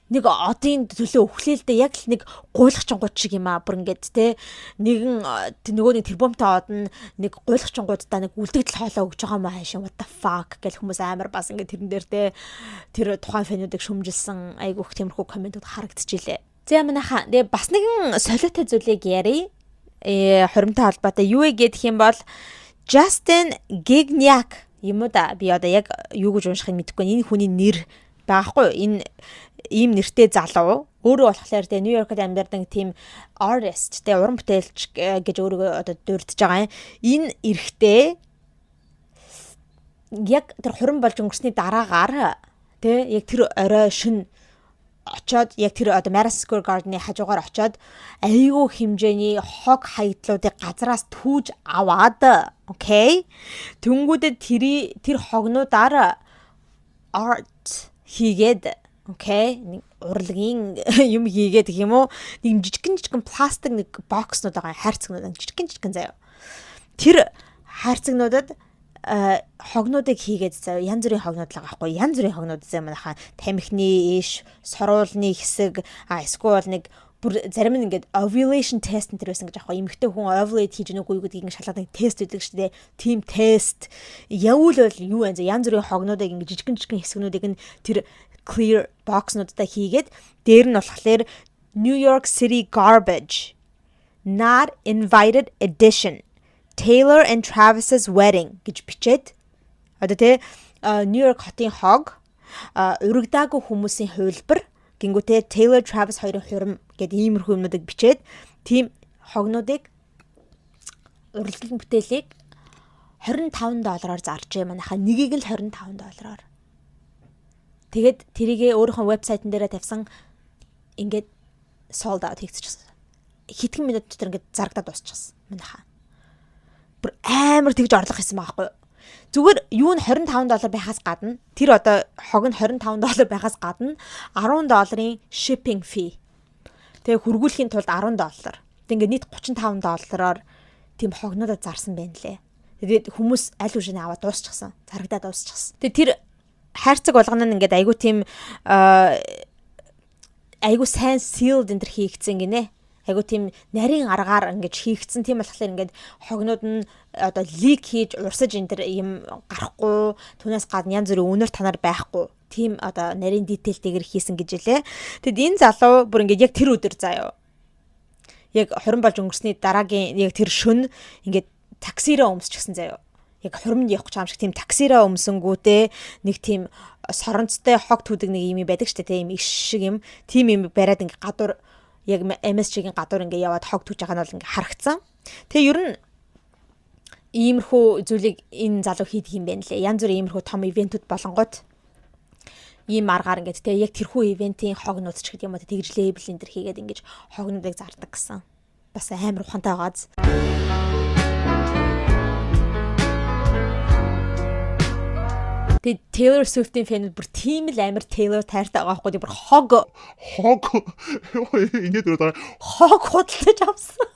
нэг одын төлөө өхлөө л дээ, яг л нэг гуйлгчингууд шиг юм аа, бүр ингээд, те, нэгэн нөгөө нэг тэрбумтай од нь нэг гуйлгчингуудаа нэг үлдэгдэл хоолоо өгч байгаа юм аашин, what the fuck гэл хүмүүс амар бас ингээд тэрэн дээр, те, тэр тухайн fan үүдийг шүмжилсэн айгүйх тиймэрхүү comment ууд харагдчихилээ. За, манайхаа, тэгээ бас нэгэн солиотой зүйлийг ярив. Хуримтай холбоотой юу вэ гэх юм бол Justin Gignac юм уу да, би одоо яг юу гэж уншихыг мэдэхгүй. Энэ хүний нэр байхгүй, энэ ийм нэртэй залуу өөрөө болохоор, те, Нью-Йоркод амьдардаг тийм artist, те, уран бүтээлч гэж өөрийгөө одоо дурдж байгаа юм. Энэ эрэгтэй яг тэр хурим болж өнгөрсний дараагаар, те, яг тэр орой шин очоод, яг тэр одоо Madison Square Garden-ы хажуугаар очоод айгүй хэмжээний хог хаягдлуудыг газраас түүж аваад, okay, тэнгүүдэд тэр хогнуудаар art хийгээд, okay, нэг урлагийн юм хийгээд гэх юм уу, нэг жижигэн жижигэн пластик нэг box нууд байгаа, хайрцагнууд, жижигэн жижигэн заяа. Тэр хайрцагнуудад Хогнуудыг хийгээд заяа, янз бүрийн хогнууд л байгаа байхгүй, янз бүрийн хогнууд заяа. Манайхаа тамхины иш, соруулны хэсэг, а эсвэл нэг бүр зарим нь ингээд ovulation test энэ төр байсан гэж аахгүй, эмэгтэй хүн ovulate хийж нүггүй гэдгийг ингээд шалгадаг тест өгдөг шүү дээ. Тим тест явуул бол юу вэ? Янз бүрийн хогнуудыг ингээд жижигэн жижигэн хэсгнүүдийг нь тэр clear box-нуудтай хийгээд, дээр нь болохоор "New York City garbage not invited edition Taylor and Travis's wedding" гэж бичээд, одоо те, Нью Йорк хотын хог, урагдаагүй хүмүүсийн хувилбар гингүүтээ Taylor Travis хоёрын хурим гэдэг иймэрхүү юмнуудыг бичээд, тийм хогнуудыг, урлагийн бүтээлийг 25 доллараар заржээ, манайхаа, нэгийг л 25 доллараар. Тэгээд тэрийгээ өөрийнхөө вебсайтн дээрээ тавьсан, ингээд sold out хийгдчихсэн. Хэдхэн минут дотор ингээд зарагдаад дуусчихсан. Манайхаа. Бүр амар тэгж орлого хийсэн байгаа байхгүй юу? Зүгээр юу нь 25 доллар байхаас гадна, тэр одоо хог нь 25 доллар байхаас гадна 10 долларын shipping fee. Тэгээ хөргүүлэхийн тулд 10 доллар. Тэг ингээд нийт 35 доллараар тийм хогнуудад зарсан байна лээ. Тэгээд хүмүүс аль үшээ аваад дуусчихсан. Зарагдаад дуусчихсан. Тэгээд тэр хайрцаг болгоно нь ингээд айгу тийм айгу сайн sealed энэ төр хийгдсэн гинэ, айгу тийм нарийн аргаар ингэж хийгдсэн. Тийм болохоор ингээд хогнууд нь одоо leak хийж урсаж энэ төр юм гарахгүй, түүнээс гадна янз бүрийн үнэр танаар байхгүй. Тийм одоо нарийн detail тэйгэр хийсэн гэж хэлээ. Тэгэд энэ залуу бүр ингээд яг тэр өдөр заяа. Яг 20 болж өнгөрсний дараагийн яг тэр шөн ингээд таксираа өмсчихсэн заяа, яг хуримд явах гэж байгаа юм шиг тийм таксираа өмсөнгүүтээ нэг тийм соронцтой хог түүдэг нэг юм байдаг штэ, тийм иш шиг юм, тийм юм бариад ингээ гадуур яг MSG-ийн гадуур ингээ яваад хог түүж байгаа нь бол ингээ харагдсан. Тэгээ ер нь иймэрхүү зүйлийг энэ залуу хийдэг юм байна лээ. Янз бүрийн иймэрхүү том event үүд болонгууд ийм аргаар ингээд те, яг тэрхүү event ийн хогнууд ч гэдэг юм уу, тэгж label энэ төр хийгээд ингэж хогнуудыг зардаг гэсэн. Бас амар ухаантай байгааз. Тэгээ Taylor Swift-ийн fan үүд бүр тийм л амар Taylor тайртай байгаа байхгүй, бүр хог хог ингээд өрөө хог худалдаж авсан.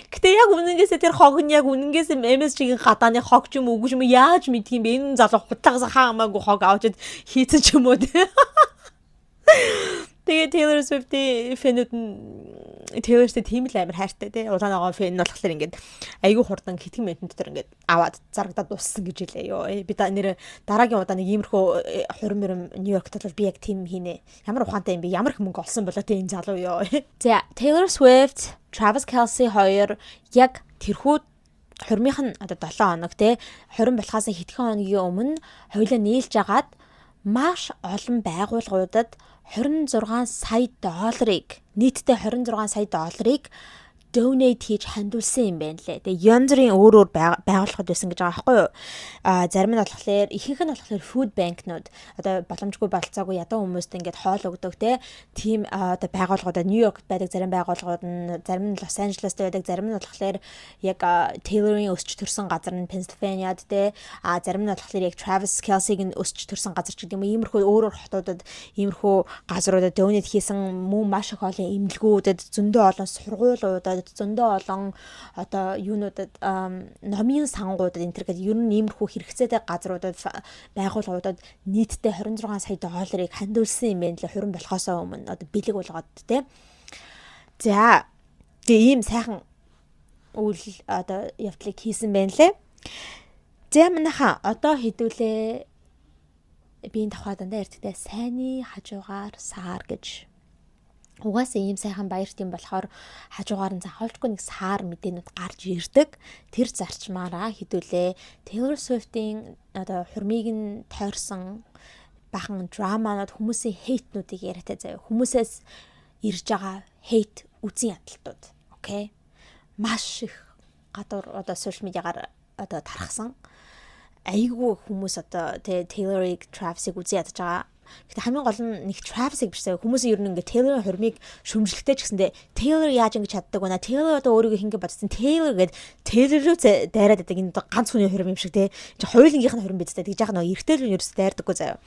Гэтэ яг үнэнгээсээ тэр хог нь яг үнэнгээсээ MSG-ийн гадааны хог ч юм уу үгүй ч юм уу, яаж мэдх юм бэ? Энэ залуу худалдаагаас хаа хамаагүй хог авчид хийцэн ч юм уу те. Тэгээ Taylor Swift-ийн fan үүд нь Taylor-тэй тийм л амар хайртай те. Улаан ногоон fan нь болохоор ингээд айгүй хурдан хэдхэн минутын дотор ингээд аваад зарагдаад дууссан гэж хэлээ ёо. Би нэр дараагийн удаа нэг иймэрхүү хурим мөрөм Нью-Йоркт бол би яг тийм хийнэ. Ямар ухаантай юм бэ? Ямар их мөнгө олсон болоо те энэ залуу ёо. За, Taylor Swift, Travis Kelce хоёр яг тэрхүү хурмынх нь одоо 7 хоног те, хурим болохоос хэдхэн хоногийн өмнө хоёулаа нийлж агаад маш олон байгууллагуудад 26 сая долларыг, нийтдээ 26 сая долларыг donate хийж хандуулсан юм байна лээ. Тэгээ янз бүрийн өөр өөр байгууллагууд байсан гэж байгаа байхгүй юу? А зарим нь болохоор, ихэнх нь болохоор food bank-нууд, одоо боломжгүй болцоогүй ядуу хүмүүст ингээд хоол өгдөг те, тийм одоо байгууллагууд, Нью-Йоркт байдаг зарим байгууллагууд нь, зарим нь Лос Анжелест байдаг, зарим нь болохоор яг Taylor-ын өсч төрсэн газар нь Пенсильваниад те, а зарим нь болохоор яг Travis Kelce-г нь өсч төрсэн газар ч гэдэг юм уу, иймэрхүү өөр өөр хотуудад, иймэрхүү газруудад donate хийсэн, мөн маш их олон эмнэлгүүдэд, зөндөө олон сургуулиудад, зөндөө олон одоо юунуудад, номын сангуудад энэ төр гэдэг, ер нь иймэрхүү хэрэгцээтэй газруудад, байгууллагуудад нийтдээ 26 сая долларыг хандуулсан юм байна лээ, хурим болохоосоо өмнө одоо бэлэг болгоод те. За, тэгээ ийм сайхан үйл одоо явдлыг хийсэн байна лээ. За, манайхаа, одоо хэдүүлээ би энэ тухай дандаа ярьдагтай сайнны хажуугаар саар гэж. Угаасаа ийм сайхан баярт юм болохоор хажуугаар нь заавалчгүй нэг саар мэдээнүүд гарч ирдэг. Тэр зарчмаараа хэдүүлээ Taylor Swift-ийн одоо хурмыг нь тойрсон бахан драманууд, хүмүүсийн hate нуудыг яриатай заяа. Хүмүүсээс ирж байгаа hate, үзэн ядалтууд. Okay. Маш их гадуур одоо social media гаар одоо тархсан. Айгүй хүмүүс одоо тэ Taylor-ыг, Travis-ыг үзэн ядаж байгаа. Гэтэ хамгийн гол нь нэг Travis-ыг биш заяа. Хүмүүс ер нь ингээ Taylor-ын хурмыг шүмжлэхтэй ч гэсэндээ Taylor яаж ингэж чаддаг вэ? Taylor одоо өөрийгөө хингээ бодсон. Taylor гээд Taylor руу дайраад байдаг, энэ ганц хүний хурим юм шиг те. Чи хоёулангийнх нь хурим биз дээ. Тэгж яхаа нөө эрэгтэй л ерөөс дайрдаггүй заяа.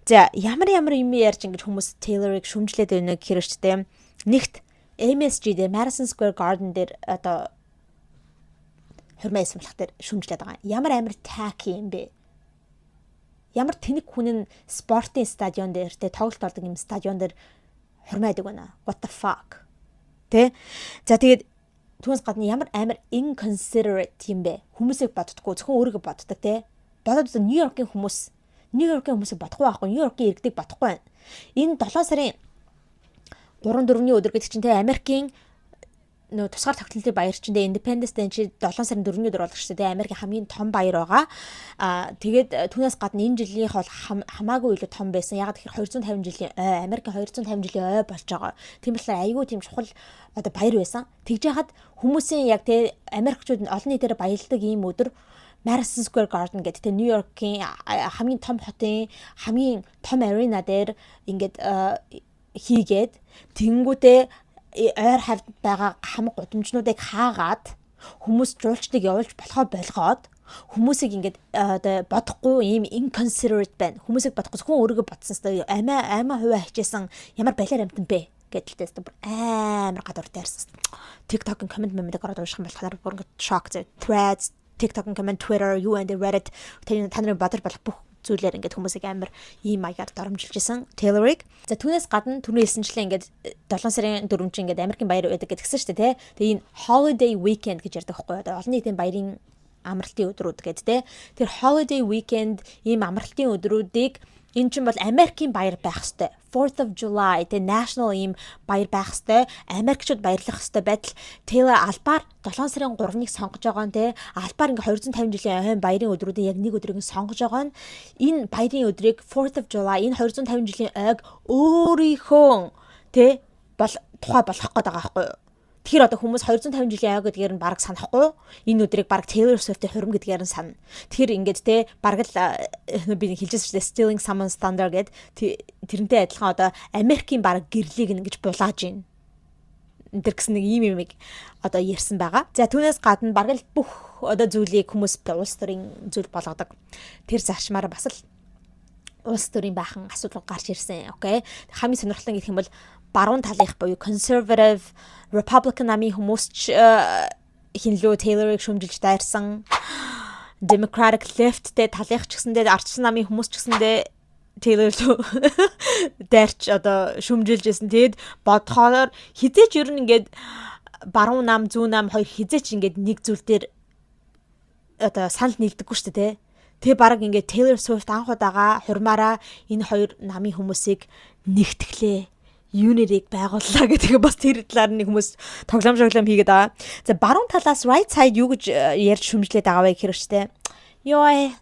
За, ямар ямар юм ярьж ингэж хүмүүс Taylor-ыг шүмжлээд байна гэхээр ч те. Нэгт MSG дээр, Madison Square Garden дээр одоо Хурмаа исэн болох дээр шүмжлээд байгаа. Ямар амар tacky юм бэ? Ямар тэнэг хүн нь спортын стадион дээр, те, тоглолт болдог юм стадион дээр хурмаа идэг байна? What the fuck? Тэ? За, тэгээд түүнээс гадна ямар амар inconsiderate юм бэ? Хүмүүсийг боддоггүй, зөвхөн өөрийгөө боддог, те. Бодоод үзэн, Нью-Йоркийн хүмүүсийг бодохгүй байхгүй, Нью-Йоркийн иргэдийг бодохгүй байна. Энэ 7 сарын 3 4-ний өдөр гэдэг чинь, те, Америкийн нөө тусгаар тогтнолтын баяр чинь, Independence Day чи 7 сарын 4-ний өдөр болох шүү дээ. Америкийн хамгийн том баяр байгаа. Аа, тэгээд түүнээс гадна энэ жилийнх бол хамаагүй илүү том байсан. Яг тэгэхээр 250 жилийн ой, Америкийн 250 жилийн ой болж байгаа. Тийм болохоор айгүй тийм чухал одоо баяр байсан. Тэгж яхад хүмүүсийн яг, те, Америкчууд олон нийтээр баялдаг ийм өдөр Madison Square Garden гэдэг, те, Нью-Йоркийн хамгийн том хотын хамгийн том arena дээр ингээд хийгээд, тэгэнгүүтээ ойр хавьд байгаа хамаг гудамжнуудыг хаагаад, хүмүүс жуулчдыг явуулж болохоо болгоод, хүмүүсийг ингээд одоо бодохгүй ийм inconsiderate байна. Хүмүүсийг бодохгүй, зөвхөн өөрийгөө бодсон хэвээр амиа амиа хувиа хичээсэн ямар балиар амтан бэ гэдэлтэй бүр амар гадуур дайрсан. TikTok-ын comment мэмдэг ороод унших юм бол та нар бүр ингээд шок зөө. Threads, TikTok-ын comment, Twitter, юу энэ Reddit, та нарын бодож болох бүх зүйлээр ингээд хүмүүсийг амар ийм маягаар доромжилж исэн Taylor-ыг. За, түүнээс гадна түрүү хэлсэнчлэн ингээд 7 сарын 4 чинь ингээд Америкийн баяр байдаг гэдгсэн шүү дээ, тий. Тэгээ энэ holiday weekend гэж ярьдаг байхгүй юу? Одоо олон нийтийн баярын амралтын өдрүүд гэдэг, тий. Тэр holiday weekend ийм амралтын өдрүүдийг энэ чинь бол Америкийн баяр байх хэвээр. 4th of July, тэ, national ийм баяр байх хэвээр. Америкчууд баярлах хэвээр байтал Taylor албаар 7 сарын 3-ыг сонгож байгаа нь, тэ, албаар ингээ 250 жилийн ойн баярын өдрүүдийн яг нэг өдрийг нь сонгож байгаа нь энэ баярын өдрийг, 4th of July, энэ 250 жилийн ойг өөрийнхөө, тэ, бол тухай болгох гээд байгаа байхгүй юу? Тэгэхээр одоо хүмүүс 250 жилийн ой гэдгээр нь бараг санахгүй. Энэ өдрийг бараг Taylor Swift-ийн хурим гэдгээр нь санана. Тэгэхээр ингээд, те, бараг л би хэлжсэн шүү дээ, stealing someone's thunder гэд, тэрнтэй адилхан одоо Америкийн бараг гэрлийг ингэж булааж байна. Энэ тэр гэсэн нэг ийм юмыг одоо ярьсан байгаа. За, түүнээс гадна бараг л бүх одоо зүйлийг хүмүүс улс төрийн зүйл болгодог. Тэр зарчмаараа бас л улс төрийн баахан асуудал гарч ирсэн. Okay. Хамгийн сонирхолтой гэх юм бол баруун талынх буюу conservative Republican намын хүмүүс ч хинлүү Taylor-ыг шүмжилж дайрсан. Democratic left-тэй талынх ч гэсэндээ, ардчсан намын хүмүүс ч гэсэндээ Taylor руу дайрч одоо шүмжилж исэн. Тэгэд бодохоор хизээч ер нь ингээд баруун нам, зүүн нам хоёр хизээч ингээд нэг зүйл дээр одоо санал нийлдэггүй шүү дээ, тэ. Тэгээ баг ингээд Taylor Swift анх удаага хурмаараа энэ хоёр намын хүмүүсийг нэгтгэлээ, unity-г байгууллаа гэдэг бас тэр талаар нэг хүмүүс тоглоом шоглоом хийгээд байгаа. За, баруун талаас right side юу гэж ярьж шүмжлээд байгаа вэ гэхээр штэ. Йой,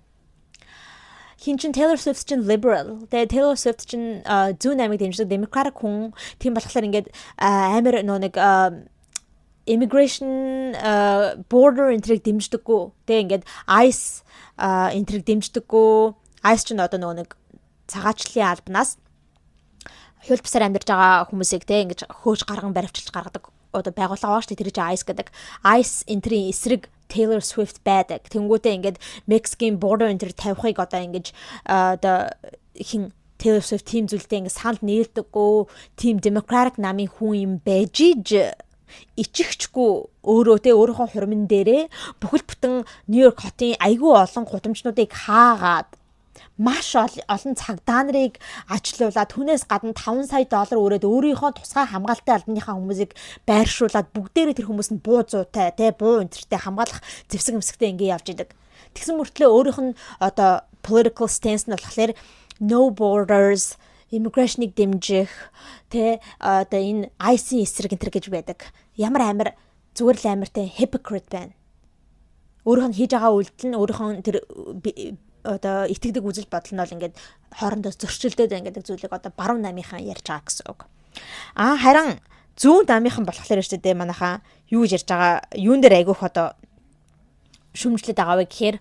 хин чин Taylor Swift чин liberal. Тэгээ Taylor Swift чин зүүн намыг дэмждэг Democratic хүн. Тийм болохоор ингээд амар нөө нэг immigration, border энтрийг дэмждэггүй. Тэгээ ингээд ICE энтрийг дэмждэггүй. ICE чинь одоо нөгөө нэг цагаачлалын албанаас хууль бусаар амьдарч байгаа хүмүүсийг, те, ингэж хөөж гарган баривчилж гаргадаг одоо байгууллага байгаа шүү дээ. Тэр чинь ICE гэдэг. ICE энтрийн эсрэг Taylor Swift байдаг. Тэнгүүтээ ингээд Mexican border энтер тавихыг одоо ингэж одоо хин Taylor Swift тийм зүйлтэй ингээд санал нийлдэггүй, тийм Democratic намын хүн юм байж иж ичихчгүй өөрөө, те, өөрийнхөө хурман дээрээ бүхэл бүтэн Нью-Йорк хотын айгүй олон гудамжнуудыг хаагаад, маш олон цагдаа нарыг ажилуулад, түүнээс гадна 5 сая доллар өрөөд өөрийнхөө тусгай хамгаалтын албаныхаа хүмүүсийг байршуулад, бүгдээрээ тэр хүмүүс нь буу зуутай, те, буу энтертэй хамгаалах зэвсэг эмсэгтэй ингэ явж идэг. Тэгсэн мөртлөө өөрийнх нь одоо political stance нь болохоор no borders, immigration-ыг дэмжих, тэ, одоо энэ ICE эсрэг энэ гэж байдаг. Ямар амар зүгээр л амар, тэ, hypocrite байна. Өөрийнх нь хийж байгаа үйлдэл нь өөрийнх нь тэр одоо итгэдэг үзэл бодол нь бол ингээд хоорондоо зөрчилдөд байна гэдэг зүйлийг одоо баруун намынхан ярьж байгаа гэсэн үг. Аа, харин зүүн намынхан болохоор шүү дээ, манайхаа юу гэж ярьж байгаа, юун дээр айгүйх одоо шүмжлээд байгаа вэ гэхээр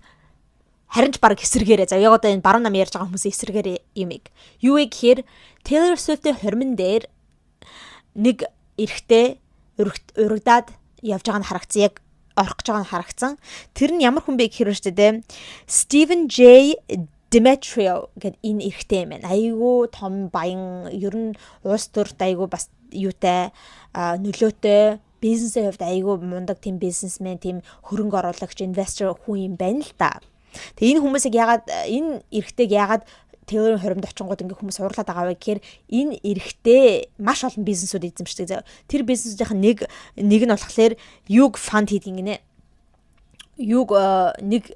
харин ч баг эсрэгээрээ, за, яг одоо энэ баруун нам ярьж байгаа хүмүүсийн эсрэгээр юмыг. Юу вэ гэхээр Taylor Swift-ийн хурман дээр нэг эрэгтэй урагдаад явж байгаа нь харагдсан. Яг орох гэж байгаа нь харагдсан. Тэр нь ямар хүн бэ гэхээр шүү дээ. Steven J. Demetrio гэд энэ эрэгтэй юм байна. Айгүй том баян, ер нь улс төрт айгүй бас юутай нөлөөтэй. Бизнесийн хувьд айгүй мундаг тийм бизнесмен, тийм хөрөнгө оруулагч, investor хүн юм байна л да. Тэгээ энэ хүмүүсийг ягаад, энэ эрэгтэйг ягаад Taylor-ын хоримд очингууд ингээ хүмүүс уурлаад байгаа вэ гэхээр энэ эрэгтэй маш олон бизнесүүд эзэмшдэг заяа. Тэр бизнесүүдийн нэг нь болохоор юг fund хийдэг гинэ. Юг нэг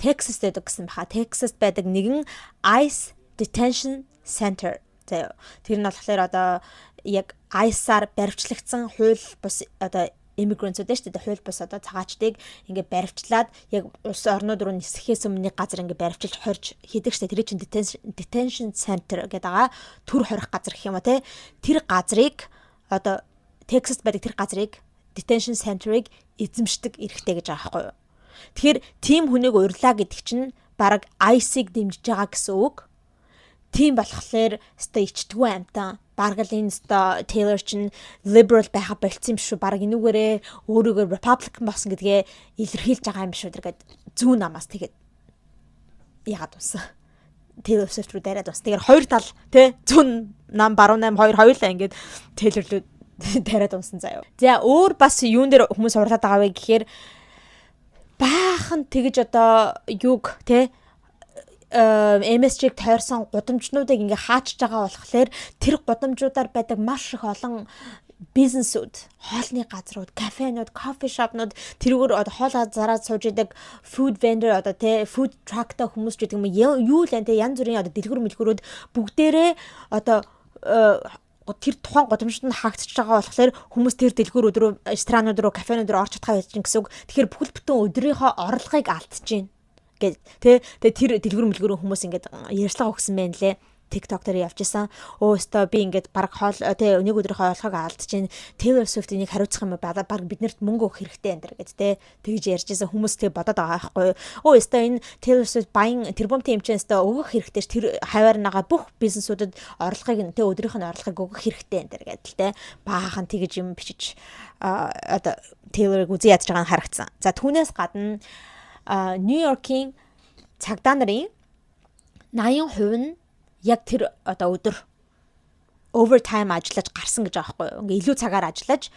Texas байдаг гэсэн баха. Texas байдаг нэгэн ICE Detention Center заяа. Тэр нь болохоор одоо яг ICE-аар баривчлагдсан хууль бус одоо immigrants-ууд шүү дээ. Хууль бус одоо цагаачдыг ингээ баривчлаад яг улс орнууд руу нисэхээс өмнө нэг газар ингээ баривчилж хорж хийдэг шүү дээ. Тэр чинь detention center гэдэг байгаа. Түр хорих газар гэх юм а те. Тэр газрыг, одоо Texas байдаг тэр газрыг, detention center-ыг эзэмшдэг эрхтэй гэж байгаа байхгүй юу. Тэгэхээр тийм хүнийг урьлаа гэдэг чинь бараг ICE-ыг дэмжиж байгаа гэсэн үг. Тийм болохоор өстой ичдэггүй амтан, бараг л энэ өстой Taylor чинь liberal байха болцсон юм шүү. Бараг энүүгээрээ өөрийгөө Republican болсон гэдгээ илэрхийлж байгаа юм шүү гэдэг зүүн намаас тэгээд яагаад унсан. Taylor Swift руу дайраад бас. Тэгэхээр хоёр тал тий, зүүн нам, баруун нам хоёр хоёулаа ингээд Taylor руу дайраад унсан заяа. За, өөр бас юун дээр хүмүүс уурлаад байгаа вэ гэхээр баахан тэгж одоо юг тий MSG-г тойрсон гудамжнуудыг ингээ хаачж байгаа болохоор тэр гудамжуудаар байдаг маш их олон бизнесүүд, хоолны газрууд, кафенууд, coffee shop-нууд, тэрүүгээр одоо хоол зараад сууж идэг food vendor одоо тий food truck-та хүмүүс ч гэдэг юм юу л энэ янз бүрийн одоо дэлгүүр мэлгүүрүүд бүгдээрээ одоо тэр тухайн гудамжид нь хаагдчихж байгаа болохоор хүмүүс тэр дэлгүүрүүд рүү, ресторанууд руу, кафенууд руу орж чадхаа байж гин гэсэн үг. Тэгэхээр бүхэл бүтэн өдрийнхөө орлогыг алдчихээн гэж тий. Тэгээ тэр дэлгүүр мэлгүүрэн хүмүүс ингээд ярьцлага өгсөн байна лээ. TikTok дээр явж исэн. Өө өстой би ингээд баг хоол тий нэг өдрийнхөө орлогыг алдчихээн. Taylor Swift энийг хариуцах юм ба баг биднэрт мөнгө өгөх хэрэгтэй энэ гэдэг тий. Тэгж ярьж исэн хүмүүс тэг бодоод байгаа байхгүй юу. Өө өстой энэ Taylor Swift баян тэрбумын юм чинь өстой өгөх хэрэгтэй ш. Тэр хаваар нагаа бүх бизнесүүдэд орлогыг нь тий өдрийнх нь орлогыг өгөх хэрэгтэй энэ гэдэг л тий. Баахан тэгж юм бичиж одоо Taylor-ыг үзий ядж байгаа нь харагдсан. За, түүнээс гадна Нью-Йоркийн цагдаа нарын 80% нь яг тэр одоо өдөр overtime ажиллаж гарсан гэж байгаа байхгүй юу. Ингээ илүү цагаар ажиллаж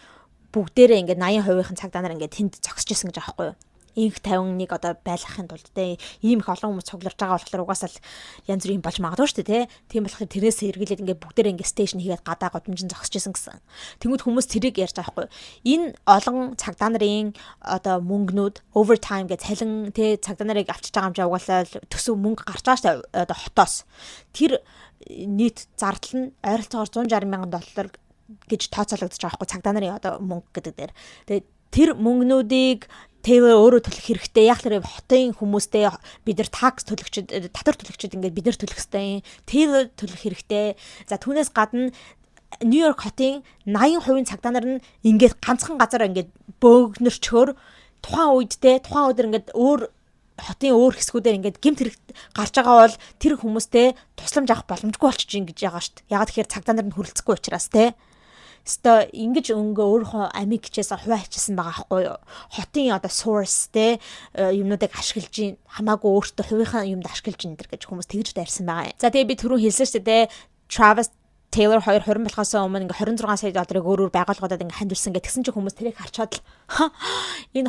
бүгдээрээ ингээ 80%-ийн цагдаа нар ингээ тэнд зогсож исэн гэж байгаа байхгүй юу. Инх 51 одоо байлгахын тулд те ийм их олон хүмүүс цугларж байгаа болохоор угаасаа л янз бүрийн болж магадгүй шүү дээ те. Тийм болохоор тэрнээс сэргийлээд ингээ бүгдээрээ ингээ station хийгээд гадаа гудамжинд зогсож исэн гэсэн. Тэнгүүд хүмүүс тэрийг ярьж байгаа байхгүй. Энэ олон цагдаа нарын одоо мөнгнүүд, overtime гэж цалин те, цагдаа нарыг авчиж байгаа юм чи угаасаа л төсөв мөнгө гарч байгаа шүү дээ одоо хотоос. Тэр нийт зардал нь ойролцоогоор 160 мянган доллар гэж тооцоологдож байгаа байхгүй, цагдаа нарын одоо мөнгө гэдэг дээр. Тэгээд тэр мөнгнүүдийг Taylor өөрөө төлөх хэрэгтэй. Яг тэр хотын хүмүүстэй бид нар tax төлөгчд, татвар төлөгчд ингээд бид нар төлөх хэрэгтэй. Taylor төлөх хэрэгтэй. За, түүнээс гадна Нью-Йорк хотын 80% цагдаа нар нь ингээд ганцхан газар ингээд бөөгнөрчхөөр тухайн үед те тухайн өдөр ингээд өөр хотын өөр хэсгүүдээр ингээд гэмт хэрэг гарч байгаа бол тэр хүмүүстэй тусламж авах боломжгүй болчих чинь гэж байгаа шүү дээ. Ягаад тэгэхээр цагдаа нар нь хүрэлцэхгүй учраас те. Өстой ингэж өнгө өөрийнхөө амийг хичээсэн, хувиа хичээсэн байгаа байхгүй юу? Хотын одоо source те юмнуудыг ашиглаж гин, хамаагүй өөртөө хувийнхаа юмд ашиглаж гин гэж хүмүүс тэгж дайрсан байгаа юм. За, тэгээ би түрүүн хэлсэн шүү дээ. Travis Taylor хоёр 20 болохоос өмнө ингээ 26 сая долларыг өөр өөр байгууллагуудад ингээ хандивсан гэх тэгсэн чинь хүмүүс тэрийг харчаад л энэ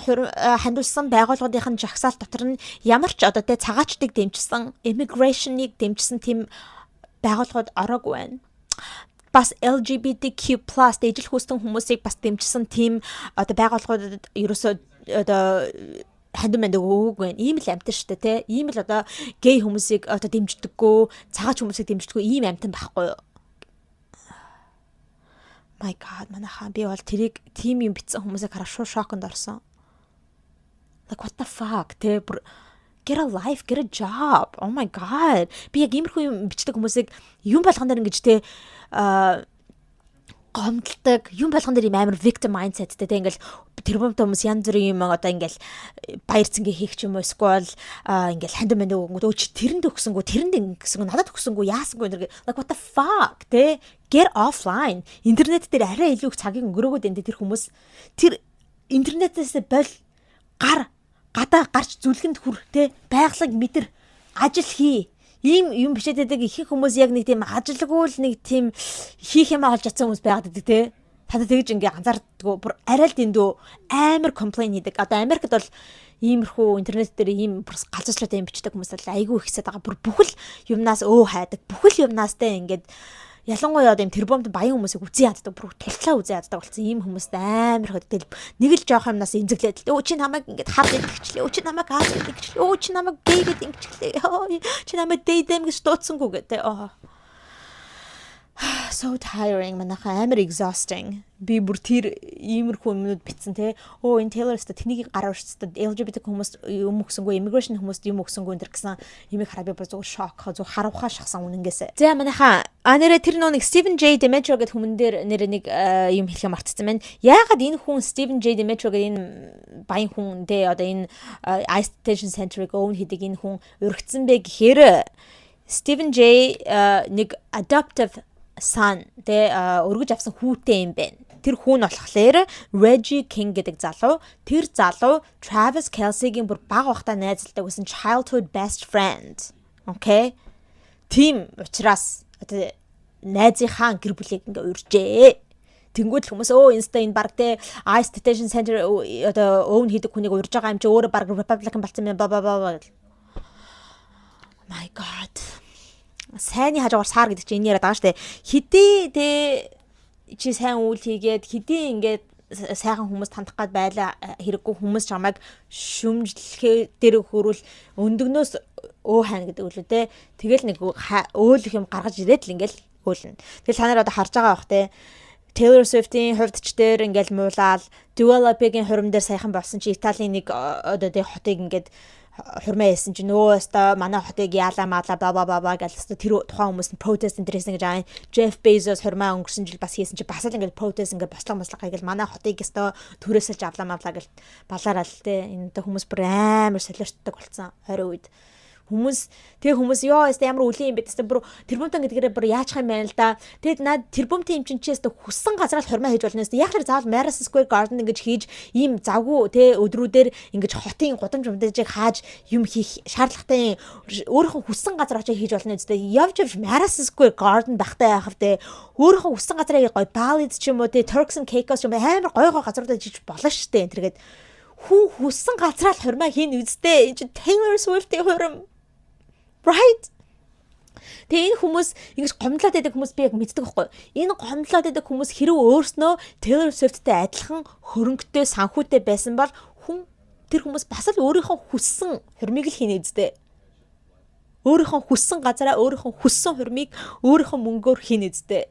хандивсан байгууллагуудын жагсаалт дотор нь ямар ч одоо те цагаачдыг дэмжсэн, immigration-ыг дэмжсэн тийм байгууллагууд ороогүй байна, бас LGBTQ+ ижил хүйстэн хүмүүсийг бас дэмжсэн тийм одоо байгууллагуудад ерөөсөө одоо хандив мандив өгөөгүй байна. Ийм л амтан шүү дээ, те. Ийм л одоо гей хүмүүсийг одоо дэмждэггүй, цагаач хүмүүсийг дэмждэггүй ийм амтан байхгүй юу? My god, манайхаа би бол тэрийг тийм юм бичсэн хүмүүсийг хараад шууд шоконд орсон. Like, what the fuck, те, бүр get a life, get a job. Oh my god. Би яг иймэрхүү юм бичдэг хүмүүсийг юм болгон дээр ингэж те гомдолдог, юм болгон дээр юм амар victim mindset-тэй те, ингээл тэрбумтай хүмүүс янз бүрийн юм одоо ингээл баяр цэнгээ хийх ч юм уу, эсвэл ингээл хандив мандив өгөнгүүд өө чи тэрэнд өгсөнгүү, тэрэнд ингэсэнгүү, надад өгсөнгүү, яасангүй энэ like what the fuck те, get offline. Интернет дээр арай илүү их цагийг өнгөрөөгөөд энэ тэр хүмүүс тэр интернетээс бол гар гадаа гарч зүлгэнд хүр те, байгалыг мэдэр, ажил хий. Ийм юм бичээд байдаг их хүмүүс яг нэг тийм ажилгүй л нэг тийм хийх юм олж чадсан хүмүүс байгаад байдаг те. Та нар тэгж ингээ анзаардаггүй, бүр арай л дэндүү амар complain хийдэг. Одоо Америкт бол иймэрхүү интернет дээр ийм бүр галзуучлаатай юм бичдэг хүмүүс бол айгүй ихсээд байгаа. Бүр бүхэл юмнаас өө хайдаг. Бүхэл юмнаас те ингээд, ялангуяа одоо юм тэрбумт баян хүмүүсийг үзэн яддаг, бүр тултлаа үзэн яддаг болсон ийм хүмүүст амар хөдөл нэг л жоох юмнаас эмзэглээд л, "Өө, чи намайг ингээд хар ингэчлээ, өө, чи намайг аз ингэчлээ, өө, чи намайг гей гэд ингэчлээ, чи намайг they them гэж дуудсангүй" гэдэг. Oh, so tiring, манайха, амар exhausting. Би бүр тэр иймэрхүү юмнууд битсэн те. Өө, энэ Taylor Swift тэнийг гар урьдчилсан, LGBT хүмүүс юм өгсөнгөө, immigration хүмүүст юм өгсөнгөө энэ төр гэсэн юмыг хараа би бүр зөв шок, зөв харавхаа шахсан үнэнгээсээ. За, манайха, а нэрэ тэр нөө нэг Stephen J. Demetrio гэдэг хүмүүн дээр нэрэ нэг юм хэлэх мартсан байна. Яагаад энэ хүн, Stephen J. Demetrio гэдэг энэ баян хүн те, одоо энэ ICE Detention Center-ыг own хийдэг энэ хүн уригдсан бэ гэхээр Stephen J нэг adoptive son тэ, өргөж авсан хүүтэй юм байна. Тэр хүн нь болохоор Reggie King гэдэг залуу. Тэр залуу Travis Kelce-гийн бүр бага байхдаа найзалдаг байсан, childhood best friend. Okay. Тийм учраас одоо найзынхаа гэр бүлийг ингээ урьжээ. Тэнгүүд л хүмүүс, өө, инста энэ баг те ICE Detention Center одоо own хийдэг хүнийг урьж байгаа юм чи өөрөө баг Republican болсон юм ба ба ба. My God, сайнны хажуугаар саар гэдэг чинь энэ яриад байгаа штэ. Хэдий те чи сайн үйл хийгээд, хэдий ингээд сайхан хүмүүс тандах гад байлаа хэрэггүй, хүмүүс чамайг шүмжлэхээ дээр хөрвөл өндөгнөөс өө хайна гэдэг үлээ те. Тэгэл нэг өөлөх юм гаргаж ирээд л ингээл өөлнө. Тэгэл та нар одоо харж байгаа бах те. Taylor Swift-ийн хувьд ч дээр ингээл муулаад, Dua Lipa-гийн хурим дээр саяхан болсон чи Италийн нэг одоо тэг хотыг ингээд хурмаа яасан чи нөө өстой манай хотыг яалаа маалаа ба ба ба ба гэл өстой тэр тухайн хүмүүс нь protest энэ хийсэн гэж аа. Jeff Bezos хурмаа өнгөрсөн жил бас хийсэн чи бас л ингээд protest, ингээд бослого мослого гэл, манай хотыг өстой түрээсэлж авлаа мавлаа гэл балаарал те. Энэ одоо хүмүүс бүр амар солиорчдаг болсон 20 үед хүмүүс. Тэгээ хүмүүс ёо өстой ямар үлийн юм бэ гэсэн, бүр тэрбумтан гэдгээрээ бүр яачих юм байна л да. Тэгэд наад тэрбумтын юм чинь чи өстой хүссэн газараа л хурмаа хийж болно өстой. Яг л заавал Madison Square Garden ингэж хийж, ийм завгүй те өдрүүдээр ингэж хотын гудамж мудажийг хааж юм хийх шаардлагатай, өөрийнхөө хүссэн газар очиж хийж болно өстой. Явж явж Madison Square Garden багтаа яах вэ? Өөрийнхөө хүссэн газараа гоё Bali ч юм уу те, Turks and Caicos ч юм уу, амар гоё гоё газруудад хийж болно шүү дээ. Тэргээд хүн хүссэн газараа л хурмаа хийн үсттэй. Энэ чинь Taylor Swift-ийн хурим. Right? Тэгээ энэ хүмүүс, ингэж гомдлоод байдаг хүмүүс би яг мэддэг байхгүй. Энэ гомдлоод байдаг хүмүүс хэрэг өөрснөө Taylor Swift-тэй адилхан хөрөнгөтэй, санхүүтэй байсан бол хүн тэр хүмүүс бас л өөрийнхөө хүссэн хурмыг л хийнэ үсттэй. Өөрийнхөө хүссэн газараа, өөрийнхөө хүссэн хурмыг өөрийнхөө мөнгөөр хийнэ үсттэй.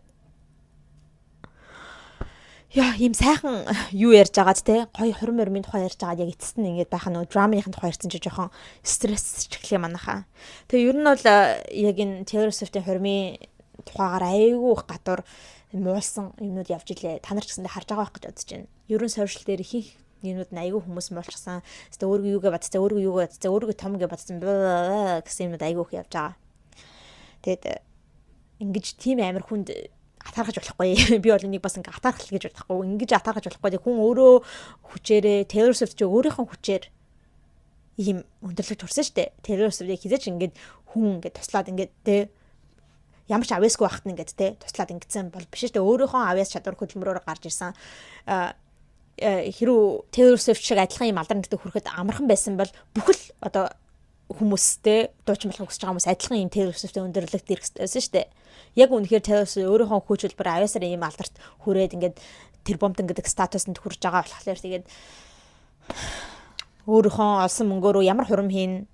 Яа, ийм сайхан юу ярьж байгаад те, гоё хурим хурмын тухай ярьж байгаад, яг эцэст нь ингээд байх нөө драмынхын тухай ярьсан чи жоохон стресс ч эхлэе манайхаа. Тэгээ ер нь бол яг энэ Taylor Swift-ийн хурмын тухайгаар айгүй их гадуур муулсан юмнууд явж илээ. Та нар ч гэсэндээ харж байгаа байх гэж бодож байна. Ер нь social дээр ихэнх юмнууд нь айгүй хүмүүс муулчихсан. Хэвээ өөрийгөө юугээ бодсон, өөрийгөө юугээ бодсон, өөрийгөө том гэ бодсон гэсэн юмнууд айгүй их явж байгаа. Тэгээд ингэж тийм амар хүнд атаархаж болохгүй. Би бол энийг бас ингээ атаархал гэж бодохгүй. Ингэж атаархаж болохгүй. Хүн өөрөө хүчээрээ, Taylor Swift ч өөрийнхөө хүчээр ийм өндөрлөгт хүрсэн шүү дээ. Taylor Swift-ийг хизээч ингээд хүн ингээд туслаад, ингээд те, ямар ч авьяасгүй байхад нь ингээд те туслаад ингэсэн бол биш шүү дээ. Өөрийнхөө авьяас, чадвар, хөдөлмөрөөр гарч ирсэн. Хэрүү Taylor Swift шиг адилхан юм алдар нэртэй хүрэхэд амархан байсан бол бүхэл одоо хүмүүстэй дуучин болохыг хүсэж байгаа хүмүүс адилхан юм Taylor Swift-ийн өндөрлөгт ирэх байсан шүү дээ. Яг үнэхээр Taylor Swift өөрийнхөө хүч хөдөлмөр, авьяасаар ийм алдарт хүрээд ингээд тэрбумтан гэдэг статусанд хүрж байгаа болохоор тэгээд өөрийнхөө олсон мөнгөөрөө ямар хурим хийн,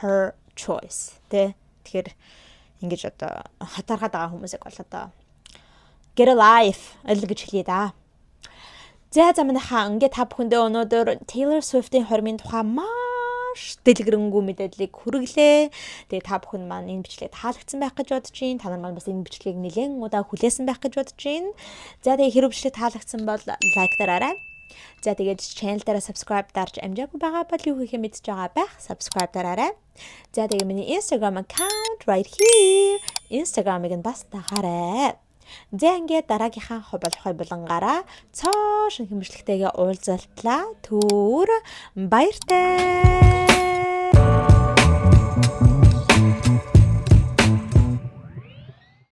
her choice тэ. Тэгэхээр ингэж одоо хатаархаад байгаа хүмүүсийг бол одоо get a life л гэж хэлье да. За за, манайхаа, ингээ та бүхэндээ өнөөдөр Taylor Swift-ийн хормын тухай маш дэлгэрэнгүй мэдээллийг хүргэлээ. Тэгээ та бүхэн маань энэ бичлэг таалагдсан байх гэж бодож байна. Та нар маань бас энэ бичлэгийг нэлээд удаа хүлээсэн байх гэж бодож байна. За, тэгээ хэрэг бичлэг таалагдсан бол like дараарай. За, тэгээд channel дээр subscribe дарж амжаагүй байгаа бол юу хийхээ мэдж байгаа байх. Subscribe дараарай. За, тэгээ миний Instagram account right here. Instagram-ыг нь бас дагаарай. За, ингээд дараагийнхаа болох булангаараа цоо шинэ хэмжлэгтэйгээ уулзалтлаа. Түр баяртай.